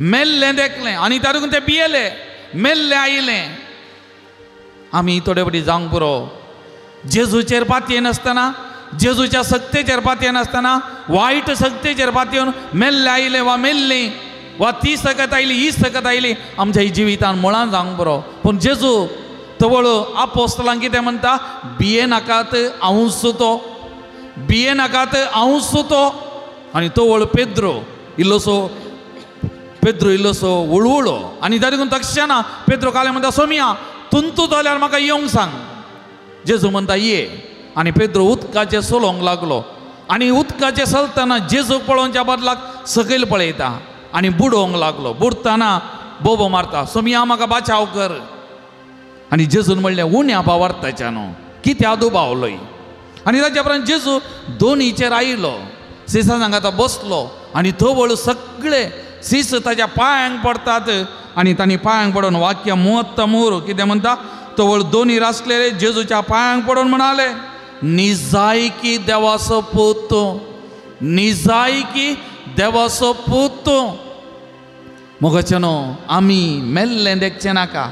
Speaker 2: मेल्लें देखलें आनी त्या देखून ते भियेले, मेल्लें आयलें. आमी थोडे फावटी जावंक पुरो जेजूचेर पातयेनासतना, जेजूच्या सक्तेचेर पातयेनासतना, वायट सक्तेचेर पातयेवन मेल्लें आयलें वा मेल्लीं वा ती सकत आयली ही सकत आयली आमच्या जिवितान मुळान जावंक पुरो. पूण जेजू तवळ आपोस्तलांक कितें म्हणटा, भियेनाकात हांवूच तो, भियेनाकात हांवूच तो. आनी तवळ पेद्रो इल्लोसो, पेद्रो इल्लोसो वळवळो आनी त्या देखून तक्षणा पेद्रो काले म्हणटा सोमया तुंतू जाल्यार म्हाका येवंक सांग. जेजू म्हणटा ये. आनी पेद्रो उदकाचेर चलोवंक लागलो आनी उदकाचेर चलतना जेजूक पळोवच्या बदलाक सकयल पळयता आनी बुडोवंक लागलो. बुडटना बोबो मारता, सोमया म्हाका बाचाव कर. आनी जेजून म्हणलें उण्या भावार्थाच्या न्हू कित्या दुबावलोय. आनी ताच्या उपरांत जेजू दोनीचेर आयलो, सिसा सांगाता बसलो आनी थवळ सगळे सीस ताच्या पांयांक पडटात आनी तांणी पांयांक पडून वाक्य मुहत्त मोर कितें म्हणटा, तवळ दोनी रासलेले जेजूच्या पांयांक पडून म्हणाले निजायकी देवाचो पूत तूं, निजायकी देवाचो पूत तूं. मोगाचे न्हू आमी मेल्लें देखचें नाका,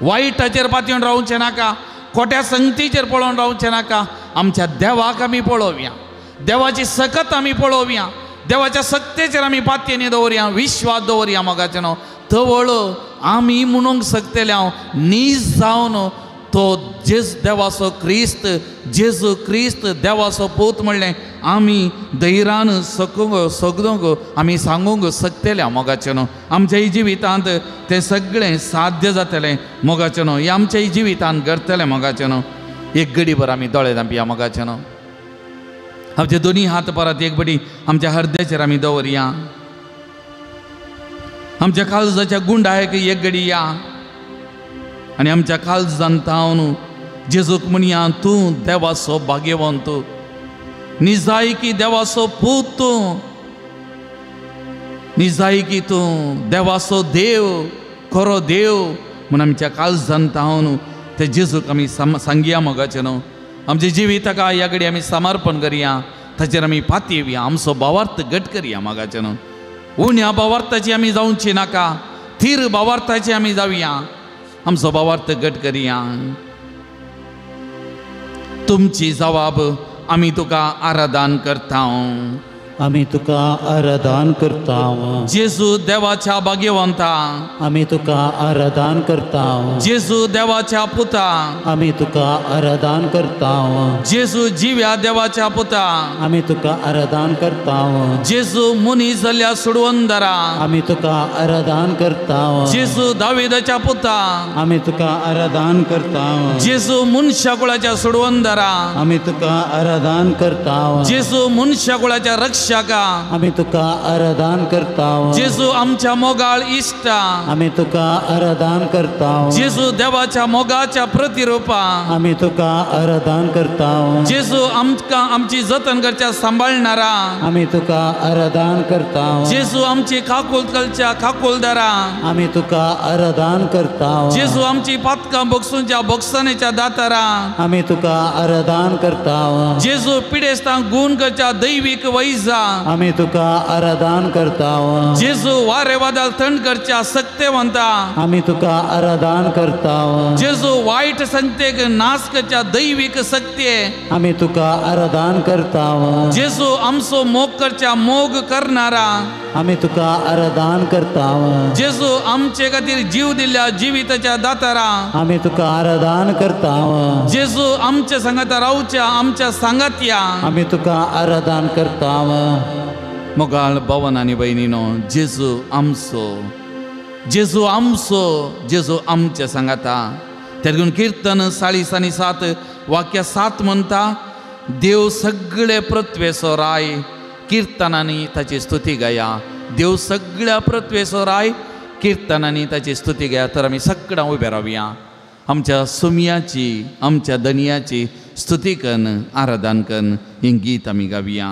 Speaker 2: वायटाचेर पातयेवन रावचें नाका, खोट्या संगतीचेर पळोवन रावचें नाका. आमच्या देवाक आमी पळोवया, देवाची सकत आमी पळोवया, देवाच्या सक्तेचेर आमी पातयेनी दवरया, विश्वास दवरया मोगाचे न्हू. तवळ आमी म्हणूंक शकतले हांव नीज जावन तो जेज देवाचो क्रिस्त, जेजू क्रिस्त देवाचो पूत म्हणलें आमी धैर्यान सकूंक सगदूंक आमी सांगूंक शकतले मोगाचे न्हू. आमच्याय जिवितांत तें सगळें साध्य जातलें मोगाचे न्हू, हें आमच्याय जिवितांत घडटलें मोगाचे न्हू. एक गडीभर आमी दोळे धांपया मोगाचे न्हू, आमचे दोनी हात परत एक बडी आमच्या हृदयाचेर आमी दवरया, आमच्या काळजाच्या गुंडायक एक गडी या आनी आमच्या काळजान तावन जेजूक म्हणया तूं देवाचो भाग्यवंत, निजायकी देवाचो पूत तूं, निजायकी तूं देवाचो देव, खरो देव म्हूण आमच्या काळजान तावन ते जेजूक आमी सांगया मोगाचें न्हू. आमच्या जिविताक ह्या घडी आमी समर्पण करया, ताचेर आमी पातयेवया, आमचो भावार्थ घट करया मोगाचें न्हू. उण्या भावार्थाची आमी जावची नाका, थीर भावार्थाची आमी जावया, आमचो भावार्थ घट करया. तुमची जवाब आमी तुका आराधन करता।
Speaker 1: आमी तुका आराधन करता।
Speaker 2: जेजू देवाच्या भाग्यवंता
Speaker 1: आमी तुका आराधन करता।
Speaker 2: जेजू देवाच्या पुता
Speaker 1: आमी तुका आराधन करता।
Speaker 2: जेजू जिव्या देवाच्या पुता
Speaker 1: आमी तुका आराधन करता।
Speaker 2: जेजू मुनी जाल्ल्या सुडवंदरा
Speaker 1: आमी तुका आराधन करता।
Speaker 2: जेजू दाविदाच्या पुता
Speaker 1: आमी तुका आराधन करता।
Speaker 2: जेजू मनशाकुळाच्या सुडवंदरा
Speaker 1: आमी तुका आराधन करता।
Speaker 2: जेजू मनशाकुळाच्या रक्षा
Speaker 1: आमी तुका आराधन करता।
Speaker 2: जेजू आमच्या मोगाळ इश्टा
Speaker 1: आमी तुका आराधन करता।
Speaker 2: जेजू देवाच्या मोगाच्या प्रतिरूपा
Speaker 1: आमी तुका आराधन करता।
Speaker 2: जेजू आमकां आमची जतन करच्या सांबाळणारा
Speaker 1: आमी तुका आराधन करता।
Speaker 2: जेजू आमची काकुल करच्या काकुलदारा
Speaker 1: आमी तुका आराधन करता।
Speaker 2: जेजू आमची पातकां बोगसूंच्या बोगसणेच्या दातारा
Speaker 1: आमी तुका आराधन करता।
Speaker 2: जेजू पिडेस्तांक गुण करच्या दैवीक वैजा
Speaker 1: आमी तुका आराधन करता।
Speaker 2: जेजू वारे वादळ थंड करच्या सक्तेवंता
Speaker 1: आमी तुका आराधन करता।
Speaker 2: जेजू वायट संगतेक नाश करच्या दैवीक सक्ते
Speaker 1: आमी तुका आराधन करता।
Speaker 2: जेजू आमचो मोग करच्या मोग करणारा
Speaker 1: आमी तुका आराधन करता।
Speaker 2: जेजू आमचे खातीर जीव दिल्ल्या जिविताच्या दातारा
Speaker 1: आमी तुका आराधन करता।
Speaker 2: जेजू आमच्या सांगाता रावच्या आमच्या सांगात्या
Speaker 1: आमी तुका आराधन करता।
Speaker 2: मोगाळ भवन आनी भयणीनो, जेजू आमचो, जेजू आमचो, जेजू आमच्या सांगाता। तेगून किर्तन 40 आनी 7 वाक्य 7 म्हणटा, देव सगळे पृथ्वेचो राय, किर्तनांनी ताची स्तुती गाया। देव सगळ्या पृथ्वेचो राय, किर्तनांनी ताची स्तुती गाया। तर आमी सगळ्यां उबे रावया, आमच्या सुमयाची आमच्या दनियाची स्तुती कन आराधन कन हें गीत आमी गावया।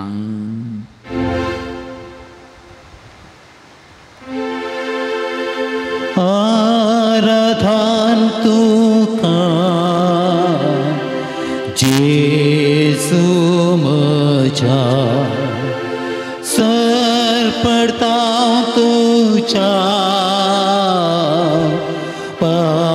Speaker 1: आराधन तुका जेजू म्हज्या सरपडता तुज्या पायांतळा।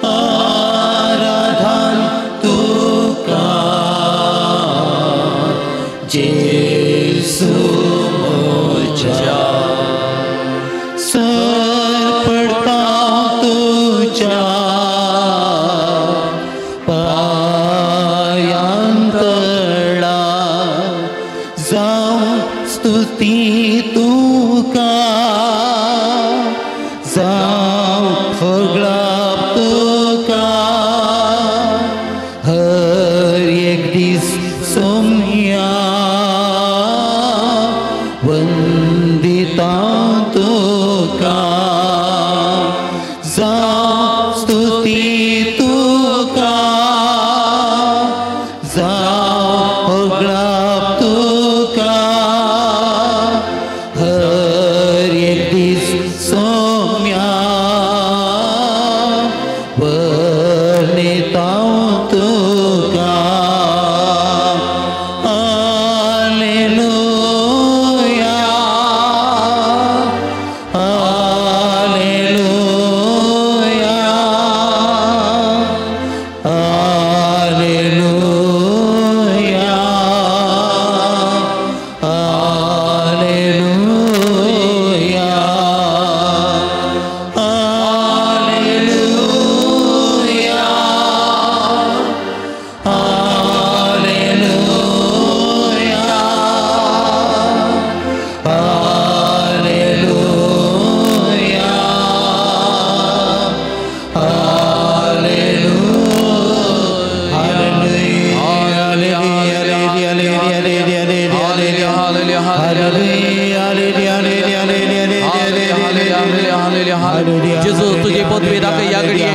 Speaker 1: आराधन तुका जेजू म्हज्या सरपडता तुज्या पायांतळा। जावं स्तुती तुका, जावं फगळाप तुका, हर एक दीस सोम्या वंदिता तुका। जावं स्तुती तुका, जावं फगळाप तुका, हर एक दीस सोम्या वर्णिता तुका। Hallelujah, hallelujah, hallelujah, hallelujah, hallelujah, hallelujah, hallelujah, hallelujah.
Speaker 2: जेजू तुझी पदवी दाखय घडये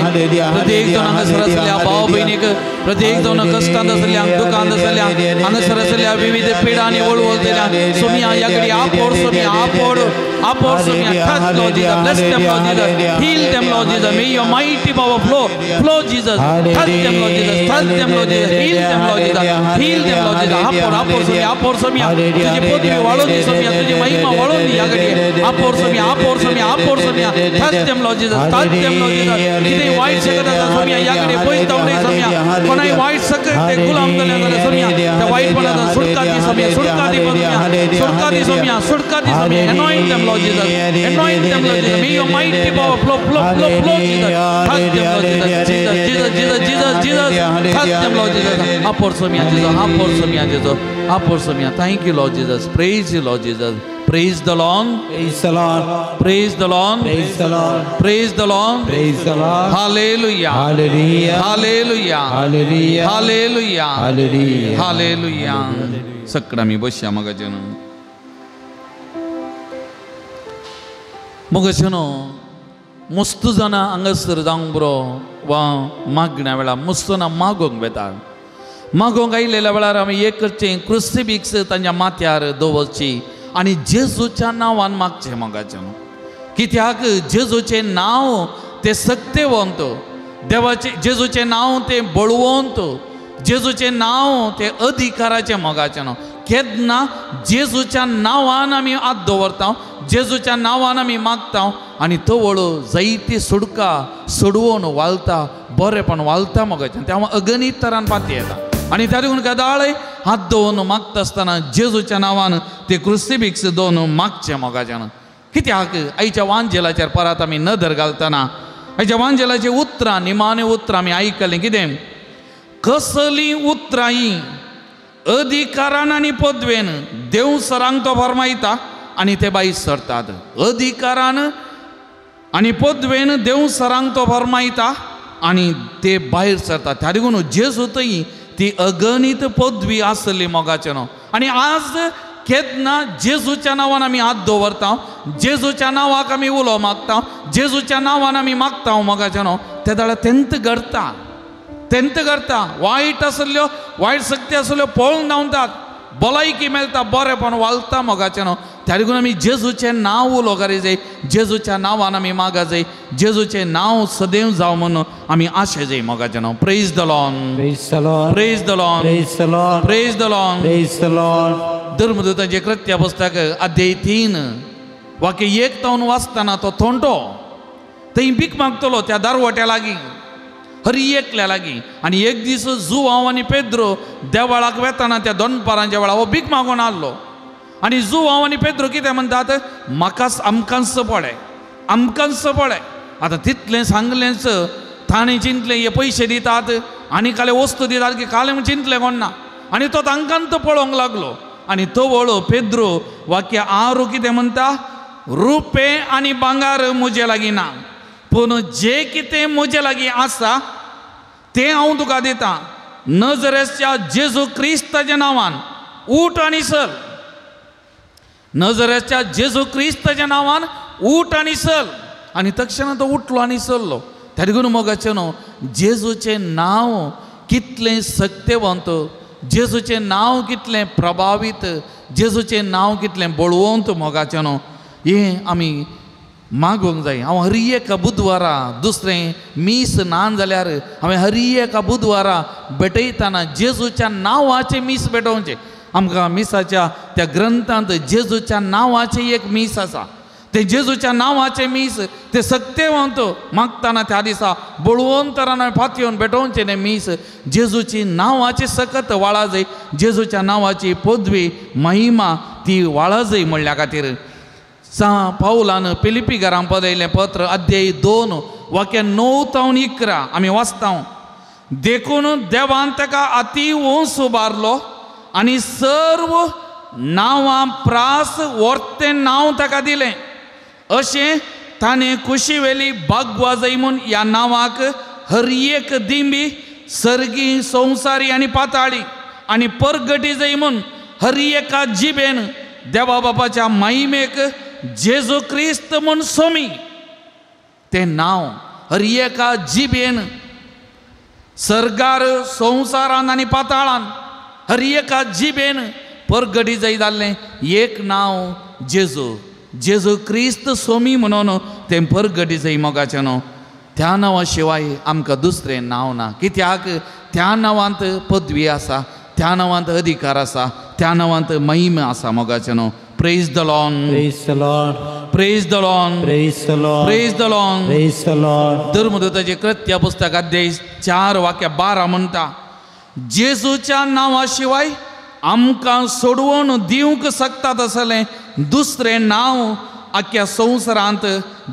Speaker 2: प्रत्येक जण हांगासर आसल्या भाव भयणीक, प्रत्येक जण कश्टांत आसल्या, दुखांत आसल्या, हांगासर आसल्या विविध पिडांनी वळवळटल्या सोमिया ह्या घडये आपोड, सोमिया आपोड, Apor Somiya, touch Lord Jesus, bless them Lord Jesus, heal them Lord Jesus. May your mighty power flow, flow Jesus. Touch them Lord Jesus, touch them Lord Jesus, heal them Lord Jesus, heal them Lord Jesus. Apor, Apor Somiya, Apor Somiya, तुझी पदवी वाळोन दी सोमिया, तुझी महिमा वाळोन दी ह्या घडये. Apor Somiya, Apor Somiya, Apor Somiya, touch them Lord Jesus, touch them Lord Jesus. कितें वायट शकत आसा सोमिया ह्या घडये पयस धांवडय सोमिया. कोणाय वायट सकत ते गुलाम जाले जाल्यार सोमिया त्या वायटपणाचा सुटका दी सोमिया, सुटका दी सोमिया, सुटका दी सोमिया, सुटका दी सोमिया. Anoint them Lord Jesus, anoint them Lord Jesus. May your mighty power flow, flow, flow, flow Jesus. Touch them Lord Jesus, Jesus, Jesus, Jesus, Jesus, Jesus. Touch them Lord Jesus. Apor Somiya Jesus, Apor Somiya Jesus, Apor Somiya. Thank you Lord Jesus, praise you Lord Jesus. Praise the Lord.
Speaker 1: Praise the Lord.
Speaker 2: Praise the Lord.
Speaker 1: Praise the Lord.
Speaker 2: Praise the Lord.
Speaker 1: Praise the Lord.
Speaker 2: Hallelujah.
Speaker 1: Hallelujah.
Speaker 2: Hallelujah.
Speaker 1: Hallelujah.
Speaker 2: Hallelujah.
Speaker 1: Hallelujah.
Speaker 2: Hallelujah. सकडा मी बसया मगाचेन मगाचेन मस्त जाणां हांगासर जावंक बरो वा मागण्या वेळार मस्त जाणां मागोंक वेता. मागोंक आयिल्ल्या वेळार आमी एक करचें, क्रुसिफिक्स तांच्या माथ्यार दवरची आनी जेजूच्या नांवान मागचें मोगाचें. कित्याक जेजूचें नांव तें सक्तेवंत, देवाचें जेजूचें नांव तें बळवंत, जेजूचें नांव तें अधिकाराचें मोगाचें. केन्ना जेजूच्या नांवान आमी हात दवरता, जेजूच्या नांवान आमी मागता आनी तवळ जायती सुडका सोडवून वालता, बरेपण वालता मोगाचें. तें हांव अगणीत तरान पाती येता आनी त्या देखून केदाळय हात दवरून मागता आसतना जेजूच्या नांवान ते क्रुसिफिक्स दवरून मागचें मोगाच्यान. कित्याक आयच्या वांजेलाचेर परत आमी नदर घालतना आयच्या वांजेलाची उतरां, निमाणे उतरां आमी आयकलीं. कितें कसलीं उतरां हीं? अधिकारान आनी पदवेन देव सरांक तो फरमायता आनी ते भायर सरतात. अधिकारान आनी पदवेन देव सरांक तो फरमायता आनी ते भायर सरतात. त्या देखून जेजू थंय ती अगणीत पदवी आसली मोगाचें न्हू. आनी आज केन्ना जेजूच्या नांवान आमी हात दवरता, जेजूच्या नांवाक आमी उलो मागता, जेजूच्या नांवान आमी मागता मोगाचें न्हू, ते जाल्यार तेंत घडता, तेंत करता. वायट आसल्ल्यो, वायट शक्ती आसल्ल्यो पळोवन धांवतात, भलायकी मेळटा, बरेपण वालता मोगाचें न्हू. त्या देखून आमी जेजूचें नांव उलो करी जाय, जेजूच्या नांवान आमी मागा जाय, जेजूचें नांव सदैव जावं म्हणून आमी आशे जाय मोगाचें न्हू. Praise the Lord.
Speaker 1: Praise the Lord.
Speaker 2: Praise the Lord.
Speaker 1: Praise the Lord.
Speaker 2: Praise the Lord.
Speaker 1: Praise the Lord.
Speaker 2: धर्मदूतांचें कृत्य पुस्तक अध्याय 3 वाक्य 1 तावन वाचतना तो थोंटो थंय भीक मागतलो त्या दारवट्या लागीं, हरी एकल्या लागीं. आनी एक दीस जुवांव आनी पेद्रो देवळाक वेताना त्या दनपारांच्या वेळार हो भीक मागून आसलो. आनी जुवांव आनी पेद्रो कितें म्हणटात, म्हाकाच आमकांच पळय, आमकांच पळय. आतां तितलें सांगलेंच ताणें चिंतलें हे पयशे दितात आनी काले वस्तू दितात की कालें म्हूण चिंतलें कोण ना. आनी तो तांकां पळोवंक लागलो. आनी तवळ पेद्रो वाक्य 6 कितें म्हणटा, रुपें आनी भांगार म्हजे लागीं ना, पूण जें कितें म्हजे लागीं आसा तें हांव तुका दितां. नजरेच्या जेजू क्रिस्ताच्या नांवान उठ आनी चल. नजरेच्या जेजू क्रिस्ताच्या नांवान उठ आनी चल. आनी तक्षणा तो उठलो आनी चल्लो. त्या देखून मोगाचें न्हू, जेजूचें नांव कितलें सक्तेवंत, जेजूचें नांव कितलें प्रभावीत, जेजूचें नांव कितलें बळवंत मोगाचें न्हू, हें आमी मागूंक जाय. हांव हर एका बुधवारा दुसरें मीस ना जाल्यार हांवें हर एका बुधवारा भेटयतना जेजूच्या नांवाचें मीस भेटोवचें. आमकां मिसाच्या त्या ग्रंथांत जेजूच्या नांवाचें एक मीस आसा. तें जेजूच्या नांवाचें मीस तें सक्तेवंत मागतना त्या दिसा बळवंतरान फातयेवन भेटोवचें तें मीस. जेजूची नांवाची सकत वाळा जाय, जेजूच्या नांवाची पदवी महिमा ती वाळा जाय म्हणल्या खातीर सा पावलान फिलिपी घरां बरयलें पत्र अध्याय 2 वाक्य 9 तावन 11 आमी वाचता. देखून देवान ताका अती उंच उबारलो आनी सर्व नांवां प्रास वर्तें नांव ताका दिलें, अशें ताणें कुशीवेली बागवाजय म्हूण ह्या नांवाक हर एक दिंबी सर्गी संवसारी आनी पाताळी आनी परगटी जाय म्हूण हर एका जिबेन देवा बापाच्या महिमेक जेजू क्रिस्त म्हूण सोमी. तें नांव हर एका जिबेन सर्गार संवसारान आनी पाताळान हर एका जिबेन परगटी जाय जाल्लें एक नांव जेजू. जेजू क्रिस्त सोमी म्हणून तें परगटी जाय मोगाचें न्हू. त्या नांवा शिवाय आमकां दुसरें नांव ना, कित्याक त्या नांवांत पदवी आसा, त्या नांवांत अधिकार आसा, त्या नांवांत महिमा आसा मोगाचें न्हू. Praise the Lord,
Speaker 1: praise the Lord,
Speaker 2: praise the Lord,
Speaker 1: praise the Lord,
Speaker 2: praise the Lord,
Speaker 1: praise the Lord.
Speaker 2: धर्मदूताचे कृत्य पुस्तक अध्याय 4 वाक्य 12 म्हणटा, जेजूच्या नांवा शिवाय आमकां सोडवून दिवंक शकतात असलें दुसरें नांव आख्या संवसारांत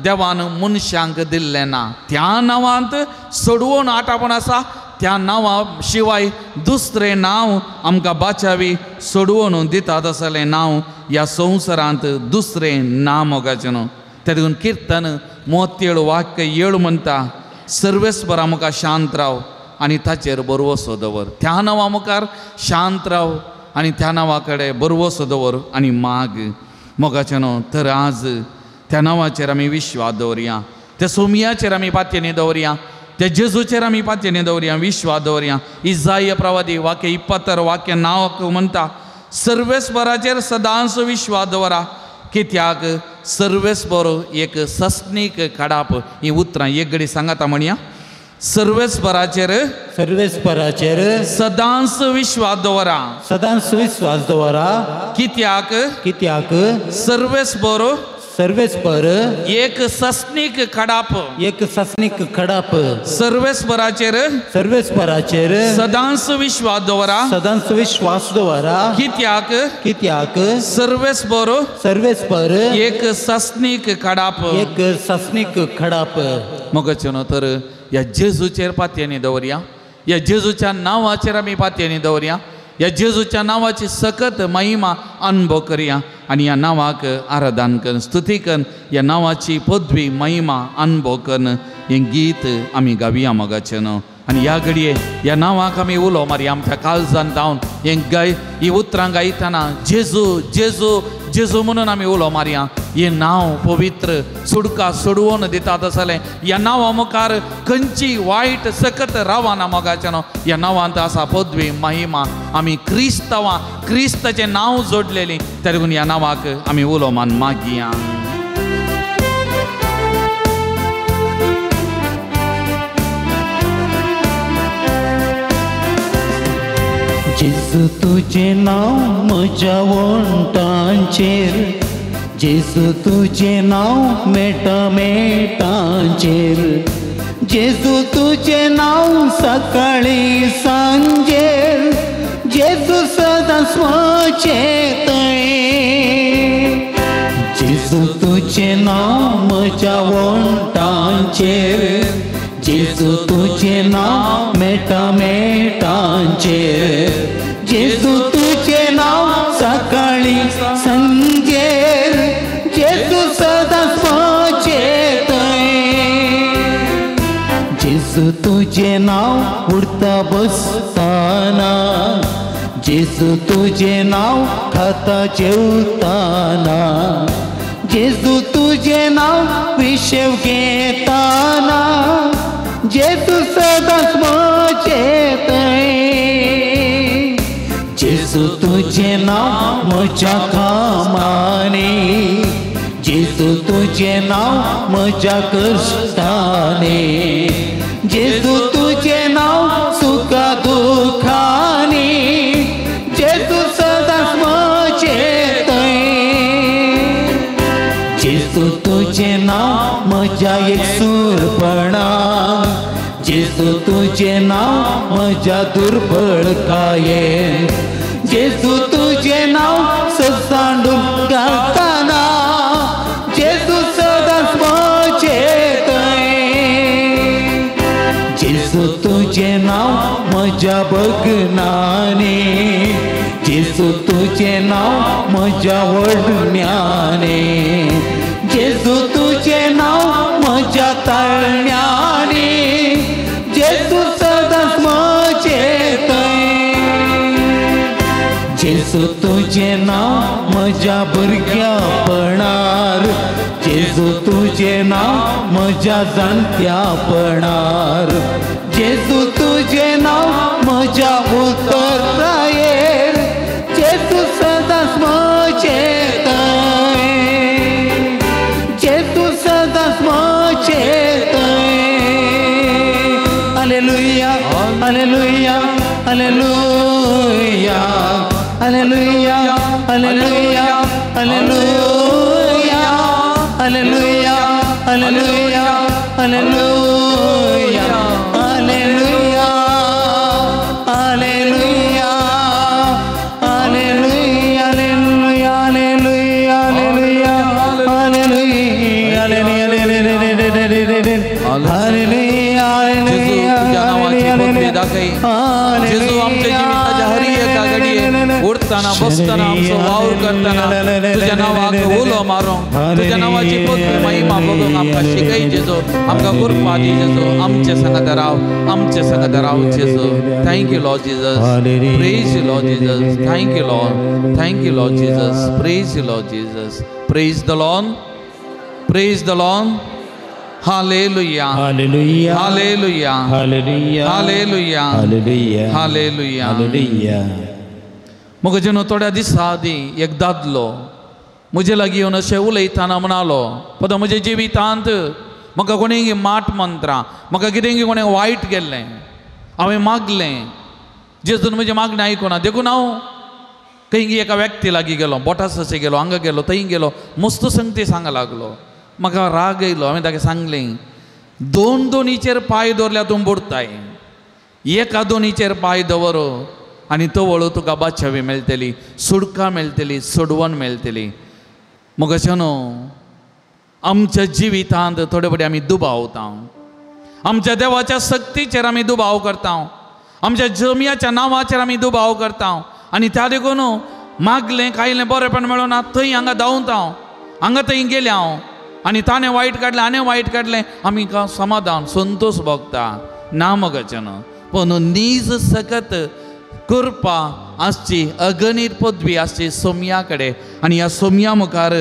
Speaker 2: देवान मनशांक दिल्लें ना. त्या नांवांत सोडवून आटापण आसा, त्या नांवा शिवाय दुसरें नांव आमकां बाचावी सोडवून दितात असलें नांव ह्या संवसारांत दुसरें नांव मोगाचें न्हू. त्या देखून किर्तन 37 वाक्य 7 म्हणटा, सर्वेस्परा मुखार शांत राव आनी ताचेर बरवसो दवर. त्या नांवा मुखार शांत राव आनी त्या नांवा कडेन बरवसो दवर आनी माग मोगाचें न्हू. तर आज त्या नांवाचेर आमी विश्वास दवरया, त्या सोमयाचेर आमी पातयेनी दवरया, त्या जेजूचेर आमी पातयेनी दवरया, विश्वास दवरया. इजाय प्रवादी वाक्य 72 वाक्य 9 म्हणटा, सर्वेस्पराचेर सदांच विश्वास दवरा, कित्याक सर्वेस्पर एक सस्नीक काडाप. ही उतरां एक घडी सांगाता म्हणया, सर्वेस्पराचेर,
Speaker 1: सर्वेस्पराचेर
Speaker 2: सदांच विश्वास दवरा,
Speaker 1: सदांच विश्वास दवरा,
Speaker 2: कित्याक,
Speaker 1: कित्याक
Speaker 2: सर्वेस्पर,
Speaker 1: सर्वेस्पर
Speaker 2: एक सस्नीक खडाप,
Speaker 1: एक सस्नीक खडाप.
Speaker 2: सर्वेस्पराचेर,
Speaker 1: सर्वेस्पराचेर
Speaker 2: सदांच विश्वास दवरा,
Speaker 1: सदांच विश्वास दवरा,
Speaker 2: कित्याक,
Speaker 1: कित्याक
Speaker 2: सर्वेस्पर,
Speaker 1: सर्वेस्पर
Speaker 2: एक सस्नीक खडाप,
Speaker 1: एक सस्नीक खडाप.
Speaker 2: मोगाचें न्हू. तर ह्या जेजूचेर पातयेनी दवरया, ह्या जेजूच्या नांवाचेर आमी पातयेनी दवरया, ह्या जेजूच्या नांवाची सकत महिमा अनुभव करया आनी ह्या नांवाक आराधन करून स्तुती करून ह्या नांवाची पदवी महिमा अनुभव करून हें गीत आमी गावया मोगाचें न्हू. आनी ह्या घडये ह्या नांवाक आमी उलो मारया आमच्या काळजान धांवन हें गाय ही उतरां गायतना जेजू जेजू जेजू म्हणून आमी उलो मारया. हें नांव पवित्र सुडका सोडवून दितात असलें ह्या नांवा मुखार खंयची वायट सकत रावना मोगाचें न्हू. ह्या नांवांत आसा पदवी महिमा, आमी क्रिस्तांवां क्रिस्ताचें नांव जोडलेलीं, त्या देखून ह्या नांवाक आमी उलो मान मागया.
Speaker 1: जेजू तुजें नांव म्हज्या वण्टांचेर, जेजू तुजें नांव मेटा मेटांचेर, जेजू तुजें नांव सकाळीं सांजेर, जेजू सदांच म्हजें थंय. जेजू तुजें नांव म्हज्या वण्टांचेर, जेजू तुजें नांव मेटा मेटांचेर, जेजू तुजें नांव सकाळीं सांजेर, जेजू सदांच म्हजें थंय. जेजू तुजें नांव उडता बसताना, जेजू तुजें नांव खाता जेवताना, जेजू तुजें नांव विशेव घेताना, जेजू सदांच म्हजें थंय. जेजू तुजें नांव म्हज्या कामांनी, जेजू तुजें नांव म्हज्या कश्टांनी, जेजू तुजें नांव सुखा दुखांनी, जेजू सदांच म्हजें थंय. जेजू तुजें नांव म्हज्या एकसूरपणान, जेजू तुजें नांव म्हज्या दुर्बळकायेन, जेजू तुजें नांव सजांडून गायताना, जेजू सदांच म्हजें थंय. जेजू तुजें नांव म्हज्या बगनांनी, जेजू तुजें नांव म्हज्या वडण्यानी, जेजू तुजें नांव म्हज्या ताळण्यांनी, जेजू सदांच म्हजें थंय. जेजू तुजें नांव म्हज्या भुरग्यापणार, जेजू तुजें नांव म्हज्या जाणट्यापणार, जेजू तुजें नांव म्हज्या उतरायेर, जेजू सदांच म्हजें थंय. Hallelujah, hallelujah, hallelujah, hallelujah, hallelujah, hallelujah, hallelujah, hallelujah, hallelujah, hallelujah, hallelujah, hallelujah, hallelujah, hallelujah, hallelujah.
Speaker 2: तुझ्या नावाची पदवी दाखय जेजू. आमच्या जिविताच्या हर एका घडये उठताना बसताना आमचो वावर करताना तुझ्या नावाक उलो मारूंक, तुझ्या नावाची पदवी महिमा बघूंक आमकां शिकय जेजू. आमकां कृपा दी जेजू. आमचे संगत राव, आमचे संगत राव जेजू. Thank you Lord Jesus, praise you Lord Jesus. Thank you Lord, thank you Lord Jesus, praise you Lord Jesus. Praise the Lord, praise the Lord. Hallelujah,
Speaker 1: hallelujah,
Speaker 2: hallelujah,
Speaker 1: hallelujah,
Speaker 2: hallelujah,
Speaker 1: hallelujah,
Speaker 2: hallelujah,
Speaker 1: hallelujah.
Speaker 2: म्हज्या न्हू थोड्या दिसां आदीं एक दादलो म्हजे लागीं येवन अशें उलयतना म्हणालो, पद म्हज्या जिवितांत म्हाका कोणें माट मंत्रां, म्हाका कितें कोणें वायट केल्लें, हांवें मागलें, जेजून म्हजें मागणें आयकुना, देखून हांव खंय एका व्यक्ती लागीं गेलो, बोटाससे गेलो, हांगा गेलो, थंय गेलो, मस्त संगती सांग लागलो. म्हाका राग येयलो. हांवें ताका सांगलें, दोन दोनीचेर पांय दवरल्यार तूं बुडताय, एका दोनीचेर पांय दवर आनी तवळ तुका बाचावी मेळटली, सुडका मेळटली, सोडवण मेळटली. मग अशें न्हू आमच्या जिवितांत थोडे फावटी आमी दुबावता, आमच्या देवाच्या सक्तीचेर आमी दुबाव करता, आमच्या जमयाच्या नांवाचेर आमी दुबाव करता आनी त्या देखून मागलें खायलें बरेंपण मेळना, थंय हांगा धांवता, हांगा थंय गेलें हांव आनी ताणें वायट काडलें, हाणें वायट काडलें, आमी समाधान संतोश भोगता ना मगाचें न्हू. पूण नीज सकत कृपा आसची, अगणीत पदवी आसची सोम्या कडेन आनी ह्या सोम्या मुखार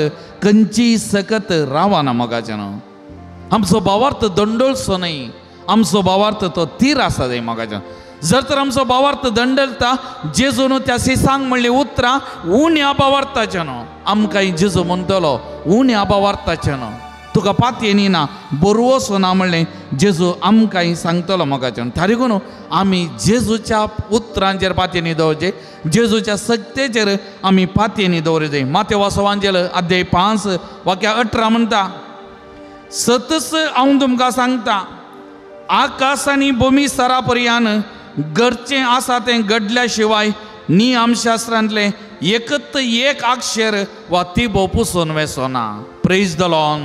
Speaker 2: खंयचीय सकत रावना मगाचें न्हू. आमचो भावार्थ दंडोळचो न्हय, आमचो भावार्थ तो तीर आसा जाय मगाचें. जर तर आमचो भावार्थ दंडलता, जेजू न्हू त्या सिसांक म्हणली उतरां उण्या भावार्थाचें न्हू. आमकां जेजू म्हणटलो उण्या भावार्थाचें न्हू, तुका पातयेनी ना, बरवसो ना म्हणलें जेजू आमकां सांगतलो मोगाचें. त्या देखून आमी जेजूच्या उतरांचेर पातयेनी दवरचें, जेजूच्या सक्तेचेर आमी पातयेनी दवरचें. मातेव वांजेल अध्याय 5 वाक्या 18 म्हणटा, सतच हांव तुमकां सांगता, आकाश आनी भूमी सरा पर्यान घडचें आसा तें घडल्या शिवाय नियमशास्त्रांतलें एकत एक अक्षर वा तिबो पुसून वेसोना. Praise the Lord,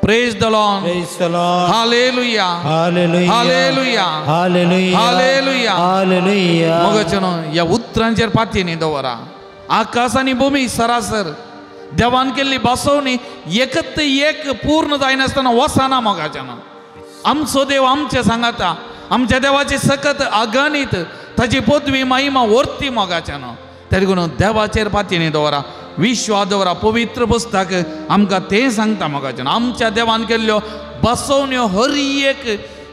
Speaker 2: praise the Lord,
Speaker 1: praise the Lord.
Speaker 2: Hallelujah,
Speaker 1: hallelujah,
Speaker 2: hallelujah,
Speaker 1: hallelujah,
Speaker 2: hallelujah,
Speaker 1: hallelujah.
Speaker 2: मगचें न्हू ह्या उतरांचेर पातयेनी दवरा. आकाश आनी भूमी सरासर देवान केल्ली बसवणी एकत एक पूर्ण जायनासतना वसना मोगाचें न्हू. आमचो देव आमचें सांगाता, आमच्या देवाची सकत अगणीत, ताची पदवी महिमा वर्ती मोगाचें न्हू. त्या देखून देवाचेर पातयेनी दवरा, विश्वास दवरा. पवित्र पुस्तक आमकां तें सांगता मोगाचें. आमच्या देवान केल्ल्यो बसवण्यो हर एक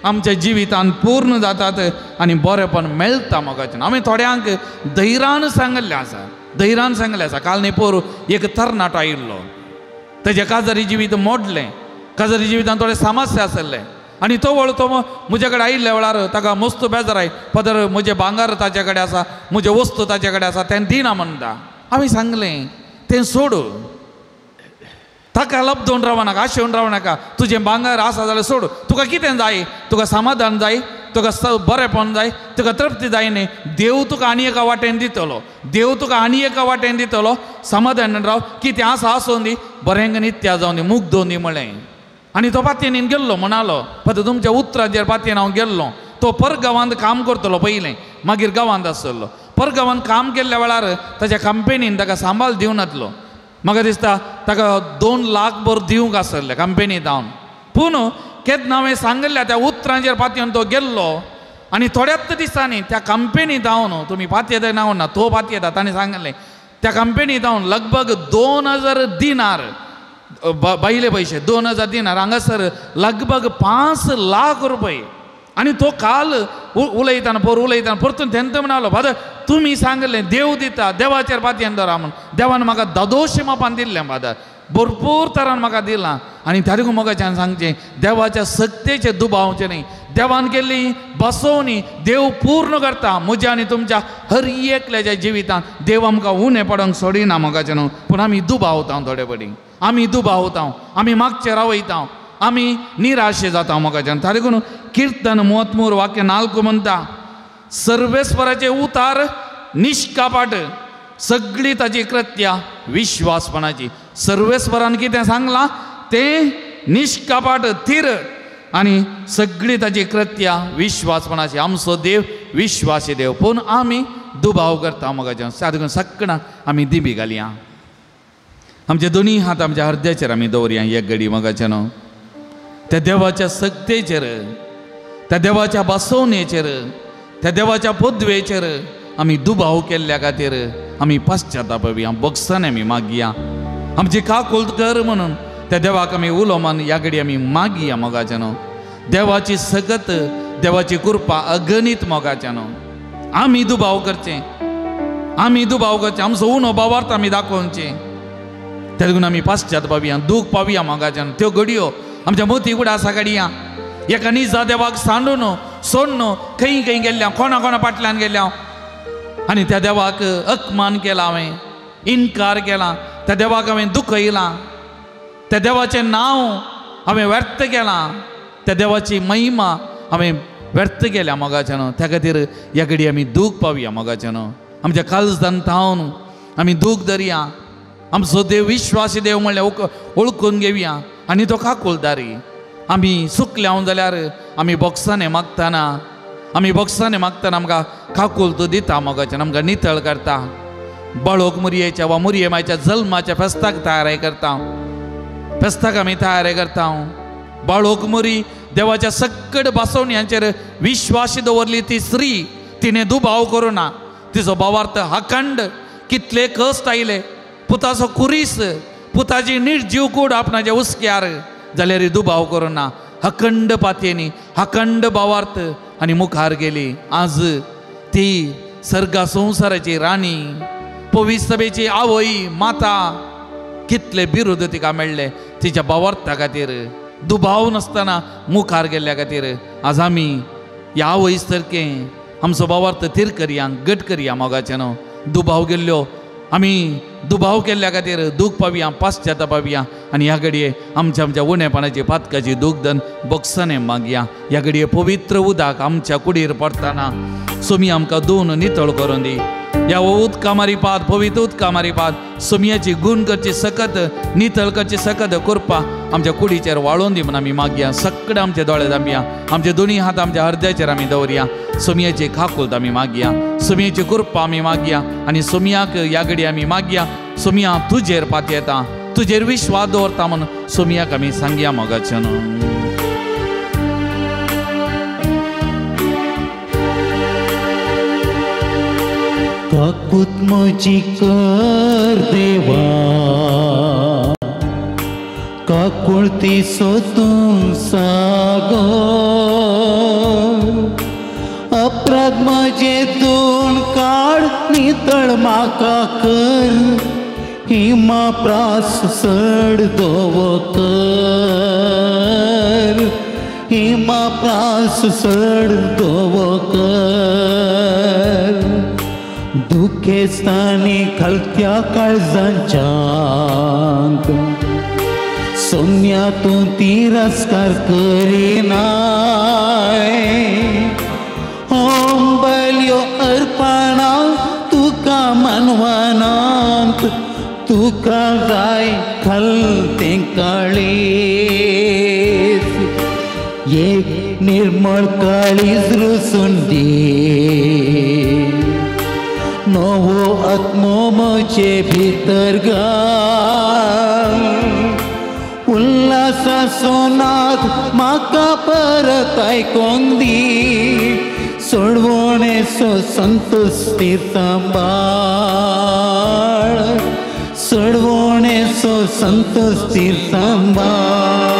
Speaker 2: आमच्या जिवितान पूर्ण जातात आनी बरेंपण मेळटा मोगाचें. आमी थोड्यांक धैर्यान सांगिल्लें आसा, धैर्यान सांगिल्लें आसा. काल न्ही पोरू एक तरणाटो आयिल्लो, तेजें काजारी जिवीत मोडलें, काजारी जिवितान थोडे समस्या आसले आनी तो वळ तो म्हजे कडेन आयिल्ल्या वेळार ताका मस्त बेजाराय, पदर म्हजें भांगर ताचे कडेन आसा, म्हजें वस्तू ताचे कडेन आसा, तें दिना म्हणटा. हांवें सांगलें तें सोड, ताका लब्दोवन रावनाका, आशेवन रावनाका, तुजें भांगर आसा जाल्यार सोड, तुका कितें जाय, तुका समाधान जाय, तुका बरेंपण जाय, तुका तृप्ती जाय न्ही, देव तुका आनी एका वाटेन दितलो, देव तुका आनी एका वाटेन दितलो, समाधान राव, कितें आसा आसूं दी, बरें नित्या जावं दी, मुग्ध दी म्हणलें. आनी तो पातयेन गेल्लो म्हणालो, पद तुमच्या उतराचेर पातयेन हांव गेल्लो. तो परगांवांत काम करतलो पयलें, मागीर गांवांत आसलो. परगांवांत काम केल्ल्या वेळार ताच्या कंपेनीन ताका सांबाळ दिवनातलो. म्हाका दिसता ताका 2 लाख भर दिवंक आसलें कंपेनी जावन. पूण केन्ना हांवें सांगिल्ल्या त्या उतरांचेर पातयेन तो गेल्लो आनी थोड्याच दिसांनी त्या कंपेनी जावन, तुमी पातयेता ना ना, तो पातयेता, ताणें सांगलें त्या कंपेनी जावन लगभग 2000 दिनार, बायले पयशे 2000 दिनार, हांगासर लगभग 5 लाख रुपये. आनी तो काल उलयतना पोर उलयतना परतून तेंत म्हणालो, फादर तुमी सांगलें देव दिता, देवाचेर पातयेन दवरा म्हूण, देवान म्हाका दादोशे मापान दिल्लें फादर, भरपूर तरान म्हाका दिलां. आनी ताका मोगाच्यान सांगचें देवाच्या सक्तेचें दुबावचें न्ही. देवान केल्ली बसोवणी देव पूर्ण करता. म्हज्या आनी तुमच्या हर एकल्याच्या जिवितांत देव आमकां उणें पडोंक सोडिना मोगाचें न्हू. पूण आमी दुबावता थोडे पडी, आमी दुबावता, आमी मागचे रावयता, आमी निराशे जाता मोगाच्यान. ताका लागून किर्तन 33 वाक्य 4 म्हणटा, सर्वेस्पराचे उतार निष्कापाट, सगळी ताची कृत्या विश्वासपणाची. सर्वेस्परान कितें सांगलां तें निष्कापाट थीर आनी सगळी ताची कृत्या विश्वासपणाची. आमचो देव विश्वासी देव, पूण आमी दुबाव करता मोगाच्यान. सादून सगळ्यां आमी दिबी घालया, आमचे दोनी हात आमच्या हृदयाचेर आमी दवरया एक घडी मोगाच्यान. त्या देवाच्या सक्तेचेर, त्या देवाच्या बसवणेचेर, त्या देवाच्या पदवेचेर आमी दुबाव केल्ल्या खातीर आमी पश्चातापया, बक्षाने आमी मागया, आमची काकुळट कर म्हणून त्या देवाक आमी उलो मान ह्या घडी आमी मागया मोगाच्यान. देवाची सकत, देवाची कृपा अगणीत मोगाच्यान. आमी दुबाव करचें, आमी दुबाव करचें, आमचो उणो भावार्थ आमी दाखोवचें. तेका लागून आमी पश्चात पावया, दूख पावया मोगाच्यान. त्यो घडयो आमच्या मोती कुडा आसा घडया एका निजा देवाक सांडून सोडून खंय खंय गेल्ल्या, कोणा कोणा फाटल्यान गेल्या आनी त्या देवाक अपमान केला हांवें, इनकार केला, त्या देवाक हांवें दुखयलां, त्या देवाचें नांव हांवें व्यर्थ केलां, त्या देवाची महिमा हांवें व्यर्थ केल्या मोगाच्यान. त्या खातीर ह्या घडी आमी दूख पावया मोगाच्यान. आमच्या काळजान थावन आमी दूख धरया, आमचो देव विश्वासी देव म्हणल्यार वळखून घेवया आनी तो काकुळदारी. आमी सुकल्या जाल्यार आमी बॉक्सांनी मागतना, आमी बॉक्सांनी मागतना आमकां काकूल तो दिता मोगाच्यान, आमकां नितळ करता. बाळोक मुरयेच्या वा मुरये मायच्या जल्माच्या फेस्ताक तयारी करता, फेस्ताक आमी तयारी करता. बाळोक मुरी देवाच्या सकट बसवण्यांचेर विश्वासी दवरली ती स्त्री, तिणें दुबाव करूं ना. तिचो भावार्थ अखंड, कितले कश्ट आयले, पुताचो कुरीस, पुताची निर्जीव कूड आपणाच्या हुस्क्यार, जाल्यार दुबाव करूं ना. अखंड पातयेनी अखंड भावार्थ आनी मुखार गेली. आज ती सर्गा संवसाराची राणी, पवित्र सभेची आवय माता. कितले बिरुद तिका मेळ्ळे तिच्या भावार्था खातीर, दुबाव नासतना मुखार गेल्ल्या खातीर. आज आमी ह्या आवय सारकें आमचो भावार्थ थीर करया, घट करया मोगाच्यान. दुबाव गेल्ल्यो आमी दुबाव केल्ल्या खातीर दूख पावया, पाश्चाताप पावया आनी ह्या घडये आमच्या आमच्या उणेपणाची पातकाची दूख दन बक्षाने मागया. ह्या घडये पवित्र उदक आमच्या कुडीर पडटना सोमी आमकां धुवन नितळ करून दी. ह्या उदका मारिपात, पवित्र उदका मारिपात सोमयाची गुण करची सकत, नितळ करची सकत कृपा आमच्या कुडीचेर वाळोवन दी म्हूण आमी मागया. सगळे आमचे दोळे दामया, आमचे दोनी हात आमच्या हृदयाचेर आमी दवरया. सोमयाची काकुळट आमी मागया, सोमयाची कृपा आमी मागया आनी सोमयाक ह्या घडी आमी मागया. सोमया तुजेर पातयेता, तुजेर विश्वास दवरता म्हूण सोमयाक आमी सांगया मोगाच्यान.
Speaker 1: काकूत म्हजी कर देवा, काकुळती सोदून सागो, अपराध म्हजे दोन काड नितळ म्हाका कर, हिमा प्रास सड दोवो कर, हिमा प्रास सड दोवो कर. दुखेस्तानी खलत्या काळजांच्यांक सोम्या तूं तिरस्कार करिनाय, होम बल्यो अर्पणा तुका मानवनांत, तुका जाय खलतें काळीज, एक निर्मळ काळीज रुसून दी, नवो आत्मो म्हजे भितर घाल, उल्हासाचो नाद म्हाका परत आयकोंक दी, सोडवणेचो संतुश्टी सांबाळ, सोडवणेचो संतुश्टी सांबाळ.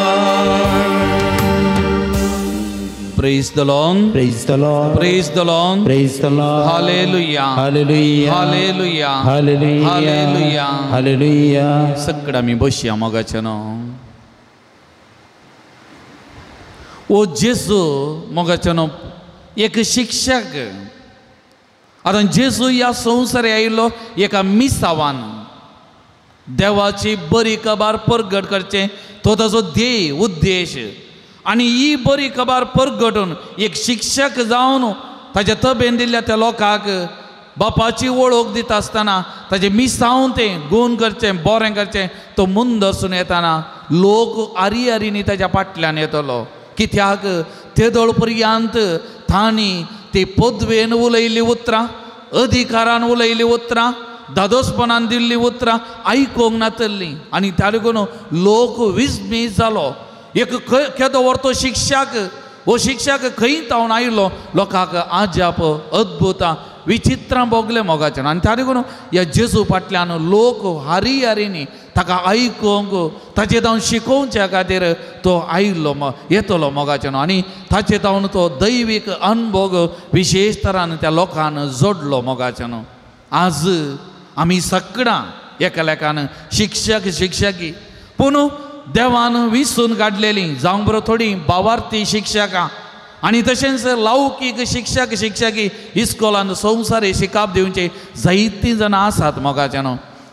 Speaker 2: Praise the Lord.
Speaker 1: Praise the Lord.
Speaker 2: Praise the Lord.
Speaker 1: Praise the Lord.
Speaker 2: Hallelujah.
Speaker 1: Hallelujah.
Speaker 2: Hallelujah.
Speaker 1: Hallelujah.
Speaker 2: Hallelujah.
Speaker 1: Hallelujah.
Speaker 2: सगळं आमी बसया मोगाचें न्हू. ओ जेजू मोगाचें न्हू एक शिक्षक. आतां जेजू ह्या संवसार आयिल्लो एका मिसावान देवाची बरी खबर परगट करचें तो ताजो ध्येय उद्देश. आनी ही बरी खबर परगटून एक शिक्षक जावन ताच्या तबेन दिल्ल्या त्या लोकांक बापाची वळख दिता आसतना ताजें मिसावन तें गूण करचें बरें करचें तो मुंदरसून येताना लोक आरी आरीनी ताज्या फाटल्यान येतलो. कित्याक तेदोळ पर्यंत तांणी ती पदवेन उलयल्लीं उतरां, अधिकारान उलयल्लीं उतरां, दादोसपणान दिल्लीं उतरां आयकूंक नातल्लीं. आनी त्या लागून लोक विस्मीत जालो. एक केदो व्हड तो शिक्षक, हो शिक्षक खंय तावन आयलो लोकांक आजाप अद्भुतां विचित्रां भोगलें मोगाचें. आनी त्या लागून ह्या जेजू फाटल्यान लोक हारी हारीनी ताका आयकूंक ताचे तावन शिकोवच्या खातीर तो आयिल्लो येतलो मोगाचें. आनी ताचे तावन तो दैवीक अनभोग विशेश तरान त्या लोकान जोडलो मोगाचें. आज आमी सगळां एकालेकान शिक्षक शिक्षकी पूण देवान विसून काडलेलीं जावंक बरो थोडीं भावार्थी शिक्षकां आनी तशेंच लौकीक शिक्षक शिक्षकी इस्कोलान संवसारी शिकाप दिवचे जायतीं जाणां आसात मोगाच्यान.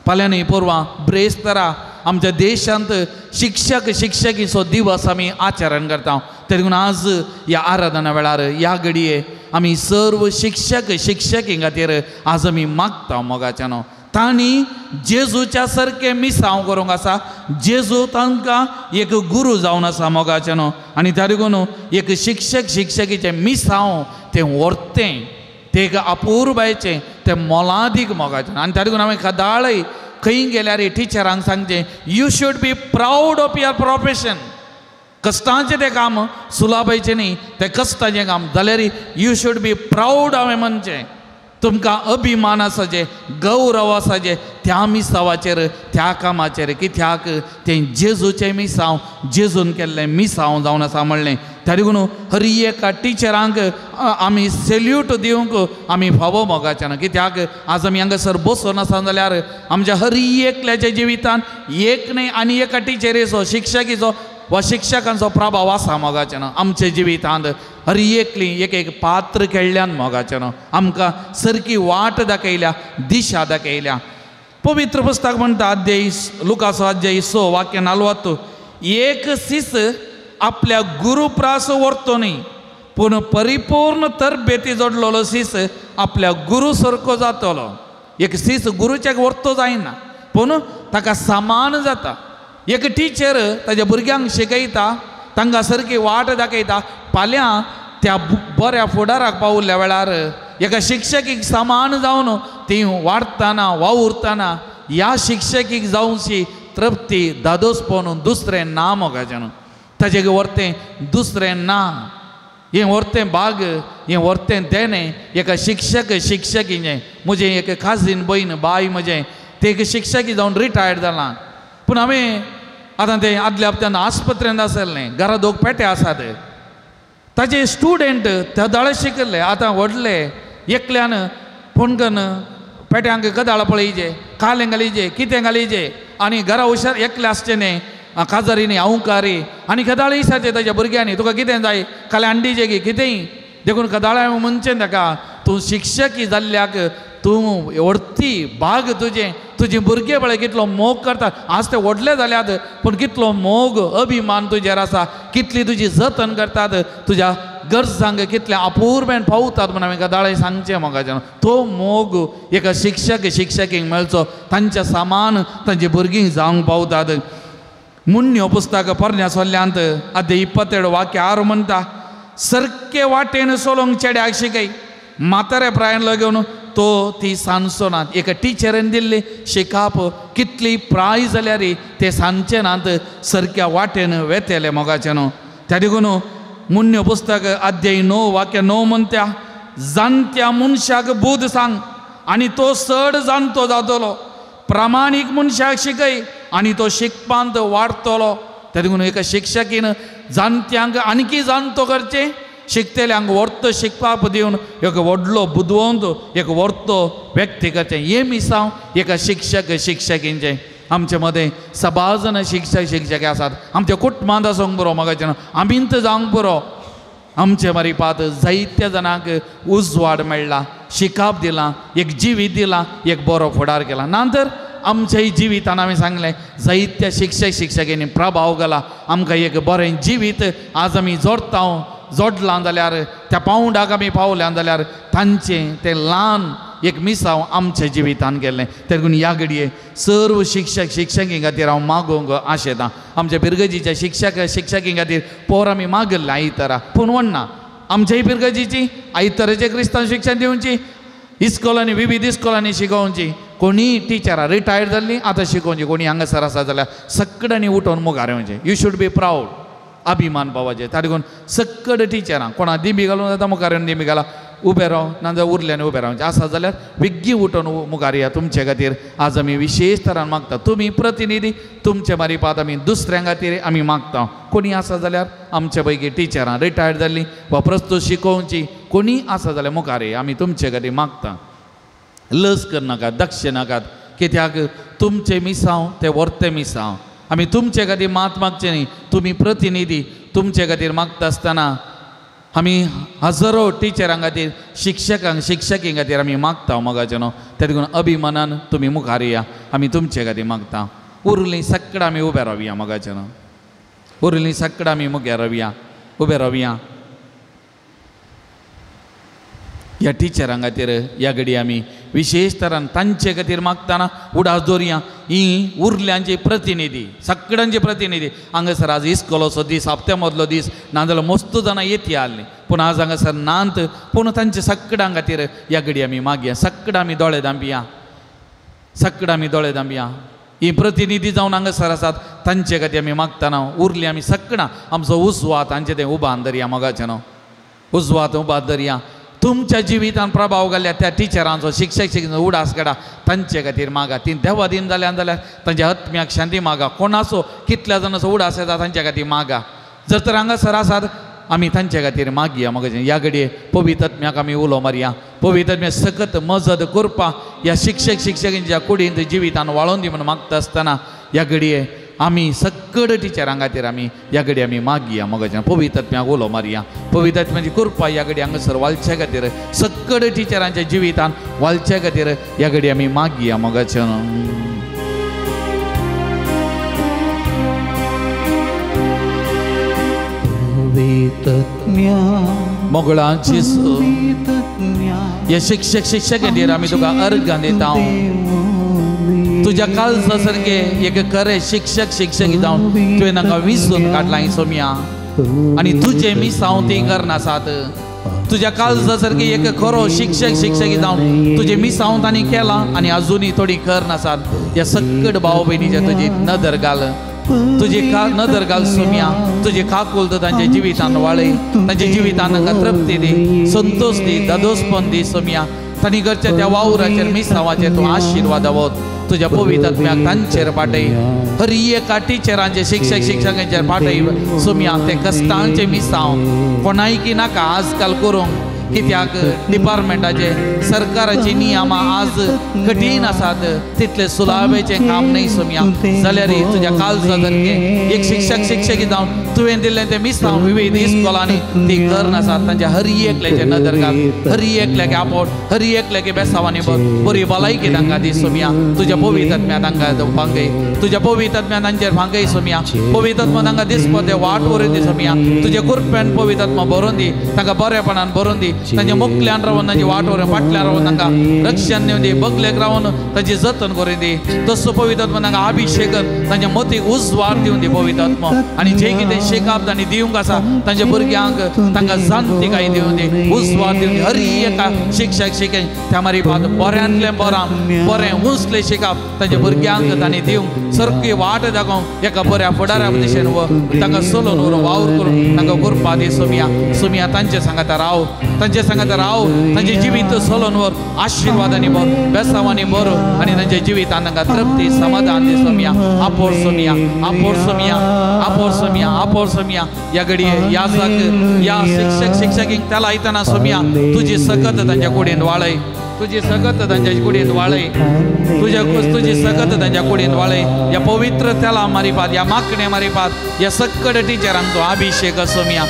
Speaker 2: फाल्यां न्ही परवां ब्रेस्तारा आमच्या देशांत शिक्षक शिक्षकीचो दिवस आमी आचरण करता. ते देखून आज ह्या आराधना वेळार ह्या घडये आमी सर्व शिक्षक शिक्षकी खातीर आज आमी मागता मोगाच्यान. तांणी जेजूच्या सारकें मिसांव करूंक आसा. जेजू तांकां एक गुरू जावन आसा मोगाचें न्हू. आनी त्या लागून एक शिक्षक शिक्षकीचें मिसांव तें व्हरतें तें एक अपुरबायेचें तें मोलादीक मोगाचें. आनी त्या लागून हांवें सदांय खंय गेल्यार टिचरांक सांगचें, you should be proud of your profession. कश्टांचें तें काम सुलाबायचें न्ही, तें कश्टाचें काम जाल्यार you should be proud. हांवें म्हणचें तुमकां अभिमान आसाचें, गौरव आसाचें त्या मिसावाचेर त्या कामाचेर. कित्याक तें जेजूचें मिसांव जेजून केल्लें मिसांव जावन आसा म्हणलें. त्या लागून हर एका टिचरांक आमी सेल्यूट दिवंक आमी फावो मोगाच्यान. कित्याक आज आमी हांगासर बसून आसा जाल्यार आमच्या हर एकल्याच्या जिवितान एक न्हय आनी एका टिचरीचो शिक्षकीचो वा शिक्षकांचो प्रभाव आसा मोगाच्यान. आमच्या जिवितांत हर एकली एक एक पात्र खेळ्ळ्यान मोगाच्यान आमकां सारकी वाट दाखयल्या, दिशा दाखयल्या. पवित्र पुस्तक म्हणटा अध्याय लुकाचो अध्याय 6 वाक्य 40, एक सीस आपल्या गुरुप्रास व्हरतो न्ही पूण परिपूर्ण तरबेती जोडलेलो सीस आपल्या गुरू सारको जातलो. एक सीस गुरूच्याक व्हरतो जायना पूण ताका समान जाता. एक टिचर ताज्या भुरग्यांक शिकयता, तांकां सारकी वाट दाखयता. फाल्यां त्या बऱ्या फुडाराक पावल्ल्या वेळार एका शिक्षकीक समान जावन ती वाडटना वावुरतना ह्या शिक्षकीक जावची तृप्ती दादोसपण दुसरें ना मोगाचें. ताजें व्हरतें दुसरें ना. हें व्हरतें बाग हें व्हरतें देणें एका शिक्षक शिक्षकीचें. म्हजें एक खाजीन भयण बाय म्हजें तें एक शिक्षकी जावन रिटायर्ड जालां. पूण हांवें आतां तें आदल्या हप्त्यान आस्पत्रेंत आसलें, घरा दोग पेटे आसात. ताजे स्टुडंट तेदाळे शिकले आतां व्हडले एकल्यान फोन करून पेट्यांक गदाळ पळयचे, कालें घालीचे, कितें घालीचे आनी घरा हुशार एकलें आसचें न्ही काजारी न्ही अवकारी आनी कदाळ विचारचें ताज्या भुरग्यांनी तुका कितें जाय, कालें हांडीचें की कितेंय. देखून कदाळ हांवें म्हणचें ताका तूं शिक्षकी जाल्ल्याक तूं व्हडती भाग तुजें, तुजी भुरगे पळय कितलो मोग करता. आज ते व्हडले जाल्यात पूण कितलो मोग अभिमान तुजेर आसा, कितली तुजी जतन करतात, तुज्या गरजांक कितले अपुरबेन पावतात म्हूण हांवें गदाळे सांगचें मोगाचें. तो मोग एका शिक्षक शिक्षकींक मेळचो, तांच्या सामान तांची भुरगीं जावंक पावतात. मुन्यो पुस्तक पोरण्या सोल्ल्यांत अध्याय 22 वाक्य 6 म्हणटा, सारके वाटेन चलोवंक चेड्याक शिकय, म्हातारे प्रायन लागून तो ती सांजचो नात. एका टिचरीन दिल्ली शिकाप कितली प्राय जाल्यार ते सांजचे नात, सारक्या वाटेन वेतले मोगाचें न्हू. त्या देखून मुन्यो पुस्तक अध्याय 9 वाक्य 9 म्हणटा, जाणत्या मनशाक बूद सांग आनी तो चड जाणतो जातलो, प्रामाणीक मनशाक शिकय आनी तो शिकपांत वाडटलो. त्या देखून एका शिक्षकीन जाणत्यांक आणकी जाणतो करचें, शिकतल्यांक वर्त शिकपाक दिवन एक व्हडलो बुदवंत एक वर्तो व्यक्ती करचें हें मिसांव एका शिक्षक शिक्षकींचें. आमचे मदें सबाव जाण शिक्षक शिक्षक आसात. आमच्या कुटुंबांत आसूंक पुरो मगाचें आमींत जावंक पुरो. आमचे मारिपात जायत्या जाणांक उजवाड मेळ्ळा, शिकाप दिलां, एक जिवीत दिलां, एक बरो फुडार केला. ना तर आमच्याय जिवितान आमी सांगलें जायत्या शिक्षक शिक्षकांनी प्रभाव घाला. आमकां एक बरें जिवीत आज आमी जोडटा जोडलां जाल्यार त्या पावंडाक आमी पावल्या जाल्यार तांचें तें ल्हान एक मिसांव आमच्या जिवितान गेल्लें. देखून ह्या घडये सर्व शिक्षक शिक्षकीं खातीर हांव मागूंक आशेतां. आमच्या पिरगजीच्या शिक्षक शिक्षकीं खातीर पोर आमी मागिल्लें आयतारा, पूण वण्णा आमच्याय पिरगजीची आयताराचें क्रिस्तांव शिक्षण दिवची, इस्कोलांनी विविध इस्कोलांनी शिकोवची. कोणीय टिचरां रिटायर्ड जाल्लीं आतां शिकोवची, कोणी हांगासर आसा जाल्यार सगळ्यांनी उठोवन मुखार येवचें. You should be proud, अभिमान पावपाचें. ताका लागून सगळे टिचरां कोणा दिंबी घालून जाता मुखार येवन दिंबी घाला उबें राव, नाजाल्यार उरल्यान उबें रावचें आसा जाल्यार बेगीन उठोवन मुखार या. तुमचे खातीर आज आमी विशेश तरान मागता. तुमी प्रतिनिधी, तुमचे मारिपात आमी दुसऱ्यां खातीर आमी मागता. कोणी आसा जाल्यार आमचे पैकी टिचरां रिटायर्ड जाल्लीं वा प्रस्तूत शिकोवची कोणी आसा जाल्यार मुखार या, आमी तुमचे खातीर मागता. लज करनाकात, दक्ष नाकात, कित्याक तुमचें मिसांव तें वर्तें मिसांव. आमी तुमचे खातीर मात मागचें न्ही, तुमी प्रतिनिधी. तुमचे खातीर मागता आसतना आमी हजारो टिचरां खातीर शिक्षकांक शिक्षकीं खातीर आमी मागता मोगाचें न्हू. तेका लागून अभिमानान तुमी मुखार या, आमी तुमचे खातीर मागता. उरलीं सगळीं आमी उबे रावया मोगाचें न्हू, उरलीं सगळीं आमी मुखार रावया, उबे रावया. ह्या टिचरां खातीर ह्या घडी आमी विशेश तरान तांचे खातीर मागतना उडास दवरया. ही उरल्यांची प्रतिनिधी, सगळ्यांची प्रतिनिधी. हांगासर आज इस्कोलाचो दीस, हप्त्या मदलो दीस, नाजाल्यार मस्त जाणां येती आहलीं, पूण आज हांगासर नांत. पूण तांचे सगळ्यां खातीर ह्या घडी आमी मागया. सगळ्यां आमी दोळे धांपया, सगळ्यां आमी दोळे धांपया. ही प्रतिनिधी जावन हांगासर आसात तांचे खातीर आमी मागतना उरली आमी सगळ्यां आमचो उजवात तांचे तें उबान धरया मोगाचें न्हू, उजवात उबान धरया. तुमच्या जिवितान प्रभाव घाल्या त्या टिचरांचो शिक्षक शिक्षक उडास काडा, तांचे खातीर मागा. ती देवा दिन जाल्यान जाल्यार तांच्या आत्म्याक शांती मागा. कोणाचो कितल्या जाणांचो उडास येता तांच्या खातीर मागा. जर तर हांगासर आसात आमी तांचे खातीर मागया मोगाचें. ह्या घडये पवित्र आत्म्याक आमी उलो मारया. पवित्र आत्म्या सकत मजत करपा ह्या शिक्षक शिक्षकांच्या कुडींत जिवितान वाळोवन दी म्हूण मागता आसतना ह्या घडये आमी सगळे टिचरां खातीर आमी ह्या घडी आमी मागया मोगाचें. पवित्र आत्म्याक उलो मारया. पवित्र आत्म्याची कृपा ह्या घडी हांगासर वालचे खातीर सगळे टिचरांच्या जिवितान वालचे खातीर ह्या घडी आमी मागया मोगाचें. मोगळा जेजू, हे शिक्षक शिक्षक खातीर आमी तुका अर्घां दिता. तुज्या काळजा सारके एक खरें शिक्षक शिक्षक जावन तुवें तांकां विसून काडलां सोम्या, आनी तुजें मिसांव तीं करनासात. तुज्या काळजा सारके एक खरो शिक्षक शिक्षक जावन तुजें मिसांव तांणी केलां आनी आजुनूय थोडी करनासात. ह्या सकट भाव भयणीच्या तुजी नदर घाल, तुजी नदर घाल सोम्या. तुजी काकुळट तांच्या जिवितान वाळय, तांच्या जिवितान तांकां तृप्ती दी, संतोश दी, दादोसपण दी सोम्या. तांणी करच्या त्या वावराचेर मिसांवाचेर तूं आशिर्वाद आवत. तुज्या पवित्र आत्म्याक तांचेर पाटय. हर एका टिचरांचे शिक्षक शिक्षकांचेर पाटय सोम्या. ते कश्टांचे मिसांव कोणायकी नाका आजकाल करूंक, कित्याक डिपार्टमेंटाचे सरकाराची नियमां आज कठीण आसात, तितले सुलावेचें काम न्हय सोम्या. जाल्यार तुज्या काळजा सारकें एक शिक्षक शिक्षकी जावन तुवें दिल्लें तें मिसांव विविध इस्कोलांनी ती करनासात. तांच्या हर एकल्याचेर नदर घाल, हर एकल्याक आपोट, हर एकल्याक बेसांवांनी बरी भलायकी तांकां दी सोम्या. तुज्या पवित्र आत्म्या तांकां भांगय, तुज्या पवित्र आत्म्या तांचेर भांगय सोम्या. पवित्र आत्मा तांकां दिसपा ते वाट व्हरून दी सोम्या. तुज्या कृपेन पवित्र आत्मा भरून दी, तांकां बरेपणान भरून दी. तांच्या मुखल्यान रावन तांची वाट व्हरून फाटल्यान रावन तांकां रक्षण दिवन दी, बगलेक रावन तांची जतन करून दी. तसो पवित्र आत्मा तांकां अभिशेक, तांच्या मतीक उजवाड दिवन दी पवित्र आत्मा. आनी जे कितें शिकाप तांणी दिवंक आसा तांच्या भुरग्यांक तांकां जाणतिकाय दिवन दी, उजवाड दिवन दी. हर एका शिक्षक शिकें त्या मारिपात बऱ्यांतलें बरां बरें उंचलें शिकाप तांच्या भुरग्यांक तांणी दिवंक सारकी वाट दाखोवंक एका बऱ्या फुडारा दिशेन तांकां चलोवन व्हरून वावर करून तांकां कृपा दी सोम्या. सोम्या तांचे सांगाता राव, तांच्या तांचे सांगात राव, तांचे जिवीत सोलोन वर, आशिर्वादांनी भर, बेसावांनी भर आनी तांच्या जिवितान तांकां तृप्ती समाधान दी सोमया. आपोर सोमया, आपोर सोमया, आपोर सोमया, आपोर सोमया. ह्या घडये ह्या साक ह्या शिक्षक शिक्षकींक त्याला आयतना सोमया, तुजी सकत तांच्या कुडीन वाळय, तुजी सकत तांच्या कुडीन वाळय, तुज्या तुजी सकत तांच्या कुडीन वाळय. ह्या पवित्र तेला मारिपात, ह्या माकणे मारिपात, ह्या सक्कड टिचरांक तो अभिषेक सोमया,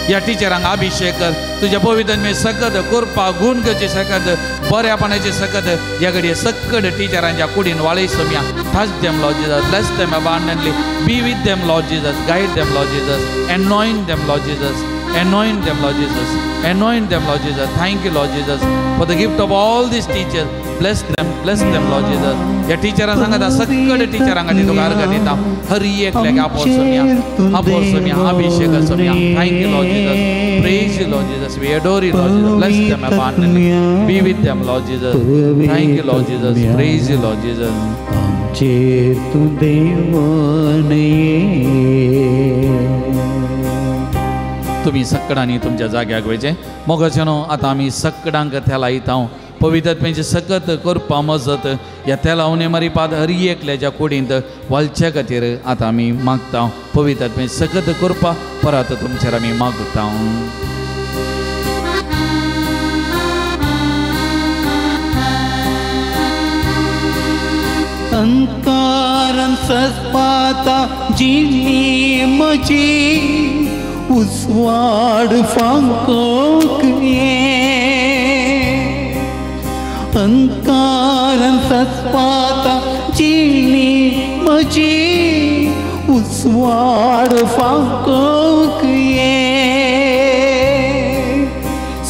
Speaker 2: ह्या टिचरांक अभिषेक कर. तुज्या पवित्र सकत कृपा गुण करची सकत बऱ्यापणाची सकत ह्या घडये सक्कड टिचरांच्या कुडीन वाळय Somaiya. Touch them Lord Jesus, bless them abundantly, be with them Lord Jesus, guide them Lord Jesus, anoint them Lord Jesus, anoint them Lord Jesus, anoint them Lord Jesus. Thank you Lord Jesus for the gift of all these teachers. Bless them, bless them Lord Jesus. ह्या टिचरां सांगता सक्कड टिचरां खातीर तुका अर्घ दिता. हर एकल्याक आपोर सोमया, आपोर सोमया, अभिषेक Somaiya. Thank you Lord Jesus, praise you Lord Jesus, we adore you Lord Jesus. Bless them abundantly, be with them Lord Jesus. Thank you Lord Jesus, praise you Lord Jesus.
Speaker 1: आमचेर तूं देवन ये.
Speaker 2: तुमी सक्कडांनी तुमच्या जाग्याक वयचें. मोगाचें न्हू आतां आमी सक्कडांक तेला यता. पवित्र सकत करपा मजत ह्या तेला उणे मारिपाद हर एकल्याच्या कुडींत वालच्या खातीर आतां आमी मागता. पवित्र सकत करपा परत तुमचेर आमी मागता.
Speaker 1: अंकारान सजपाता जिणी म्हजी उजवाड फांकोक ये, अंकारान सजपाता जिणी म्हजी उजवाड फांकोक ये,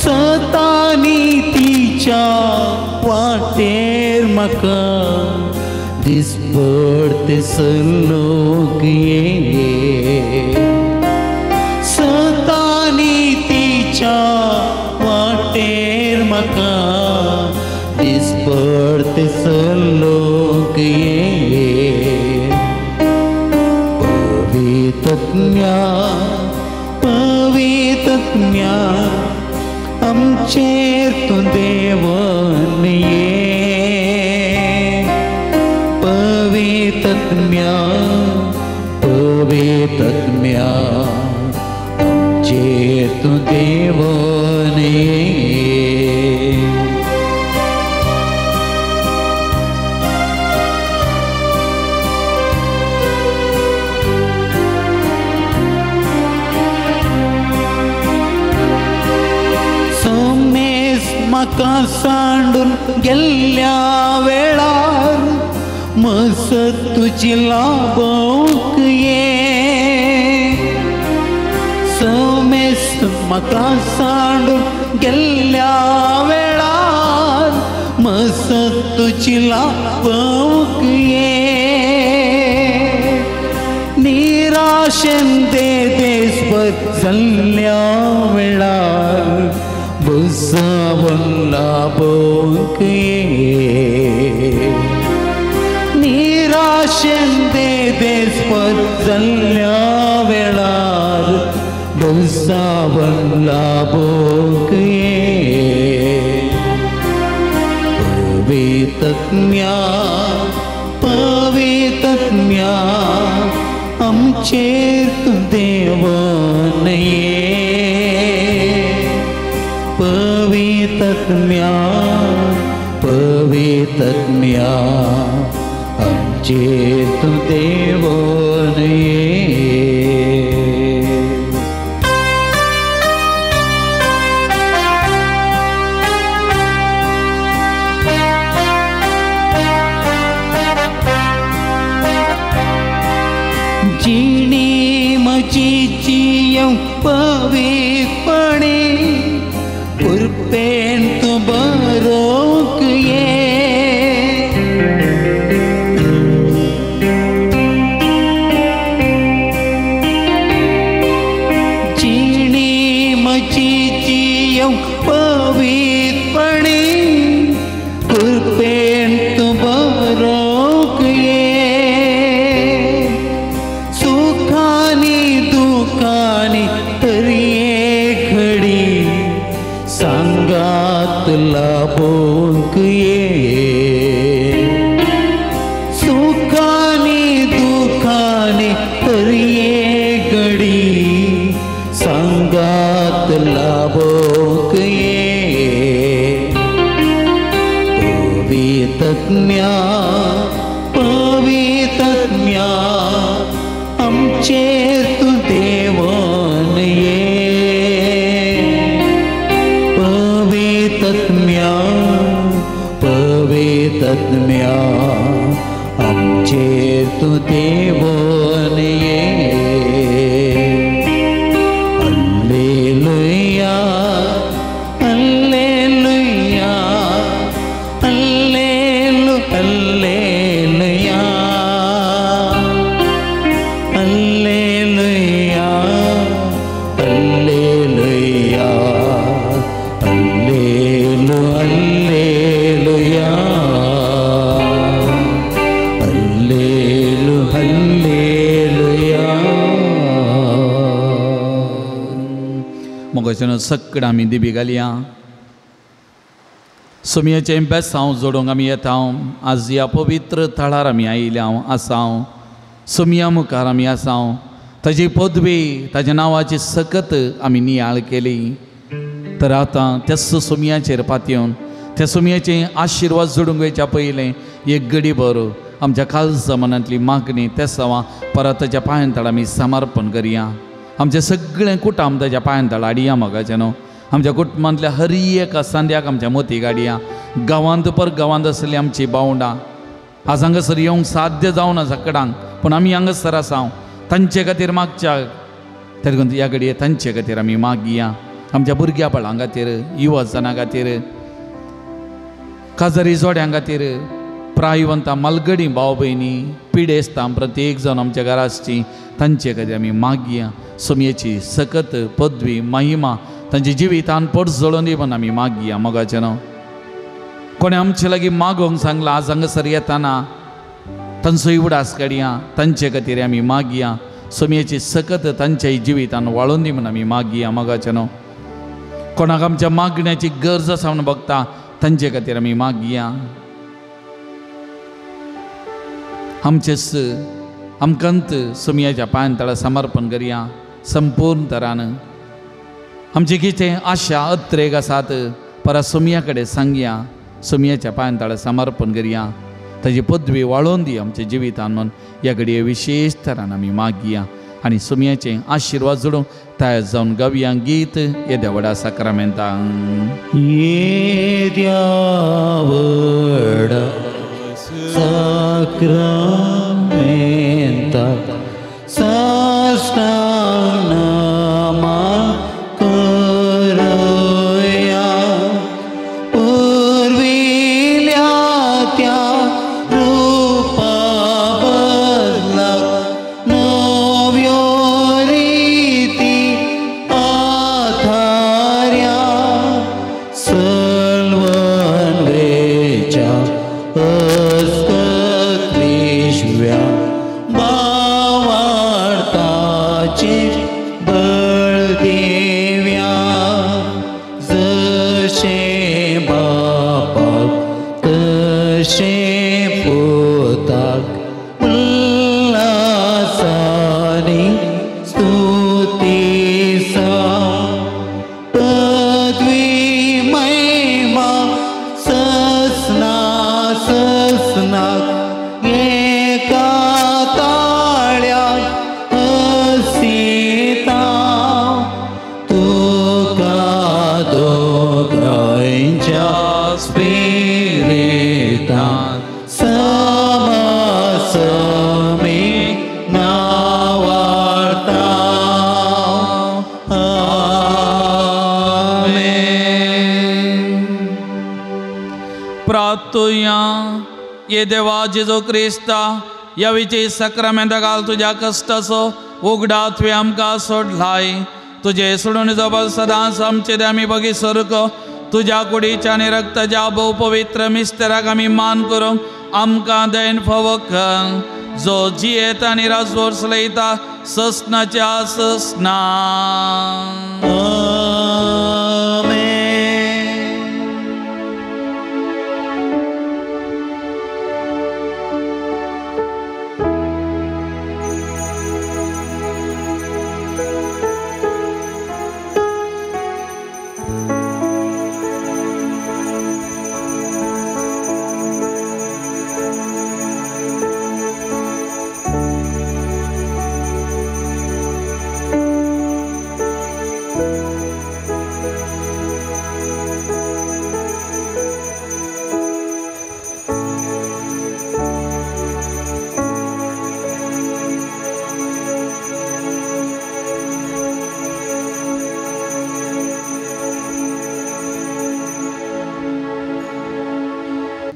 Speaker 1: सतानी तिच्या वाटेर म्हाका दिसभर ते सलोक ये, सतानी तिच्या वाटेर म्हाका दिसभर ते सलोक ये. पवित्रज्ञा पवित्रज्ञा आमचेर तूं देवन ये, पवित्रज्ञा पवित्रज्ञा आमचेर तूं देवन ये. सोमेस म्हाका सांडून गेल्ल्या वेळार मसत तुजी लाभोवंक ये, सोमेस म्हाका सांडून गेल्ल्या वेळार मसत तुजी लाभोवंक ये, निराशेन दे देसभर जाल्ल्या वेळार भुजावन लाभोवंक ये, निराशेन दे देसभर जाल्ल्या वेळार भुजावन लाभोवंक ये. पवित्रज्ञा पवित्रज्ञा आमचेर तूं देवन ये, पवित्रज्ञा पवित्रज्ञा आमचेर तूं देवन ये. जिणी म्हजी जियेवंक पवित्रपणे कृपेन तूं बरोवंक ये, जिणी म्हजी जियेवंक पवित्रपणे कृपेन तूं बरोवंक ये, सुखानी दुखानी तरी
Speaker 2: मोगाच्यान सगळें आमी दिबी घालया. सोमयेचें बेसांव जोडूंक आमी येता. आज ह्या पवित्र थळार आमी आयिल्ल्या आसाव. सोमया मुखार आमी आसाव. ताजी पदवी ताज्या नांवाची सकत आमी नियाळ केली. तर आतां त्याच सोमयाचेर पातयेवन त्या सोमयाचे आशिर्वाद जोडूंक वयच्या पयलें एक गडी बरो आमच्या खालसा मनांतली मागणी तेसावां परत ताच्या पांयांतळ आमी समर्पण करया. आमचें सगळें कुटुंब ताच्या पांयांतळ हाडया मोगाचें न्हू. आमच्या कुटुंबांतल्या हर एका सांद्याक आमच्या मोती गाडया. गांवांत पर गांवांत आसली आमची बावंडां आज हांगासर येवंक साध्य जावना सगळ्यांक, पूण आमी हांगासर आसा तांचे खातीर मागच्या तरी ह्या घडये तांचे खातीर आमी मागया. आमच्या भुरग्या बाळां खातीर, युवा जणां खातीर, काजारी जोड्यां खातीर, प्रायवंतां मालगडी भाव भयणी पिडेस्तां प्रत्येक जाण आमच्या घरा आसची तांचे खातीर आमी मागया. सोमयेची सकत पदवी महिमा तांच्या जिवितान पडजळोवन दी म्हूण आमी मागया. मोगाचें न्हू कोणें आमचे लागीं मागोवंक सांगलां आज हांगासर येताना तांचो उडास काडया. तांचे खातीर आमी मागया. सोमयेची सकत तांच्या जिवितान वाळोवन दी म्हूण आमी मागया. मोगाचें न्हू कोणाक आमच्या मागण्याची गरज आसा म्हूण बघता तांचे खातीर आमी मागया. आमचेच आमकांत सोमयाच्या पांयांतळा समर्पण करया संपूर्ण तरान. आमची कितें आशा अत्रेक आसात परत सोमया कडेन सांगया. सोमयाच्या पांयांतळा समर्पण करया. ताजी पदवी वाळोवन दी आमच्या जिवितान म्हूण ह्या घडये विशेश तरान आमी मागया. आनी सोमयाचे आशिर्वाद जोडूंक तयार जावन गावया गीत येद्या व्हडा साक्रामेंतांक.
Speaker 1: येद्या व्हडा साक्रामेंताक साष्टांग नमन करुया. पुर्विल्या त्या रूपा बदलाक नव्यो रिती आधार्या. सलवनवेच्या अस्कत्विश्व्या भावार्थाचे बळ दिव्या. जशें बापाक तशें पुताक उल्हासानी स्तुती सा. पदवी महिमा ससना ससनाक एका ताळ्या हसिता. तुका दोगांयच्या स्पिरितान समासमी नावार्ता. आमेन.
Speaker 2: प्रार्थुया. ये देवा जेजू क्रिस्ता ह्या विची साक्रामेंता घाल तुज्या कश्टाचो उगडा तुवें आमकां सोडलाय. तुजे सोडून जबल सदांच आमचे ते आमी बगी सारको तुज्या कुडीच्या आनी रक्ताच्या भोव पवित्र मिस्तेराक आमी मान करूंक आमकां then फावो कर. जो जियेता आनी राजवोर चलयता ससनाच्या ससना.
Speaker 1: आमेन.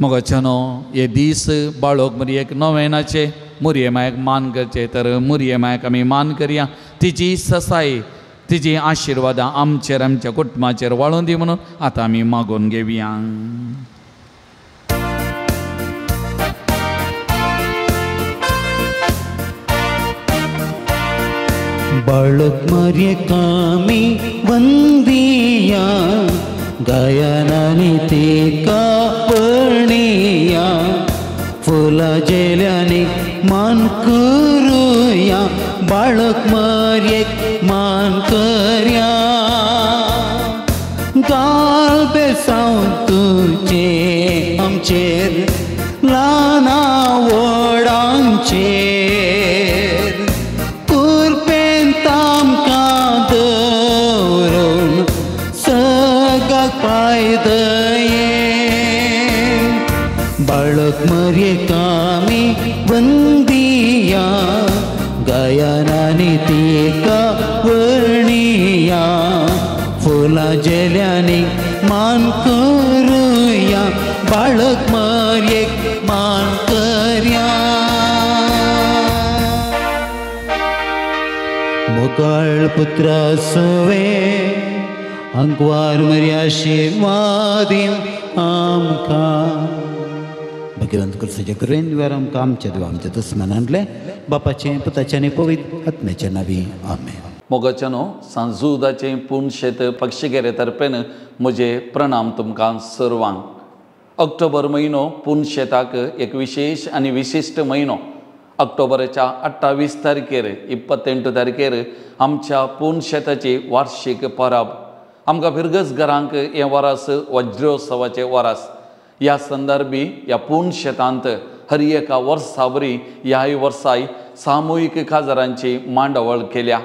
Speaker 2: मोगाच्यानो हे दीस बाळोक मुरयेक नवेनाचे मुरये मायक मान करचे तर मुरये मायक आमी मान करया. तिची ससाय तिची आशिर्वादां आमचेर आमच्या कुटुंबाचेर वाळून दी म्हणून आतां आमी मागून घेवया.
Speaker 1: बाळक मर्येक आमी वंदिया, गायनांनी तिका पळणिया, फुलां झेल्यांनी मान करुया, बाळक मर्येक मान करया। गाल बेसांव तुजें आमचेर, ल्हाना व्हडांचेर, कुरपेन तामकां दवरून सगळ्याक पांय दये। बाळक मर्येक आमी वंदिया, गायनांनी तिका वर्णिया, फुलां झेल्यांनी मान करुया, बाळक मर्येक मान करया। मोगाळ पुत्रा सवे आंकवार मर्या आशिर्वादी आमकां। भगवंत कुर्साच्या कृपेन द्वारा आमकां आमच्या देवा आमच्या दुस्मनांतले बापाचें पुताचें आनी पवित्र आत्म्याचें नांवी आमेन।
Speaker 2: मोगाच्यानो, सांजुदाचें पुनशेत पक्षिगेरे तर्फेन म्हजे प्रणाम तुमकां सर्वांक। ऑक्टोबर म्हयनो पुनशेताक एक विशेश आनी विशिश्ट म्हयनो। ऑक्टोबराच्या 28 तारखेर 28 तारखेर आमच्या पुनशेताची वार्षिक परब। आमकां फिरगज घरांक हें वरास वज्रोत्सवाचें वरास। ह्या संदर्भी ह्या पुनशेतांत हर एका वर्सा बरी ह्याय वर्साय सामुहीक काजारांची मांडावळ केल्या।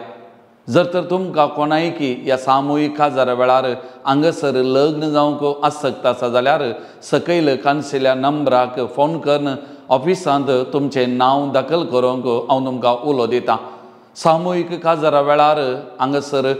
Speaker 2: जर तर तुमकां कोणायकी ह्या सामुहीक काजारा वेळार हांगासर लग्न जावंक आसक्त आसा जाल्यार सकयल कानशिल्या नंबराक फोन करून ऑफिसांत तुमचें नांव दाखल करूंक हांव तुमकां उलो दितां। सामुहीक काजारा वेळार हांगासर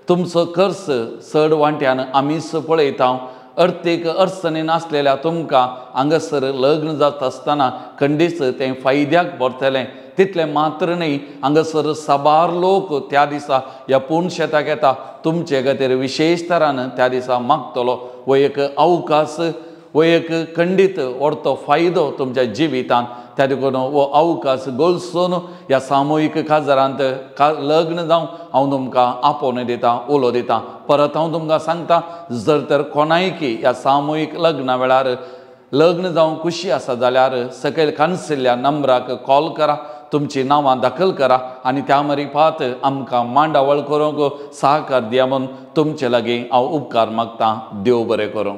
Speaker 2: तुमचो खर्च चड वांट्यान आमीच पळयता। अर्थीक अडचणीन आसलेल्या तुमकां हांगासर लग्न जाता आसतना खंडीच तें फायद्याक पडटलें। तितलें मात्र न्हय, हांगासर साबार लोक त्या दिसा ह्या पुनशेताक येता। तुमचे खातीर विशेश तरान त्या दिसा मागतलो हो एक अवकाश, हो एक खंडीत व्हडतो फायदो तुमच्या जिवितांत। त्या देखून हो अवकाश गळसून ह्या सामुहीक काजारांत लग्न जावं हांव तुमकां आपोवणें दितां, उलो दितां। परत हांव तुमकां सांगता, जर तर कोणायकी ह्या सामुहीक लग्ना वेळार लग्न जावंक खुशी आसा जाल्यार सकयल कानशिल्ल्या नंबराक कॉल करा, तुमची नांवां दाखल करा आनी त्या मार्फत आमकां मांडावळ करूंक सहकार दिया म्हूण तुमचे लागीं हांव उपकार मागतां। देव बरें करूं।